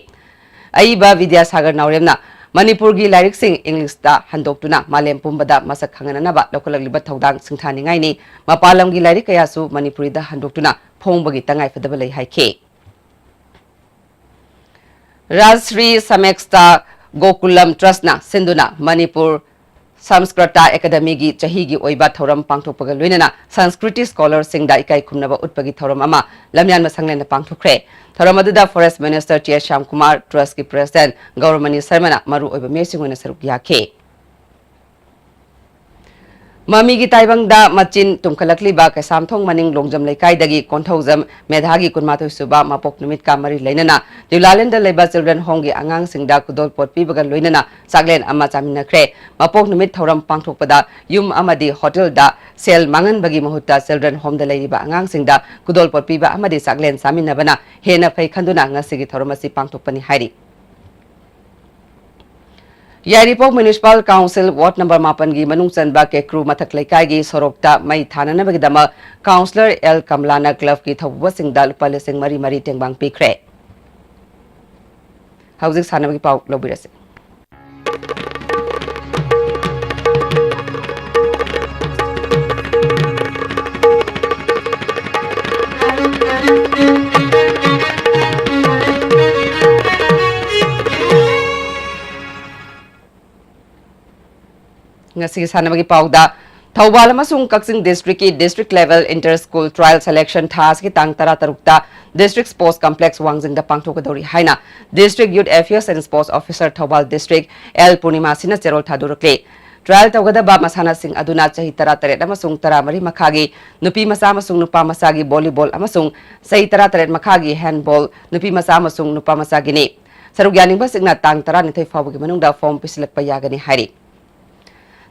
ꯑꯏꯕ ꯕꯤꯗ꯭ꯌꯥꯁꯥꯒꯔ ꯅꯥꯎꯔꯦꯝꯅ ꯃꯅꯤꯄꯨꯔꯒꯤ ꯂꯥꯏꯔꯤꯛꯁꯤꯡ ꯏꯪꯂꯤꯁꯇ ꯍꯟꯗꯣꯛꯇꯨꯅ ꯃꯥꯂꯦꯝ ꯄꯨꯝꯕꯗ ꯃꯁꯛ ꯈꯪꯍꯟꯅꯅꯕ ꯂꯧꯈꯠꯂꯛꯂꯤꯕ ꯊꯧꯗꯥꯡ ꯁꯤꯡꯊꯥꯅꯤꯡꯉꯥꯏꯅꯤ, ꯃꯄꯥꯟ ꯂꯝꯒꯤ ꯂꯥꯏꯔꯤꯛ ꯀꯌꯥꯁꯨ ꯃꯅꯤꯄꯨꯔꯤꯗ ꯍꯟꯗꯣꯛꯇꯨꯅ ꯐꯣꯡꯕꯒꯤ ꯇꯉꯥꯏꯐꯗꯕ ꯂꯩ ꯍꯥꯏꯈꯤ꯫ ꯔꯥꯖꯁ꯭ꯔꯤ ꯁꯃꯦꯛꯁꯇꯥ ꯒꯣꯀꯨꯂꯝ ꯇ꯭ꯔꯁꯅ ꯁꯤꯟꯗꯨꯅ ꯃꯅꯤꯄꯨꯔ ꯁꯪꯁꯀ꯭ꯔꯇ ꯑꯦꯀꯥꯗꯃꯤꯒꯤ ꯆꯍꯤꯒꯤ ꯑꯣꯏꯕ ꯊꯧꯔꯝ ꯄꯥꯡꯊꯣꯛꯄꯒ ꯂꯣꯏꯅꯅ ꯁꯪꯁꯀ꯭ꯔꯤꯇꯤ ꯁ꯭ꯀꯣꯂꯔꯁꯤꯡꯗ ꯏꯀꯥꯏ ꯈꯨꯝꯅꯕ ꯎꯠꯄꯒꯤ ꯊꯧꯔꯝ ꯑꯃ ꯂꯝꯌꯥꯟꯕ ꯁꯪꯂꯦꯟꯗ ꯄꯥꯡꯊꯣꯛꯈ꯭ꯔꯦ꯫ ꯊꯧꯔꯝ ꯑꯗꯨꯗ forest minister T S Shyamkumar, ꯇ꯭ꯔꯁꯀꯤ president ꯒꯧꯔꯃꯅꯤ ꯁꯔꯃꯅ ꯃꯔꯨ ꯑꯣꯏꯕ ꯃꯤꯑꯣꯏꯁꯤꯡ ꯑꯣꯏꯅ ꯁꯔꯨꯛ ꯌꯥꯈꯤ꯫ ꯃꯃꯤꯒꯤ ꯇꯥꯏꯕꯪꯗ ꯃꯆꯤꯟ ꯇꯨꯝꯈꯠꯂꯛꯂꯤꯕ ꯀꯩꯁꯥꯝꯊꯣꯡ ꯃꯅꯤꯡ ꯂꯣꯡꯖꯝ ꯂꯩꯀꯥꯏꯗꯒꯤ ꯀꯣꯟꯊꯧꯖꯝ ꯃꯦꯙꯥꯒꯤ ꯀꯨꯟꯃꯥꯊꯣꯏ ꯁꯨꯕ ꯃꯄꯣꯛ ꯅꯨꯃꯤꯠꯀ ꯃꯔꯤ ꯂꯩꯅꯅ ꯗ꯭ꯌꯨꯂꯥꯂꯦꯟꯗ ꯂꯩꯕ ꯆꯤꯜꯗ꯭ꯔꯦꯟ ꯍꯣꯝꯒꯤ ꯑꯉꯥꯡꯁꯤꯡꯗ ꯈꯨꯗꯣꯜꯄꯣꯠ ꯄꯤꯕꯒ ꯂꯣꯏꯅꯅ ꯆꯥꯛꯂꯦꯟ ꯑꯃ ꯆꯥꯃꯤꯟꯅꯈ꯭ꯔꯦ꯫ ꯃꯄꯣꯛ ꯅꯨꯃꯤꯠ ꯊꯧꯔꯝ ꯄꯥꯡꯊꯣꯛꯄꯗ ꯌꯨꯝ ꯑꯃꯗꯤ ꯍꯣꯇꯦꯜꯗ ꯁꯦꯜ ꯃꯥꯡꯍꯟꯕꯒꯤ ꯃꯍꯨꯠꯇ ꯆꯤꯜꯗ꯭ꯔꯦꯟ ꯍꯣꯝꯗ ꯂꯩꯔꯤꯕ ꯑꯉꯥꯡꯁꯤꯡꯗ ꯈꯨꯗꯣꯜꯄꯣꯠ ꯄꯤꯕ ꯑꯃꯗꯤ ꯆꯥꯛꯂꯦꯟ ꯆꯥꯃꯤꯟꯅꯕꯅ ꯍꯦꯟꯅ ꯐꯩ ꯈꯟꯗꯨꯅ ꯉꯁꯤꯒꯤ ꯊꯧꯔꯝ ꯑꯁꯤ ꯄꯥꯡꯊꯣꯛꯄꯅꯤ ꯍꯥꯏꯔꯤ꯫ ꯌꯥꯏꯔꯤꯄꯣꯛ ꯃ꯭ꯌꯨꯅꯤꯁꯤꯄꯥꯜ ꯀꯥꯎꯟꯁꯤꯜ ꯋꯥꯔꯗ ꯅꯝꯕꯔ ꯃꯥꯄꯟꯒꯤ ꯃꯅꯨꯡ ꯆꯟꯕ ꯀꯦꯀ꯭ꯔꯨ ꯃꯊꯛ ꯂꯩꯀꯥꯏꯒꯤ ꯁꯣꯔꯣꯛꯇ ꯃꯩ ꯊꯥꯅꯅꯕꯒꯤꯗꯃꯛ ꯀꯥꯎꯟꯁꯤꯂꯔ ꯑꯦꯜ ꯀꯝꯂꯥꯅ ꯀ꯭ꯂꯕꯀꯤ ꯊꯧꯕꯨꯕꯁꯤꯡꯗ ꯂꯨꯄꯥ ꯂꯤꯁꯤꯡ ꯃꯔꯤ ꯃꯔꯤ ꯇꯦꯡꯕꯥꯡ ꯄꯤꯈ꯭ꯔꯦ꯫ ꯍꯧꯖꯤꯛ ꯁꯥꯟꯅꯕꯒꯤ ꯄꯥꯎ ꯂꯧꯕꯤꯔꯁꯤ꯫ ꯉꯁꯤꯒꯤ ꯁꯥꯟꯅꯕꯒꯤ ꯄꯥꯎꯗ, ꯊꯧꯕꯥꯜ ꯑꯃꯁꯨꯡ ꯀꯛꯆꯤꯡ ꯗꯤꯁꯇ꯭ꯔꯤꯛꯀꯤ district level inter school trial selection ꯊꯥ ꯑꯁꯤꯒꯤ ꯇꯥꯡ ꯇꯔꯥꯇꯔꯨꯛꯇ ꯗꯤꯁꯇ꯭ꯔꯤꯛ ꯁ꯭ꯄꯣꯔꯠꯁ ꯀꯝꯄ꯭ꯂꯦꯛꯁ ꯋꯥꯡꯖꯤꯡꯗ ꯄꯥꯡꯊꯣꯛꯀꯗꯧꯔꯤ ꯍꯥꯏꯅ district youth affairs and sports officer Thoubal district L ꯄꯨꯔꯅꯤꯃꯥꯁꯤꯅ ꯆꯦꯔꯣꯜ ꯊꯥꯗꯣꯔꯛꯂꯤ꯫ ꯇ꯭ꯔꯥꯏꯜ ꯇꯧꯒꯗꯕ ꯃꯁꯥꯟꯅꯁꯤꯡ ꯑꯗꯨꯅ ꯆꯍꯤ ꯇꯔꯥꯇꯔꯦꯠ ꯑꯃꯁꯨꯡ ꯇꯔꯥꯃꯔꯤ ꯃꯈꯥꯒꯤ ꯅꯨꯄꯤ ꯃꯆꯥ ꯑꯃꯁꯨꯡ ꯅꯨꯄꯥ ꯃꯆꯥꯒꯤ ꯚꯣꯂꯤꯕꯣꯜ ꯑꯃꯁꯨꯡ ꯆꯍꯤ ꯇꯔꯥꯇꯔꯦꯠ ꯃꯈꯥꯒꯤ ꯍꯦꯟꯗꯕꯣꯜ ꯅꯨꯄꯤ ꯃꯆꯥ ꯑꯃꯁꯨꯡ ꯅꯨꯄꯥ ꯃꯆꯥꯒꯤꯅꯤ꯫ ꯁꯔꯨꯛ ꯌꯥꯅꯤꯡꯕꯁꯤꯡꯅ ꯇꯥꯡ ꯇꯔꯥꯅꯤꯊꯣꯏ ꯐꯥꯎꯕꯒꯤ ꯃꯅꯨꯡꯗ ꯐꯣꯔꯝ ꯄꯤꯁꯤꯜꯂꯛꯄ ꯌꯥꯒꯅꯤ ꯍꯥꯏꯔꯤ꯫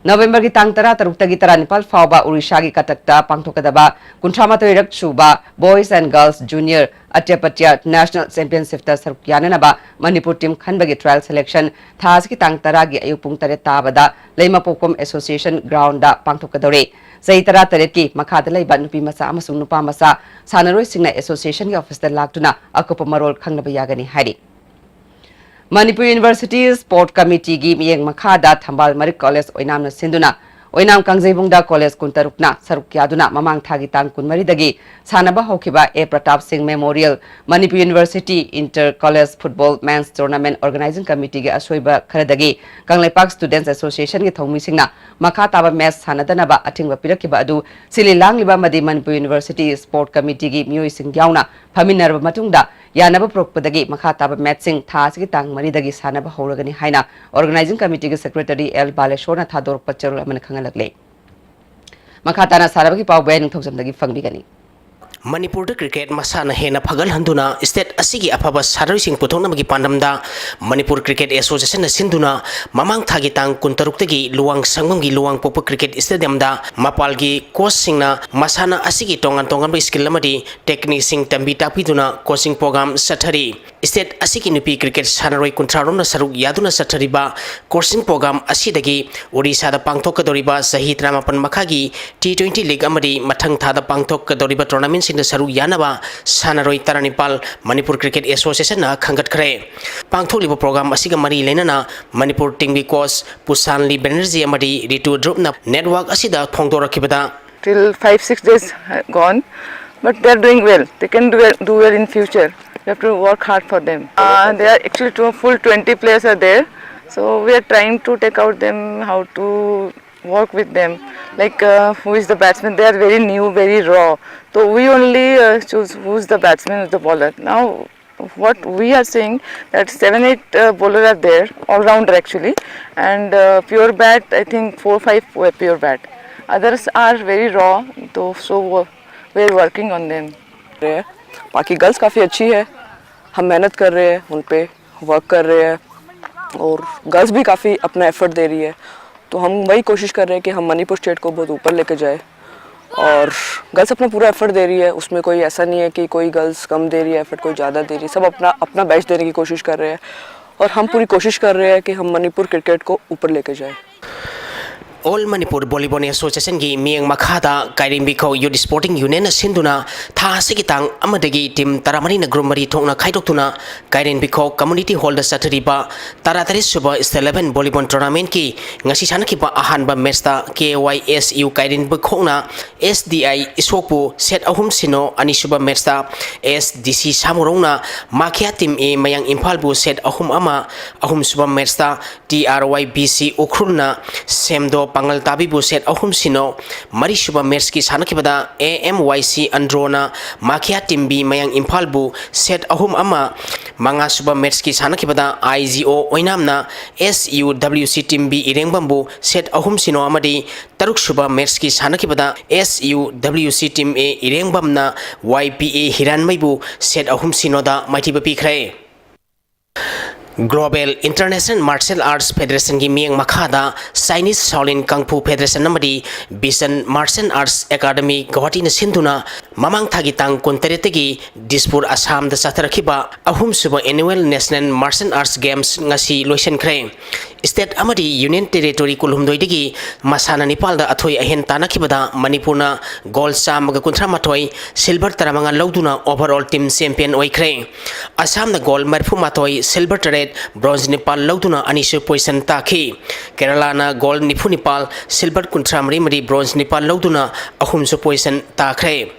ꯅꯕꯦꯝꯕꯔꯒꯤ ꯇꯥꯡ ꯇꯔꯥ ꯇꯔꯨꯛꯇꯒꯤ ꯇꯔꯥ ꯅꯤꯄꯥꯜ ꯐꯥꯎꯕ ꯎꯔꯤꯁꯥꯒꯤ ꯀꯇꯛꯇ ꯄꯥꯡꯊꯣꯛꯀꯗꯕ ꯀꯨꯟꯊ꯭ꯔꯥ ꯃꯥꯊꯣꯏꯔꯛ ꯁꯨꯕ Boys and Girls Junior Atyapatya National Championshipꯇ ꯁꯔꯨꯛ ꯌꯥꯅꯅꯕ ꯃꯅꯤꯄꯨꯔ team ꯈꯟꯕꯒꯤ trial selection ꯊꯥ ꯑꯁꯤꯒꯤ ꯇꯥꯡ ꯇꯔꯥꯒꯤ ꯑꯌꯨꯛ ꯄꯨꯡ ꯇꯔꯦꯠ ꯇꯥꯕꯗ ꯂꯩꯃꯄꯣꯛꯄꯝ Association groundꯗ ꯄꯥꯡꯊꯣꯛꯀꯗꯧꯔꯤ꯫ ꯆꯍꯤ ꯇꯔꯥ ꯇꯔꯦꯠꯀꯤ ꯃꯈꯥꯗ ꯂꯩꯕ ꯅꯨꯄꯤ ꯃꯆꯥ ꯑꯃꯁꯨꯡ ꯅꯨꯄꯥ ꯃꯆꯥ ꯁꯥꯟꯅꯔꯣꯏꯁꯤꯡꯅ associationꯒꯤ officeꯇ ꯂꯥꯛꯇꯨꯅ ꯑꯀꯨꯞꯄ ꯃꯔꯣꯜ ꯈꯪꯅꯕ ꯌꯥꯒꯅꯤ ꯍꯥꯏꯔꯤ꯫ ꯃꯅꯤꯄꯨꯔ University Sport Committeeꯒꯤ ꯃꯤꯠꯌꯦꯡ ꯃꯈꯥꯗ ꯊꯝꯕꯥꯜ ꯃꯔꯤꯛ College ꯑꯣꯏꯅꯥꯝꯅ ꯁꯤꯟꯗꯨꯅ ꯑꯣꯏꯅꯥꯝ ꯀꯥꯡꯖꯩꯕꯨꯡꯗ college ꯀꯨꯟꯇꯔꯨꯛꯅ ꯁꯔꯨꯛ ꯌꯥꯗꯨꯅ ꯃꯃꯥꯡ ꯊꯥꯒꯤ ꯇꯥꯡ ꯀꯨꯟꯃꯔꯤꯗꯒꯤ ꯁꯥꯟꯅꯕ ꯍꯧꯈꯤꯕ ꯑꯦ ꯄ꯭ꯔꯇꯥꯞ ꯁꯤꯡ Memorial Manipur University Inter College Football Men's Tournament Organizing Committeeꯒꯤ ꯑꯁꯣꯏꯕ ꯈꯔꯗꯒꯤ ꯀꯪꯂꯩꯄꯥꯛ Students Associationꯒꯤ ꯊꯧꯃꯤꯁꯤꯡꯅ ꯃꯈꯥ ꯇꯥꯕ match ꯁꯥꯟꯅꯗꯅꯕ ꯑꯊꯤꯡꯕ ꯄꯤꯔꯛꯈꯤꯕ ꯑꯗꯨ ꯁꯤꯜꯂꯤ ꯂꯥꯡꯂꯤꯕ ꯑꯃꯗꯤ ꯃꯅꯤꯄꯨꯔ University Sport Committeeꯒꯤ ꯃꯤꯑꯣꯏꯁꯤꯡ ꯌꯥꯎꯅ ꯐꯝꯃꯤꯟꯅꯔꯕ ꯃꯇꯨꯡꯗ ꯌꯥꯅꯕ ꯄꯨꯔꯛꯄꯗꯒꯤ ꯃꯈꯥ ꯇꯥꯕ matchꯁꯤꯡ ꯊꯥ ꯑꯁꯤꯒꯤ ꯇꯥꯡ ꯃꯔꯤꯗꯒꯤ ꯁꯥꯟꯅꯕ ꯍꯧꯔꯒꯅꯤ ꯍꯥꯏꯅ Organizing Committeeꯒꯤ Secretary ꯑꯦꯜ ꯕꯥꯂꯦꯁꯣꯔꯅ ꯊꯥꯗꯣꯔꯛꯄ ꯆꯦꯔꯣꯜ ꯑꯃꯅ ꯈꯪꯍꯜꯂꯛꯂꯦ꯫ ꯃꯈꯥ ꯇꯥꯅ ꯁꯥꯟꯅꯕꯒꯤ ꯄꯥꯎ ꯕꯌꯥꯟ ꯅꯤꯡꯊꯧꯖꯝꯗꯒꯤ ꯐꯪꯕꯤꯒꯅꯤ꯫ ꯃꯅꯤꯄꯨꯔꯗ cricket ꯃꯁꯥꯟꯅ ꯍꯦꯟꯅ ꯐꯒꯠꯍꯟꯗꯨꯅ state ꯑꯁꯤꯒꯤ ꯑꯐꯕ ꯁꯥꯟꯅꯔꯣꯏꯁꯤꯡ ꯄꯨꯊꯣꯛꯅꯕꯒꯤ ꯄꯥꯟꯗꯝꯗ ꯃꯅꯤꯄꯨꯔ Cricket Associationꯅ ꯁꯤꯟꯗꯨꯅ ꯃꯃꯥꯡ ꯊꯥꯒꯤ ꯇꯥꯡ ꯀꯨꯟꯇꯔꯨꯛꯇꯒꯤ ꯂꯨꯋꯥꯡ ꯁꯪꯕꯝꯒꯤ ꯂꯨꯋꯥꯡꯄꯣꯛꯄ cricket stadiumꯗ ꯃꯄꯥꯜꯒꯤ coachꯁꯤꯡꯅ ꯃꯁꯥꯟꯅ ꯑꯁꯤꯒꯤ ꯇꯣꯉꯥꯟ ꯇꯣꯉꯥꯟꯕ skill ꯑꯃꯗꯤ techniqueꯁꯤꯡ ꯇꯝꯕꯤ ꯇꯥꯛꯄꯤꯗꯨꯅ coaching program ꯆꯠꯊꯔꯤ꯫ State ꯑꯁꯤꯒꯤ ꯅꯨꯄꯤ cricket ꯁꯥꯟꯅꯔꯣꯏ ꯀꯨꯟꯊ꯭ꯔꯥ ꯔꯣꯝꯅ ꯁꯔꯨꯛ ꯌꯥꯗꯨꯅ ꯆꯠꯊꯔꯤꯕ coaching program ꯑꯁꯤꯗꯒꯤ ꯑꯣꯔꯤꯁꯥꯗ ꯄꯥꯡꯊꯣꯛꯀꯗꯧꯔꯤꯕ ꯆꯍꯤ ꯇꯔꯥꯃꯥꯄꯟ ꯃꯈꯥꯒꯤ T twenty league ꯑꯃꯗꯤ ꯃꯊꯪ ꯊꯥꯗ ꯄꯥꯡꯊꯣꯛꯀꯗꯧꯔꯤꯕ tournamentꯁꯤꯡꯗ ꯁꯔꯨꯛ ꯌꯥꯅꯕ ꯁꯥꯟꯅꯔꯣꯏ ꯇꯔꯥꯅꯤꯄꯥꯜ ꯃꯅꯤꯄꯨꯔ Cricket Associationꯅ ꯈꯟꯒꯠꯈ꯭ꯔꯦ꯫ ꯄꯥꯡꯊꯣꯛꯂꯤꯕ program ꯑꯁꯤꯒ ꯃꯔꯤ ꯂꯩꯅꯅ ꯃꯅꯤꯄꯨꯔ teamꯒꯤ coach ꯄꯨꯁꯥꯟꯂꯤ ꯕꯦꯅꯔꯖꯤ ꯑꯃꯗꯤ ꯔꯤꯇꯨ ꯗ꯭ꯔꯨꯞꯅ network ꯑꯁꯤꯗ ꯐꯣꯡꯗꯣꯔꯛꯈꯤꯕꯗ, Till five, six days uh, gone, but they are doing well. They can do well, do well in future. We have to work hard for them. Uh, they are actually two, full twenty players are there. So we are trying to take out them how to work with them. Like uh, who is the batsman? They are very new, very raw. So we only uh, choose who is the batsman, who is the bowler. Now what we are seeing that seven eight uh, bowler are there, all rounder actually, and uh, pure bat, I think four five were pure bat. Others are very raw, though, so we are working on them. रहे हैं। बाकी गर्ल्स काफ़ी अच्छी है, हम मेहनत कर रहे हैं, उन पे वर्क कर रहे हैं और गर्ल्स भी काफ़ी अपना एफर्ट दे रही है। तो हम वही कोशिश कर रहे हैं कि हम मणिपुर स्टेट को बहुत ऊपर लेके जाए। और गर्ल्स अपना पूरा एफर्ट दे रही है, उसमें कोई ऐसा नहीं है कि कोई गर्ल्स कम दे रही है एफर्ट, कोई ज़्यादा दे रही है। सब अपना अपना बेस्ट देने की कोशिश कर रहे हैं और हम पूरी कोशिश कर रहे हैं कि हम मणिपुर क्रिकेट को ऊपर लेके जाए। All Manipur Volleyball Association ꯒꯤ ꯃꯤꯠꯌꯦꯡ ꯃꯈꯥꯗ ꯀꯥꯏꯔꯦꯝꯕꯤꯈꯣꯛ Youth Sporting Union ꯅ ꯁꯤꯟꯗꯨꯅ ꯊꯥ ꯑꯁꯤꯒꯤ ꯇꯥꯡ ꯑꯃꯗꯒꯤ ꯇꯤꯝ ꯇꯔꯥꯃꯔꯤꯅ ꯒ꯭ꯔꯨꯞ ꯃꯔꯤ ꯊꯣꯛꯅ ꯈꯥꯏꯗꯣꯛꯇꯨꯅ ꯀꯥꯏꯔꯦꯝꯕꯤꯈꯣꯛ Community Hall ꯗ ꯆꯠꯊꯔꯤꯕ ꯇꯔꯥꯇꯔꯦꯠ ꯁꯨꯕ State Level Volleyball Tournament ꯀꯤ ꯉꯁꯤ ꯁꯥꯟꯅꯈꯤꯕ ꯑꯍꯥꯟꯕ ꯃꯦꯠꯁꯇ K Y S U ꯀꯥꯏꯔꯦꯝꯕꯤꯈꯣꯛꯅ S D I ꯏꯁꯣꯛꯄꯨ ꯁꯦꯠ ꯑꯍꯨꯝ ꯁꯤꯅꯣ, ꯑꯅꯤꯁꯨꯕ ꯃꯦꯠꯁꯇ S D C ꯁꯥꯃꯨꯔꯧꯅ ꯃꯥꯈꯤꯌꯥ ꯇꯤꯝ A ꯃꯌꯥꯡ ꯏꯝꯐꯥꯜꯕꯨ ꯁꯦꯠ ꯑꯍꯨꯝ ꯑꯃ, ꯑꯍꯨꯝꯁꯨꯕ ꯃꯦꯠꯁꯇ T R Y B C ꯎꯈ꯭ꯔꯨꯜꯅ ꯁꯦꯝꯗꯣ ꯄꯥꯉꯜ ꯇꯥꯕꯤꯕꯨ ꯁꯦꯠ ꯑꯍꯨꯝ ꯁꯤꯅꯣ, ꯃꯔꯤꯁꯨꯕ ꯃꯦꯠꯁꯀꯤ ꯁꯥꯟꯅꯈꯤꯕꯗ A M Y C ꯑꯟꯗ꯭ꯔꯣꯅ ꯃꯥꯈꯤꯌꯥ ꯇꯤꯝ B ꯃꯌꯥꯡ ꯏꯝꯐꯥꯜꯕꯨ ꯁꯦꯠ ꯑꯍꯨꯝ ꯑꯃ, ꯃꯉꯥꯁꯨꯕ ꯃꯦꯠꯁꯀꯤ ꯁꯥꯟꯅꯈꯤꯕꯗ I G O ꯑꯣꯏꯅꯥꯝꯅ S U W C team B ꯏꯔꯦꯡꯕꯝꯕꯨ ꯁꯦꯠ ꯑꯍꯨꯝ ꯁꯤꯅꯣ ꯑꯃꯗꯤ ꯇꯔꯨꯛꯁꯨꯕ ꯃꯦꯠꯁꯀꯤ ꯁꯥꯟꯅꯈꯤꯕꯗ S U W C team A ꯏꯔꯦꯡꯕꯝꯅ Y P A ꯍꯤꯔꯥꯟꯃꯩꯕꯨ ꯁꯦꯠ ꯑꯍꯨꯝ ꯁꯤꯅꯣꯗ ꯃꯥꯏꯊꯤꯕ ꯄꯤꯈ꯭ꯔꯦ꯫ Global International Martial Arts Federation ꯒꯤ ꯃꯤꯠꯌꯦꯡ ꯃꯈꯥꯗ Chinese Shaolin Kung Fu Federation ꯑꯃꯗꯤ Vision Martial Arts Academy ꯒꯧꯍꯥꯇꯤꯅ ꯁꯤꯟꯗꯨꯅ ꯃꯃꯥꯡ ꯊꯥꯒꯤ ꯇꯥꯡ ꯀꯨꯟꯇꯔꯦꯠꯇꯒꯤ ꯗꯤꯁꯄꯨꯔ, ꯑꯁꯥꯝꯗ ꯆꯠꯊꯔꯛꯈꯤꯕ ꯑꯍꯨꯝꯁꯨꯕ Annual National Martial Arts Games ꯉꯁꯤ ꯂꯣꯏꯁꯤꯟꯈ꯭ꯔꯦ꯫ State ꯑꯃꯗꯤ Union Territory ꯀꯨꯟꯍꯨꯝꯗꯣꯏꯗꯒꯤ ꯃꯁꯥꯟꯅ ꯅꯤꯄꯥꯜꯗ ꯑꯊꯣꯏ ꯑꯍꯦꯟ ꯇꯥꯟꯅꯈꯤꯕꯗ ꯃꯅꯤꯄꯨꯔꯅ ꯒꯣꯜ ꯆꯥꯝꯃꯒ ꯀꯨꯟꯊ꯭ꯔꯥ ꯃꯥꯊꯣꯏ, ꯁꯤꯜꯚꯔ ꯇꯔꯥꯃꯉꯥ ꯂꯧꯗꯨꯅ overall team champion ꯑꯣꯏꯈ꯭ꯔꯦ꯫ ꯑꯁꯥꯝꯅ ꯒꯣꯜ ꯃꯔꯤꯐꯨ ꯃꯥꯊꯣꯏ, ꯁꯤꯜꯚꯔ ꯇꯔꯦꯠ, ꯕ꯭ꯔꯣꯟꯖ ꯅꯤꯄꯥꯜ ꯂꯧꯗꯨꯅ ꯑꯅꯤꯁꯨꯕ position ꯇꯥꯈꯤ꯫ ꯀꯦꯔꯂꯥꯅ ꯒꯣꯜ ꯅꯤꯐꯨ ꯅꯤꯄꯥꯜ, ꯁꯤꯜꯚꯔ ꯀꯨꯟꯊ꯭ꯔꯥ ꯃꯔꯤ ꯑꯃꯗꯤ ꯕ꯭ꯔꯣꯟꯖ ꯅꯤꯄꯥꯜ ꯂꯧꯗꯨꯅ ꯑꯍꯨꯝꯁꯨꯕ position ꯇꯥꯈ꯭ꯔꯦ꯫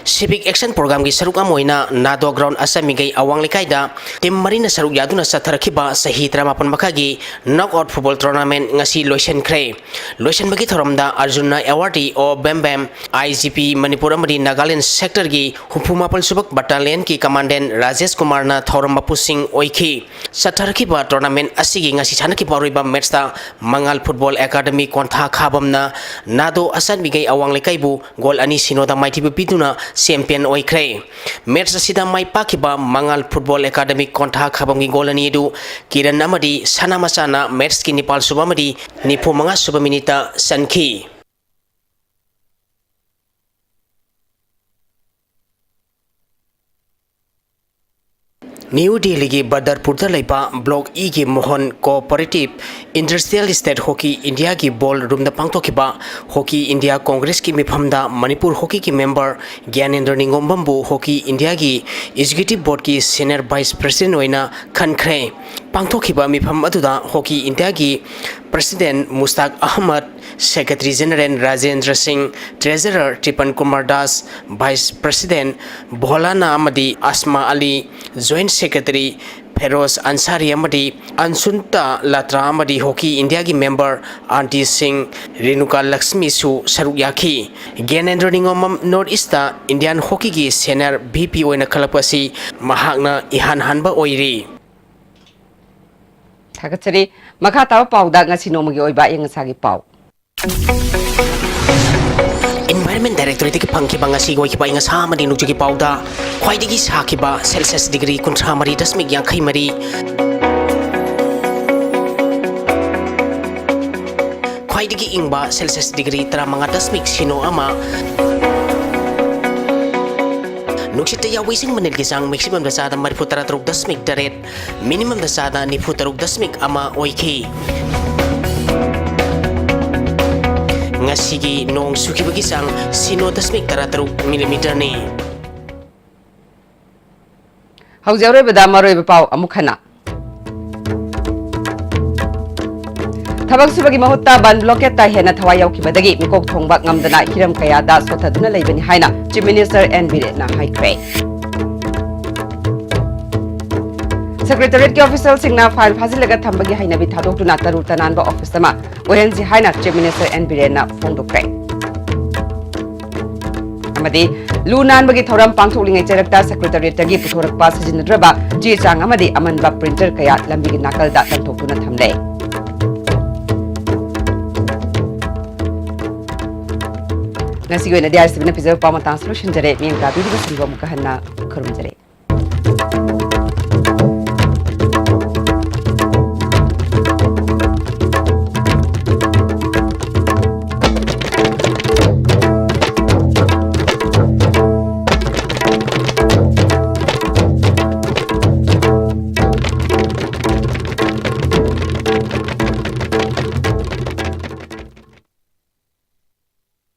Civic Action Program ꯒꯤ ꯁꯔꯨꯛ ꯑꯃ ꯑꯣꯏꯅ ꯅꯥꯗꯣ ꯒ꯭ꯔꯥꯎꯟ ꯑꯆꯥꯟꯕꯤꯒꯩ ꯑꯋꯥꯡ ꯂꯩꯀꯥꯏꯗ ꯇꯤꯝ ꯃꯔꯤꯅ ꯁꯔꯨꯛ ꯌꯥꯗꯨꯅ ꯆꯠꯊꯔꯛꯈꯤꯕ ꯆꯍꯤ ꯇꯔꯥꯃꯥꯄꯟ ꯃꯈꯥꯒꯤ Knockout Football Tournament ꯉꯁꯤ ꯂꯣꯏꯁꯤꯟꯈ꯭ꯔꯦ꯫ ꯂꯣꯏꯁꯤꯟꯕꯒꯤ ꯊꯧꯔꯝꯗ ꯑꯔꯖꯨꯟꯅ awardee ꯑꯣ ꯕꯦꯝ ꯕꯦꯝ, I G P ꯃꯅꯤꯄꯨꯔ ꯑꯃꯗꯤ ꯅꯥꯒꯥꯂꯦꯟ sector ꯒꯤ ꯍꯨꯝꯐꯨ ꯃꯥꯄꯜ ꯁꯨꯕ Battalion ꯒꯤ Commandant ꯔꯥꯖꯦꯁ ꯀꯨꯃꯥꯔꯅ ꯊꯧꯔꯝ ꯃꯄꯨꯁꯤꯡ ꯑꯣꯏꯈꯤ꯫ ꯆꯠꯊꯔꯛꯈꯤꯕ tournament ꯑꯁꯤꯒꯤ ꯉꯁꯤ ꯁꯥꯟꯅꯈꯤꯕ ꯑꯔꯣꯏꯕ ꯃꯦꯠꯁꯇ ꯃꯉꯥꯜ ꯐꯨꯠꯕꯣꯜ ꯑꯦꯀꯥꯗꯃꯤ ꯀꯣꯟꯊꯥ ꯈꯥꯕꯝꯅ ꯅꯥꯗꯣ ꯑꯆꯥꯟꯕꯤꯒꯩ ꯑꯋꯥꯡ ꯂꯩꯀꯥꯏꯕꯨ ꯒꯣꯜ ꯑꯅꯤ ꯁꯤꯅꯣꯗ ꯃꯥꯏꯊꯤꯕ ꯄꯤꯗꯨꯅ ꯆꯦꯝꯄꯤꯌꯟ ꯑꯣꯏꯈ꯭ꯔꯦ꯫ ꯃꯦꯠꯆ ꯑꯁꯤꯗ ꯃꯥꯏ ꯄꯥꯛꯈꯤꯕ ꯃꯉꯥꯜ ꯐꯨꯠꯕꯣꯜ ꯑꯦꯀꯥꯗꯃꯤ ꯀꯣꯟꯊꯥ ꯈꯥꯕꯝꯒꯤ ꯒꯣꯜ ꯑꯅꯤ ꯑꯗꯨ ꯀꯤꯔꯟ ꯑꯃꯗꯤ ꯁꯅꯥꯃꯆꯥꯅ ꯃꯦꯠꯆꯀꯤ ꯅꯤꯄꯥꯜ ꯁꯨꯕ ꯑꯃꯗꯤ ꯅꯤꯐꯨ ꯃꯉꯥ ꯁꯨꯕ ꯃꯤꯅꯤꯠꯇ ꯆꯟꯈꯤ꯫ ꯅ꯭ꯌꯨ ꯗꯦꯜꯂꯤꯒꯤ ꯕꯗꯔꯄꯨꯔꯗ ꯂꯩꯕ ꯕ꯭ꯂꯣꯛ ꯏꯒꯤ Mohan cooperative industrial estate hockey ꯏꯟꯗꯤꯌꯥꯒꯤ ꯕꯣꯜ ꯔꯨꯝꯗ ꯄꯥꯡꯊꯣꯛꯈꯤꯕ ꯍꯣꯀꯤ ꯏꯟꯗꯤꯌꯥ ꯀꯣꯡꯒ꯭ꯔꯦꯁꯀꯤ ꯃꯤꯐꯝꯗ ꯃꯅꯤꯄꯨꯔ ꯍꯣꯀꯤꯒꯤ ꯃꯦꯝꯕꯔ ꯒ꯭ꯌꯥꯅꯦꯟꯗ꯭ꯔ ꯅꯤꯡꯒꯣꯝꯕꯝꯕꯨ ꯍꯣꯀꯤ ꯏꯟꯗꯤꯌꯥꯒꯤ ꯑꯦꯛꯖꯤꯀ꯭ꯌꯨꯇꯤꯚ ꯕꯣꯔꯗꯀꯤ ꯁꯦꯅꯤꯌꯔ ꯚꯥꯏꯁ ꯄ꯭ꯔꯁꯤꯗꯦꯟꯠ ꯑꯣꯏꯅ ꯈꯟꯈ꯭ꯔꯦ꯫ ꯄꯥꯡꯊꯣꯛꯈꯤꯕ ꯃꯤꯐꯝ ꯑꯗꯨꯗ ꯍꯣꯀꯤ ꯏꯟꯗꯤꯌꯥꯒꯤ president Mustaq Ahmad, secretary general Rajendra Singh, treasurer Tripan Kumar Das, vice president Bholana ꯑꯃꯗꯤ ꯑꯁꯃꯥ ꯑꯂꯤ, ꯖꯣꯏꯟꯠ ꯁꯦꯀ꯭ꯔꯦꯇꯔꯤ ꯐꯦꯔꯣꯖ ꯑꯟꯁꯥꯔꯤ ꯑꯃꯗꯤ ꯑꯟꯁꯨꯟꯇꯥ ꯂꯥꯇ꯭ꯔꯥ ꯑꯃꯗꯤ ꯍꯣꯀꯤ ꯏꯟꯗꯤꯌꯥꯒꯤ ꯃꯦꯝꯕꯔ ꯑꯥꯟꯇꯤ ꯁꯤꯡ ꯔꯦꯅꯨꯀꯥ ꯂꯛꯁꯃꯤꯁꯨ ꯁꯔꯨꯛ ꯌꯥꯈꯤ꯫ Gyanendra Ningombam north east Indian ꯍꯣꯀꯤꯒꯤ ꯁꯦꯅꯤꯌꯔ ꯚꯤ ꯄꯤ ꯑꯣꯏꯅ ꯈꯜꯂꯛꯄ ꯑꯁꯤ ꯃꯍꯥꯛꯅ ꯏꯍꯥꯟ ꯍꯥꯟꯕ ꯑꯣꯏꯔꯤ꯫ ꯊꯥꯒꯠꯆꯔꯤ꯫ ꯃꯈꯥ ꯇꯥꯕ ꯄꯥꯎꯗ ꯉꯁꯤ ꯅꯣꯡꯃꯒꯤ ꯑꯣꯏꯕ ꯑꯌꯪ ꯑꯁꯥꯒꯤ ꯄꯥꯎ꯫ ꯏꯟꯚꯥꯏꯔꯟꯃꯦꯟ ꯗꯥꯏꯔꯦꯛꯇꯣꯔꯦꯠꯇꯒꯤ ꯐꯪꯈꯤꯕ ꯉꯁꯤꯒꯤ ꯑꯣꯏꯈꯤꯕ ꯑꯌꯪ ꯑꯁꯥ ꯑꯃꯗꯤ ꯅꯣꯡꯖꯨꯒꯤ ꯄꯥꯎꯗ ꯈ꯭ꯋꯥꯏꯗꯒꯤ ꯁꯥꯈꯤꯕ ꯁꯦꯜꯁꯤꯌꯁ ꯗꯤꯒ꯭ꯔꯤ ꯀꯨꯟꯊ꯭ꯔꯥ ꯃꯔꯤ ꯗꯁꯃꯤꯛ ꯌꯥꯡꯈꯩ ꯃꯔꯤ, ꯈ꯭ꯋꯥꯏꯗꯒꯤ ꯏꯪꯕ ꯁꯦꯜꯁꯤꯌꯁ ꯗꯤꯒ꯭ꯔꯤ ꯇꯔꯥꯃꯉꯥ ꯗꯁꯃꯤꯛ ꯁꯤꯅꯣ ꯑꯃ, ꯅꯨꯡꯁꯤꯠꯇ ꯌꯥꯎꯕ ꯏꯁꯤꯡ ꯃꯅꯤꯜꯒꯤ ꯆꯥꯡ ꯃꯦꯛꯁꯤꯃꯝꯗ ꯆꯥꯗ ꯃꯔꯤꯐꯨ ꯇꯔꯥ ꯇꯔꯨꯛ ꯗꯁꯃꯤꯛ ꯇꯔꯦꯠ, ꯃꯤꯅꯤꯃꯝꯗ ꯆꯥꯗ ꯅꯤꯐꯨ ꯇꯔꯨꯛ ꯗꯁꯃꯤꯛ ꯑꯃ ꯑꯣꯏꯈꯤ꯫ ꯉꯁꯤꯒꯤ ꯅꯣꯡ ꯆꯨꯈꯤꯕꯒꯤ ꯆꯥꯡ ꯁꯤꯅꯣ ꯗꯁꯃꯤꯛ ꯇꯔꯥ ꯇꯔꯨꯛ ꯃꯤꯂꯤꯃꯤꯇꯔꯅꯤ꯫ ꯍꯧꯖꯤꯛ ꯑꯔꯣꯏꯕꯗ ꯃꯔꯨꯑꯣꯏꯕ ꯄꯥꯎ ꯑꯃꯨꯛ ꯍꯟꯅ꯫ ꯊꯕꯛ ꯁꯨꯕꯒꯤ ꯃꯍꯨꯠꯇ ꯕꯟ ꯕ꯭ꯂꯣꯀꯦꯠꯇ ꯍꯦꯟꯅ ꯊꯋꯥꯏ ꯌꯥꯎꯈꯤꯕꯗꯒꯤ ꯃꯤꯀꯣꯛ ꯊꯣꯡꯕ ꯉꯝꯗꯅ ꯍꯤꯔꯝ ꯀꯌꯥꯗ ꯁꯣꯊꯗꯨꯅ ꯂꯩꯕꯅꯤ ꯍꯥꯏꯅ ꯆꯤꯐ ꯃꯤꯅꯤꯁꯇꯔ ꯑꯦꯟ ꯕꯤꯔꯦꯟꯅ ꯍꯥꯏꯈ꯭ꯔꯦ꯫ ꯁꯦꯀ꯭ꯔꯦꯇꯔꯤꯌꯦꯠꯀꯤ ꯑꯣꯐꯤꯁꯤꯌꯦꯜꯁꯤꯡꯅ ꯐꯥꯏꯜ ꯐꯥꯖꯤꯜꯂꯒ ꯊꯝꯕꯒꯤ ꯍꯩꯅꯕꯤ ꯊꯥꯗꯣꯛꯇꯨꯅ ꯇꯔꯨ ꯇꯅꯥꯟꯕ ꯑꯣꯐꯤꯁ ꯑꯃ ꯑꯣꯏꯍꯟꯁꯤ ꯍꯥꯏꯅ ꯆꯤꯐ ꯃꯤꯅꯤꯁꯇꯔ ꯑꯦꯟ ꯕꯤꯔꯦꯟꯅ ꯐꯣꯡꯗꯣꯛꯈ꯭ꯔꯦ꯫ ꯑꯃꯗꯤ ꯂꯨ ꯅꯥꯟꯕꯒꯤ ꯊꯧꯔꯝ ꯄꯥꯡꯊꯣꯛꯂꯤꯉꯩ ꯆꯩꯔꯛꯇ ꯁꯦꯀ꯭ꯔꯦꯇꯔꯤꯌꯦꯠꯇꯒꯤ ꯄꯨꯊꯣꯔꯛꯄ ꯁꯤꯖꯤꯟꯅꯗ꯭ꯔꯕ ꯆꯦ ꯆꯥꯡ ꯑꯃꯗꯤ ꯑꯃꯟꯕ ꯄ꯭ꯔꯤꯟꯇꯔ ꯀꯌꯥ ꯂꯝꯕꯤꯒꯤ ꯅꯥꯀꯜꯗ ꯂꯪꯊꯣꯛꯇꯨꯅ ꯊꯝꯂꯦ꯫ ꯉꯁꯤꯒꯤ ꯑꯣꯏꯅꯗꯤ ꯑꯥꯔ ꯁꯤ ꯕꯤꯅ ꯄꯤꯖꯕ ꯄꯥꯎ ꯃꯇꯥꯡꯁꯨ ꯂꯣꯏꯁꯤꯟꯖꯔꯦ꯫ ꯃꯤꯠꯌꯦꯡ ꯇꯥꯕꯤꯔꯤꯕꯁꯤꯡꯕꯨ ꯑꯃꯨꯛꯀ ꯍꯟꯅ ꯈꯨꯔꯨꯝꯖꯔꯤ꯫